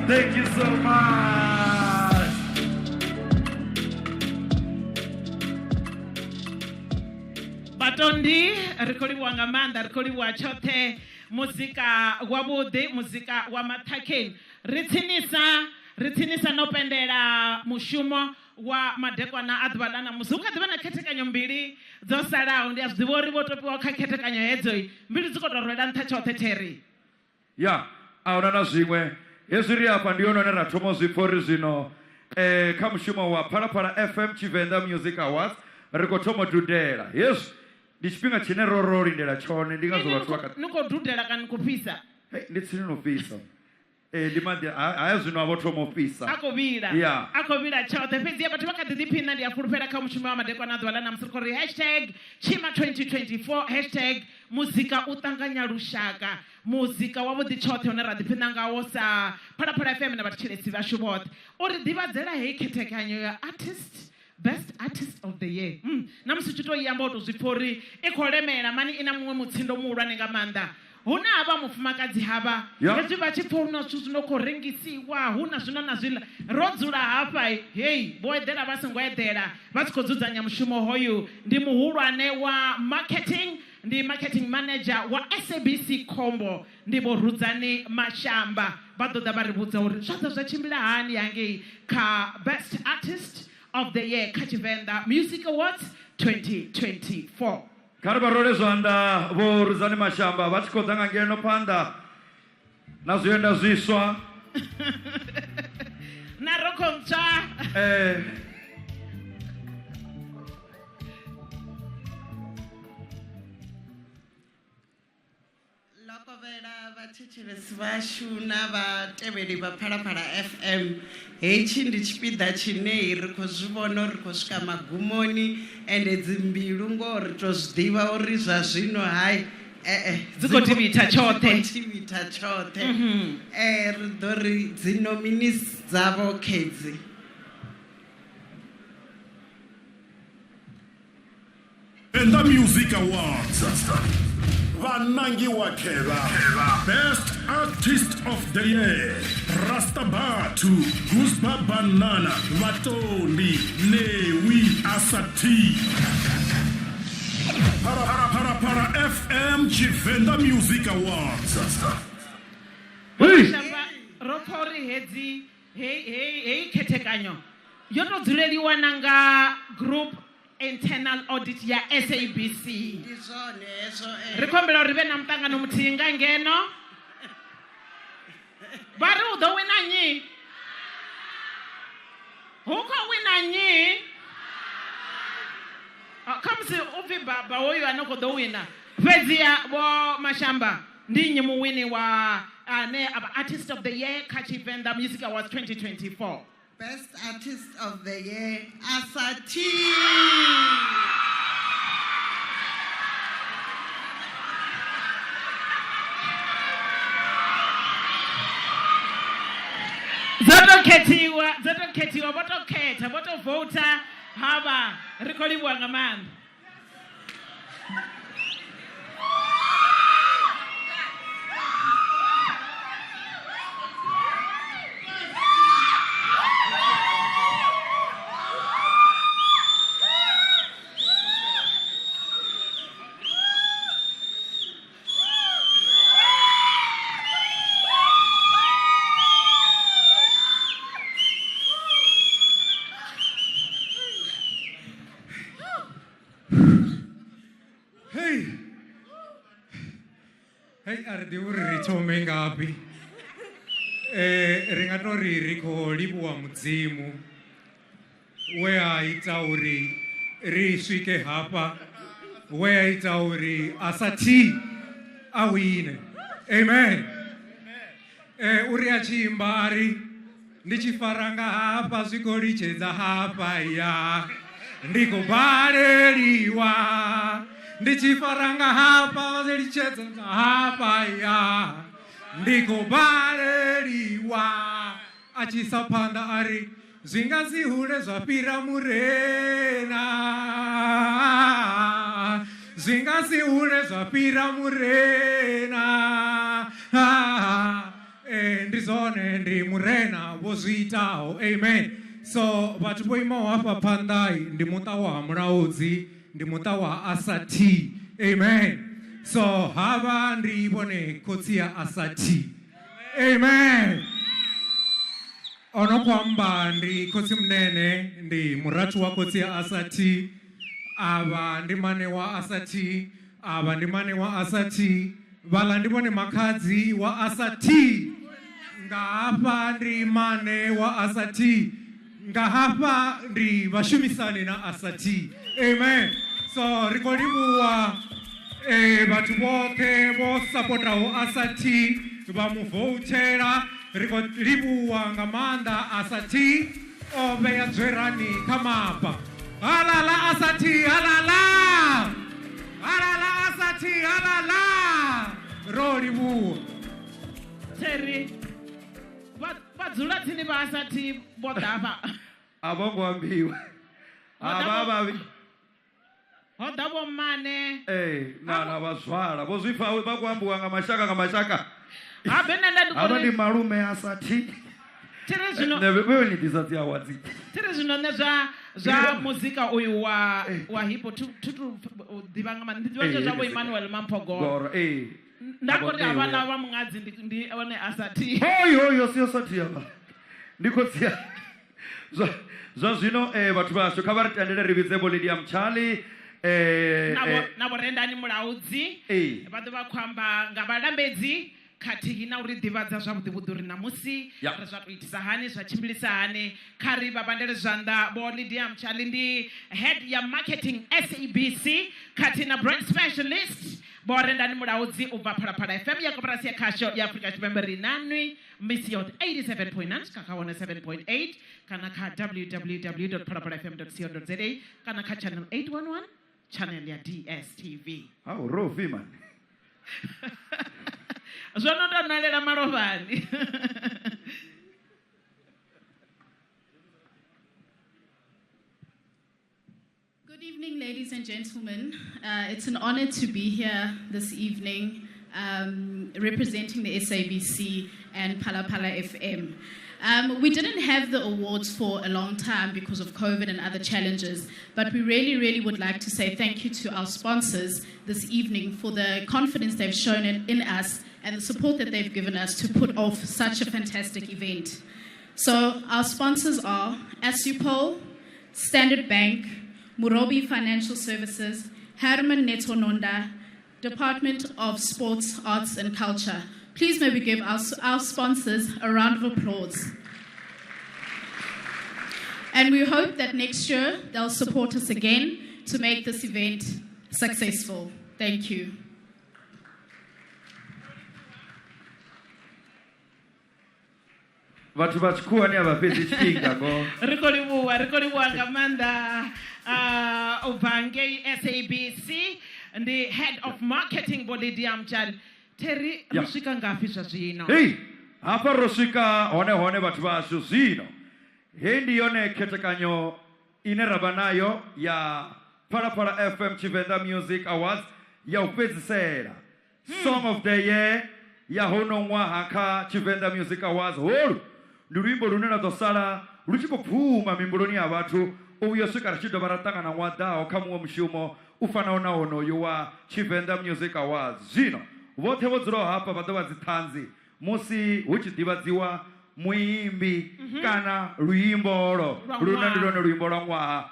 Thank you so much. Vhatondi ri khou livhuwa nga maanḓa, ri khou livhuwa tshoṱhe muzika wavhuḓi, muzika wa maṱhakheni. Ri tsinisa no pendela mushumo wa madekwana a ḓuvha ḽa ṋamusi. Hu kha ḓivha na khethekanyo mbili dzo salaho, ndi a zwi ḓivha uri vho topiwa kha khethekanyo hedzo mbili dzi khou tou rwela nṱha tshoṱhe theri. Ya, a huna na zwiṅwe. Hezwi ri afha ndi yone hune ra thoma zwi pfha uri zwino kha mushumo wa Phalaphala FM Tshivenḓa Music Awards ri khou thoma dudela. Hezwi ndi tshifhinga tshine ro lindela tshone, ndi ngazwo vhathu vha kha ni khou dudela kana ni khou fhisa? Ndi tsini no fhisa. Ndi maḓi haya zwino a vho thoma u fhisa. A khou vhila. Yeah. A khou vhila tshoṱhe. Fhedzi vhathu vha kha ḓi ḓiphina, ndi a fulufhela kha mushumo wa madekwana a ḓuvha ḽa ṋamusi. Ri khou ri hashtag Tshima 2024 hashtag muzika u ṱanganya lushaka. Muzika wavhuḓi tshoṱhe une ra ḓiphina ngawo sa Phalaphala FM na vhathetshelesi vhashu vhoṱhe. U ri ḓivhadzela heyi khethekanyo ya artist best artist of the year. Na musi u tshi tou i amba u tou zwi pfha uri i khou lemela mani, i na muṅwe mutsindo muhulwane nga maanḓa. Hu na havha mufumakadzi havha hezwi vha tshi pfha hu na zwithu zwi no khou rengisiwa, hu na zwino na zwiḽa, ro dzula hafha hei vho eḓela vha songo eḓela vha tshi khou dzudzanya mushumo hoyu. Ndi muhulwane wa marketing Ndi marketing manager wa SABC Combo, ndi Vho Rudzani Mashamba. Vha ḓo ḓa vha ri vhudza uri zwa ḓo zwa tshimbila hani hangei kha Best Artist of the Year kha Tshivenḓa Music Awards 2024. Kha ri vha role zwanḓa Vho Rudzani Mashamba vha tshi khou ḓa nga ngeno phanḓa na zwienda zwiswa. Na rokho ntswa. Lokovhela vhathetshelesi vhashu na vhatevheli vha Phalaphala FM. Hetshi ndi tshipiḓa tshine ri khou zwi vhona uri ri khou swika magumoni, ende dzimbilu ngo ri to zwi ḓivha uri zwa zwino hai Dzi khou tivhitha tshoṱhe. Dzi khou tivhitha tshoṱhe. Ri ḓo ri dzi nominees dzavho khedzi. Venḓa Music Awards vhanangiwa khevha Best Artist of the Year Rasta Bathu Gusba Banana Vhatondi Newi Asati Phalaphala FM Tshivenḓa Music Awards. Mashamba ro pfa uri hedzi heyi khethekanyo yo to dzuleliwa na nga group internal audit ya SABC. Ndi zwone hezwo. Ri khou humbela uri vhe na muṱangano muthihi nga ngeno. Vha ri u ḓo wina nnyi? Hu khou wina nnyi? Khamusi u pfi baba hoyu ane khou ḓo wina. Fhedziha Vho Mashamba ndi nnyi muwini wa ane a vha Artist of the Year kha Tshivenḓa Music Awards 2024? Best Artist of the Year, Asati. Dzo to khethiwa, dzo to khethiwa, vho to khetha, vho to vouta havha. Ri khou livhuwa nga maanḓa. Hey. Hey, a ri ḓivhi uri ri thome ngafhi. Ri nga to ri ri khou livhuwa Mudzimu we a ita uri ri swike hafha, we a ita uri Asati a wine. Amen. Uri a tshi imba a ri ndi tshi fara nga hafha zwi khou litshedza hafha ya ndi khou baleliwa, ndi tshi fara nga hafha zwi litshedza hafha ya ndi khou baleliwa. A tshi isa phanḓa a ri zwi nga si hule zwa fhira murena, zwi nga si hule zwa fhira murena. Ndi zwone, ndi murena vho zwi itaho. Amen. So vhathu vho imaho hafha phanḓa ndi muṱa wa Mulaudzi, ndi muṱa wa Asati. Amen. So havha ndi vhone khotsi ya Asati. Amen. Ono khou amba ndi khotsi Munene, ndi murathu wa khotsi ya Asati. Avha ndi mane wa Asati, avha ndi mane wa Asati, vhaḽa ndi vhone makhadzi wa Asati. Nga hafha ndi mane wa Asati, nga hafha ndi vhashumisani na Asati. Amen. So ri khou livhuwa vhathu vhoṱhe vho sapotaho Asati, vha mu voutela. Ri khou livhuwa nga maanḓa Asati o vhea dzwerani kha mapa. Halala Asati, halala! Halala Asati, halala! Ro livhuwa. Terry, vha dzula tsini vha Asati vho ḓa hafha. A vho ngo ambiwa. Havha vhavhi. Ho ḓa vho mmane. Na vhazwala. Vho zwi pfa vha khou ambiwa nga mashaka nga mashaka. Habe nṋe nda ndi Havha khou ndi ri malume Asati. Thiri zwino Nṋe vhe ni ḓisa dzi awards. Thiri zwino nṋe zwa zwa muzika uyu wa hip hop thu thu ḓivha nga maanḓa. Ndi ḓivha Eh, zwa vho muzika. Emmanuel Mamphogoro. Goro, eh. Nda kori Nabo havhaḽa vha muṅadzi ndi one a sa thi. Hoi hoi yo si sa thia ba. Ndi khotsi ya. Zwa zwino vhathu vhashu kha vha ri tendele ri vhidze vho Lydia Mtshali Na vho Rendani Mulaudzi. Vha ḓo vha khou amba nga vhalambedzi khathihi na uri ḓivhadza zwavhuḓi vhuḓi uri ṋamusi ri zwa tou itisa hani, zwa tshimbilisa hani. Kha ri vha vhandele zwanḓa vho Lydia Mtshali, ndi head ya marketing SABC khathihi na brand specialist vho Rendani Mulaudzi u bva Phalaphala FM ya koporasi ya khasho ya Afrika Tshipembe. Ri nanwi misi yoṱhe 87.9 swika kha 107.8 kana kha www.phalaphalafm.co.za kana kha channel 811 channel ya DSTV. Hao rofi man. Zwo no tou nwelela malofhani. Good evening, ladies and gentlemen. It's an honor to be here this evening representing the SABC and Phalaphala FM. We didn't have the awards for a long time because of COVID and other challenges, but we really, really would like to say thank you to our sponsors this evening for the confidence they've shown in us and the support that they've given us to put off such a fantastic event. So our sponsors are Assupol, Standard Bank, Murobi Financial Services, Herman Netononda, Department of Sports, Arts and Culture. Please may we give our sponsors a round of applause. And we hope that next year they'll support us again to make this event successful. Thank you. Vhathu vha tshikhuwani a vha fhedzi tshifhinga ngo. Ri khou livhuwa, ri khou livhuwa nga maanḓa u bva ngei SABC ndi head of marketing vho Lydia Mtshali. Terry, ro swika ngafhi zwa zwino? Hei, hafha ro swika hone hone vhathu vhashu zwino. Hei ndi yone khethekanyo ine ra vha nayo ya Phalaphala FM Tshivenda Music Awards ya u fhedzisela. Song of the Year ya hono ṅwaha kha Tshivenda Music Awards. Holu ndi luimbo lune lwa ḓo sala lu tshi khou bvuma mihumbuloni ya vhathu u vhuya u swika ri tshi dovha ra ṱangana ṅwaha ḓaho kha muṅwe mushumo u fanaho na wonoyu wa Tshivenda Music Awards. Zwino vhoṱhe vho dzulaho hafha vha ḓo vha dziṱhanzi musi hu tshi ḓivhadziwa muimbi kana luimbolo lune ndi lwone luimbo lwa ṅwaha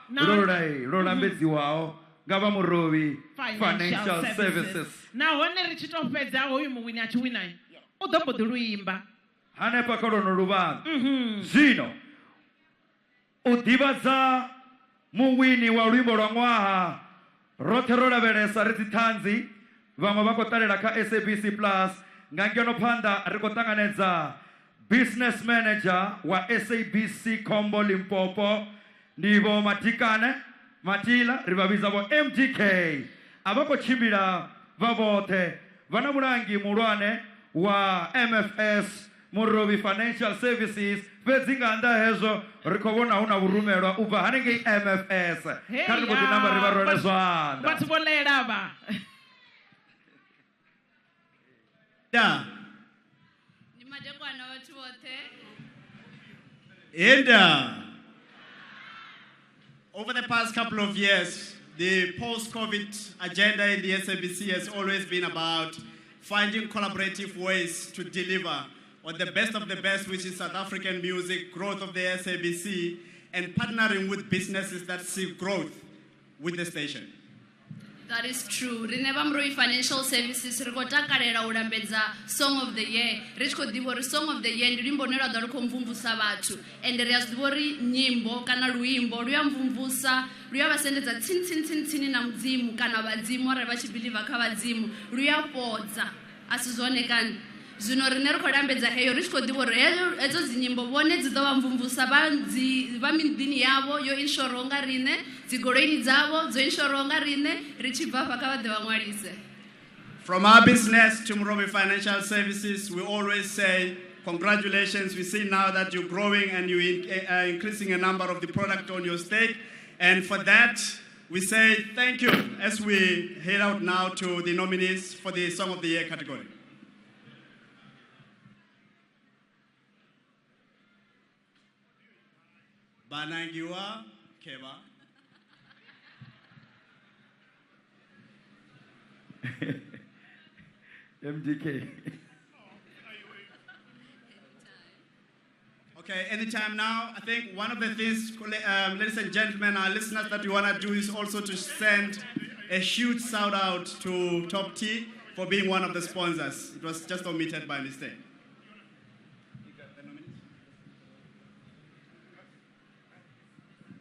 lwo lambedziwaho nga vha Murovhi Financial Services. Nahone ri tshi tou fhedza hoyu muwini a tshi wina u ḓo mbo ḓi luimba hanefha kha lwono luvhanḓa. Zwino u ḓivhadza muwini wa luimbo lwa ṅwaha roṱhe ro lavhelesa ri dziṱhanzi, vhaṅwe vha khou ṱalela kha SABC Plus. Nga ngeno phanḓa ri khou ṱanganedza business manager wa SABC Combo Limpopo, ndi vho Madikane Matila, ri vha vhidza vho MDK. A vha khou tshimbila vha vhoṱhe, vha na mulangi muhulwane wa MFS Murovhi Financial Services. Fhedzi nga nnḓa hezwo ri khou vhona hu na vhurumelwa u bva hanengei MFS. Kha ri mbo ḓi namba ri vha rwele zwanḓa. Vhathu vho lela vha. Ndi madekwana vhathu vhoṱhe. Enda. Over the past couple of years, the post-COVID agenda in the SABC has always been about finding collaborative ways to deliver on the best of the best, which is South African music, growth of the SABC, and partnering with businesses that see growth with the station. That is true. Rine vha Murovhi Financial Services ri khou takalela u lambedza Song of the Year. Ri tshi khou ḓivha uri Song of the Year ndi luimbo lune lwa ḓo lu khou mvumvusa vhathu. Ende ri a zwi ḓivha uri nyimbo kana luimbo lu ya mvumvusa, lu ya vha sendedza tsini tsini tsini tsini na Mudzimu kana vhadzimu arali vha tshi believe kha vhadzimu, lu ya fhodza. A si zwone kani? Zwino rine ri khou lambedza heyo ri tshi khou ḓivha uri hedzo dzi nyimbo vhone dzi ḓo vha mvumvusa vha miḓini yavho yo inshoro nga riṋe, dzigoloini dzavho dzo inshoro nga riṋe, ri tshi bva afha kha vha ḓe vha ṅwalise. From our business to Murovhi Financial Services, we always say congratulations. We see now that you're growing and you're increasing a number of the product on your stake. And for that, we say thank you as we head out now to the nominees for the Song of the Year category. Vhanangiwa Khevha. MDK. Okay, anytime now. I think one of the things, ladies and gentlemen, our listeners, that we want to do is also to send a huge shout out to Top T for being one of the sponsors. It was just omitted by mistake.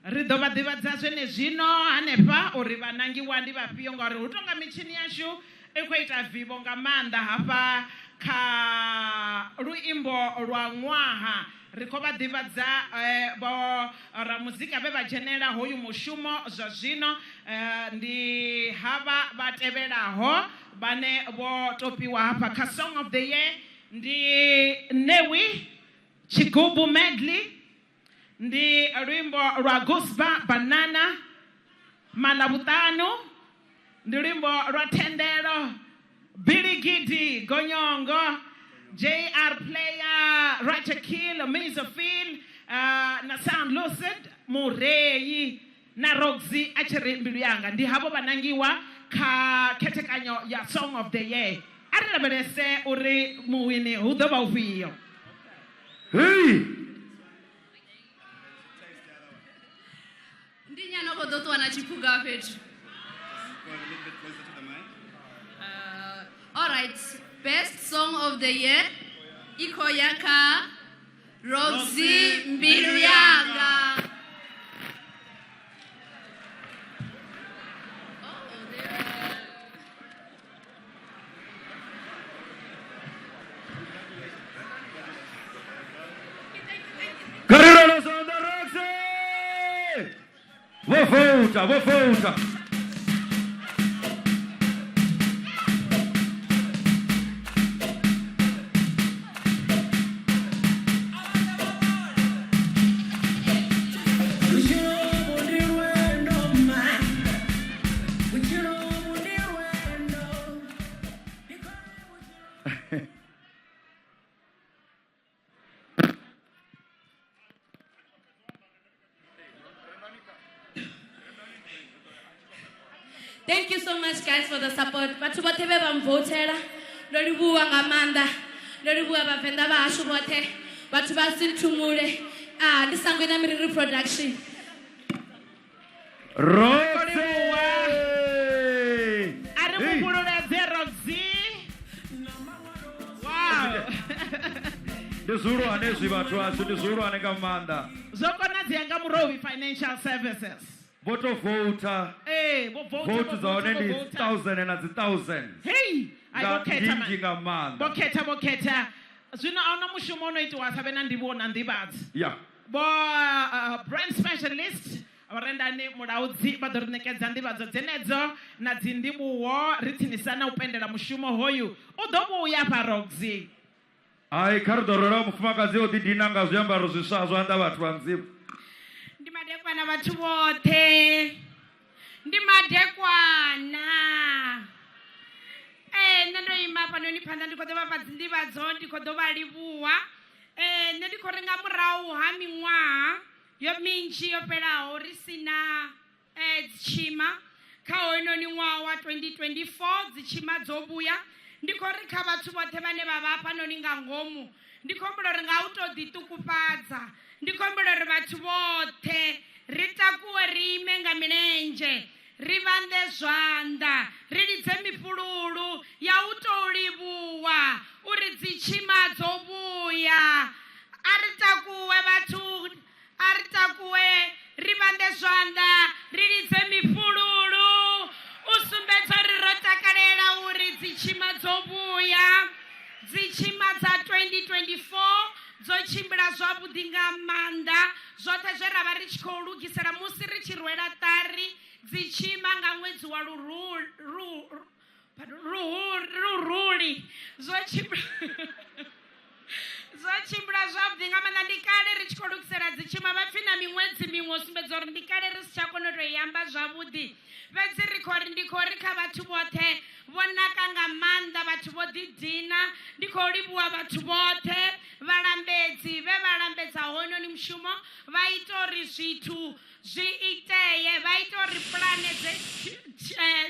Ri ḓo vha ḓivhadza zwenezwino hanefha uri vhanangiwa ndi vhafhio ngauri hu tonga mitshini yashu i khou ita vivho nga maanḓa hafha kha luimbo lwa ṅwaha. Ri khou vha ḓivhadza vho ramuzika vhe vha dzhenela hoyu mushumo zwa zwino, ndi havha vha tevhelaho vhane vho topiwa hafha kha Song of the Year. Ndi Newi Tshigubu Medley, ndi luimbo lwa Gusba Banana Malavhutanu, ndi luimbo lwa Thendelo Biligidi Gonyongo, JR Player, Racha Kill, Mizofil, na Sound Lucid Murei na Roxy a tshi ri mbilu yanga. Ndi havho vhanangiwa kha khethekanyo ya Song of the Year. A ri lavhelese uri muwini hu ḓo vha ufhio. Hey! Ndi nyana khou ḓo ṱuwa na tshiphuga fhethu. All right, best song of the year i khou ya kha Roxy Mbilu Yanga. Kariro Sonda Roxy! Vho vouta, vho vouta. Thank you so much guys for the support. Vhathu vhoṱhe vhe vha mvotela, ndo livhuwa nga maanḓa. Ndo livhuwa vhavenḓa vha hashu vhoṱhe, vhathu vha Sinthumule. Ndi Sangwe na Miriri Production. Roxy! A ri mufhululedze Roxy. Wow. Ndi zwihulwane hezwi vhathu ashu, ndi zwihulwane nga maanḓa. Zwo konadzea nga Murovhi Financial Services. Vho to vouta. Vho vouta, Vote vho dza hone vouta, ndi vho vouta. thousand na dzi thousands. Hey, ai Nga vho khetha ndi nnzhi nga maanḓa. Vho khetha, vho khetha. Zwino a huna mushumo ono itiwa sa vhe na ndivho na nḓivhadzo. Yeah. Vho brand specialist Rendani Mulaudzi vha ḓo ri ṋekedza nḓivhadzo dzenedzo na dzi ndivhuwo ri tsinisa na u pendela mushumo hoyu u ḓo vhuya fha Roxy. Hai, kha ri ḓo rwela mufumakadzi o ḓidina nga zwiambaro zwiswa zwanḓa vhathu vha Mudzimu. Ndi madekwana vhathu vhoṱhe. Ndi madekwana. Nṋe ndo ima hafhanoni phanḓa ndi khou ḓo vha fha dzinḓivhadzo, ndi khou ḓo vha livhuwa. Nṋe ndi khou ri nga murahu ha miṅwaha yo minzhi yo fhelaho ri sina dzitshima kha hoyunoni ṅwaha wa 2024 dzitshima dzo vhuya. Ndi khou ri kha vhathu vhoṱhe vhane vha vha hafhanoni nga ngomu, ndi khou humbela uri nga u tou ḓiṱukufhadza, ndi khou humbela uri vhathu vhoṱhe ri takuwe ri ime nga milenzhe, ri vhanḓe zwanḓa, ri lidze mifhululu ya u tou livhuwa uri dzitshima dzo vhuya. A ri takuwe vhathu, a ri takuwe ri vhanḓe zwanḓa, ri lidze mifhululu u sumbedza uri ro takalela uri dzitshima dzo vhuya. Dzitshima dza 2024 dzo tshimbila zwavhuḓi nga maanḓa. Zwoṱhe zwe ra vha ri tshi khou lugisela musi ri tshi rwela ṱari dzitshima nga ṅwedzi wa Luhuhi zwo tshimbila zwo tshimbila zwavhuḓi nga maanḓa. Ndi kale ri tshi khou lugisela dzitshima, vha pfhi na miṅwedzi miṅwe u sumbedza uri ndi kale ri si tsha kona u tou i amba zwavhuḓi. Fhedzi ri khou ri, ndi khou ri kha vhathu vhoṱhe vho naka nga maanḓa, vhathu vho ḓidina. Ndi khou livhuwa vhathu vhoṱhe Vhalambedzi vhe vha lambedza hoyunoni mushumo vha ita uri zwithu zwi itee, vha ita uri pulane dze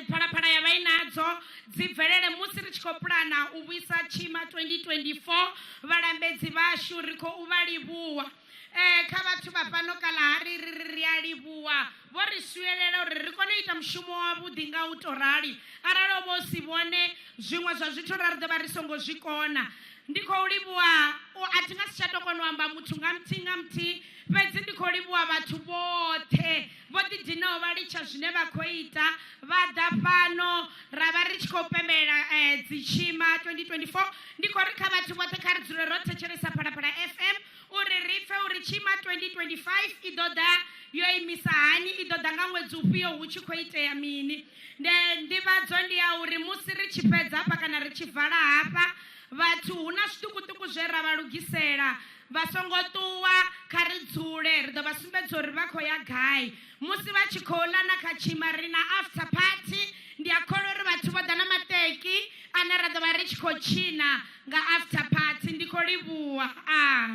Phalaphala ya vha i nadzo dzi bvelele musi ri tshi khou pulana u vhuisa Tshima 2024. Vhalambedzi vhashu ri khou vha livhuwa. Kha vhathu vha fhano Kalahari ri ri ri a livhuwa, vho ri swielela uri ri kone u ita mushumo wavhuḓi nga u tou rali. Arali ho vha hu si vhone, zwiṅwe zwa zwithu ra ri ḓo vha ri songo zwi kona. Ndi khou livhuwa, a thi nga si tsha tou kona u amba muthu nga muthihi nga muthihi, fhedzi ndi khou livhuwa vhathu vhoṱhe vho ḓidinaho vha litsha zwine vha khou ita vha ḓa fhano ra vha ri tshi khou pembelela Dzitshima 2024. Ndi khou ri kha vhathu vhoṱhe kha ri dzule ro thetshelesa Phalaphala FM uri ri pfe uri Tshima 2025 i ḓo ḓa yo imisa hani, i ḓo ḓa nga ṅwedzi ufhio, hu tshi khou itea mini. Nḓivhadzo ndi ya uri musi ri tshi fhedza hafha kana ri tshi vala hafha, vhathu hu na zwiṱukuṱuku zwe ra vha lugisela. Vha songo ṱuwa, kha ri dzule, ri ḓo vha sumbedza uri vha khou ya gai. Musi vha tshi khou ḽa na kha Tshima ri na after party. Ndi a kholwa uri vhathu vho ḓa na maṱeki ane ra ḓo vha ri tshi khou tshina nga after party. Ndi khou livhuwa. A.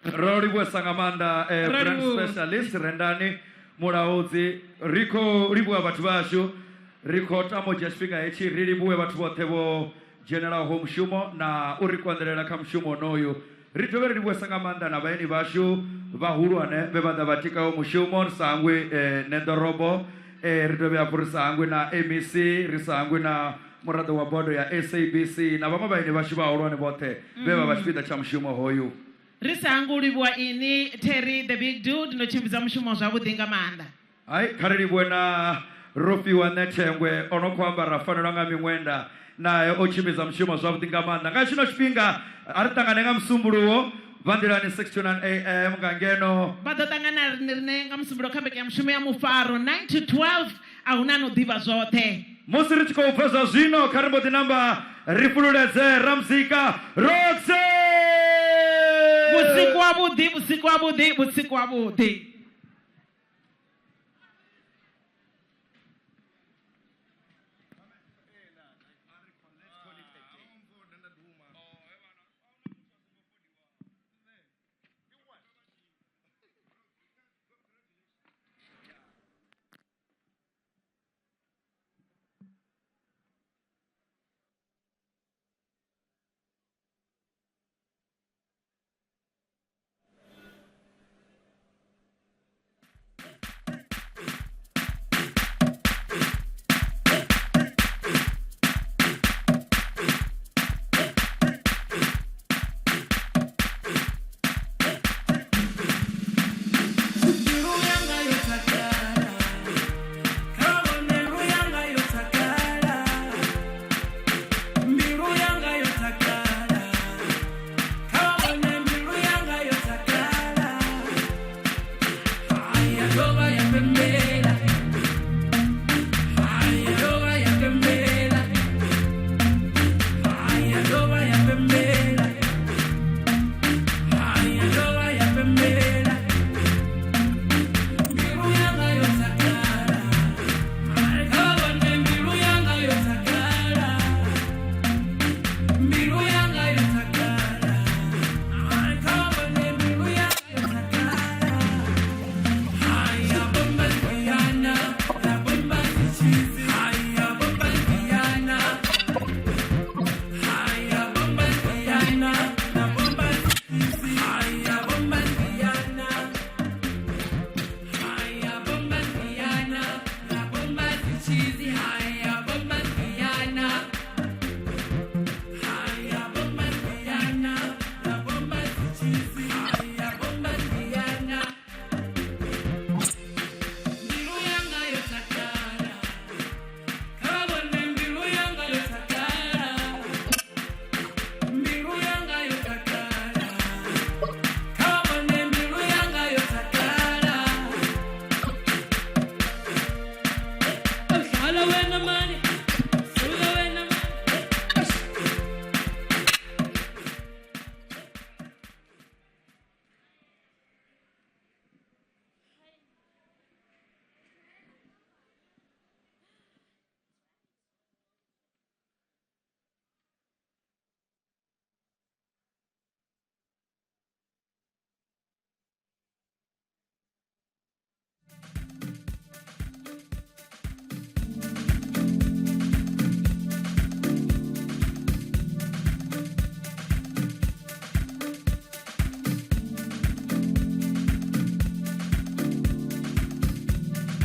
Ro livhuwesa nga maanḓa Ro brand livhuwa. specialist Rendani Mulaudzi. Ri khou livhuwa vhathu vhashu, ri khou tama u dzhia tshifhinga hetshi ri livhuwe vhathu vhoṱhe vho dzhenelaho mushumo na u ri konḓelela kha mushumo wonoyu. Ri dovhe ri livhuwesa nga maanḓa na vhaeni vhashu vhahulwane vhe vha ḓa vha tikaho mushumo, ri sa hangwi Neḓorobo, ri dovhe hafhu ri sa hangwi na MEC, ri sa hangwi na muraḓo wa bodo ya SABC na vhaṅwe vhaeni vhashu vhahulwane vhoṱhe vhe vha vha tshipiḓa tsha mushumo hoyu. Ri sa hangwi u livhuwa inwi Terry the Big Dude, no tshimbidza mushumo zwavhuḓi nga maanḓa. Hai, kha ri livhuwe na Rofhiwa Ṋethengwe o no khou amba ra fanelwa nga miṅwenda nae o tshimbidza mushumo zwavhuḓi nga maanḓa. Nga tshino tshifhinga a ri ṱangane nga Musumbuluwo vha nḓilani 6 to 9 am nga ngeno. Vha ḓo ṱangana riṋe nga Musumbuluwo kha mbekanyamushumo ya Mufaro 9 to 12. A hu na ano ḓivha zwoṱhe. Musi ri tshi khou bva zwa zwino, kha ri mbo ḓi namba ri fhululedze ramuzika Roxy! Vhusiku havhuḓi, vhusiku havhuḓi, vhusiku havhuḓi.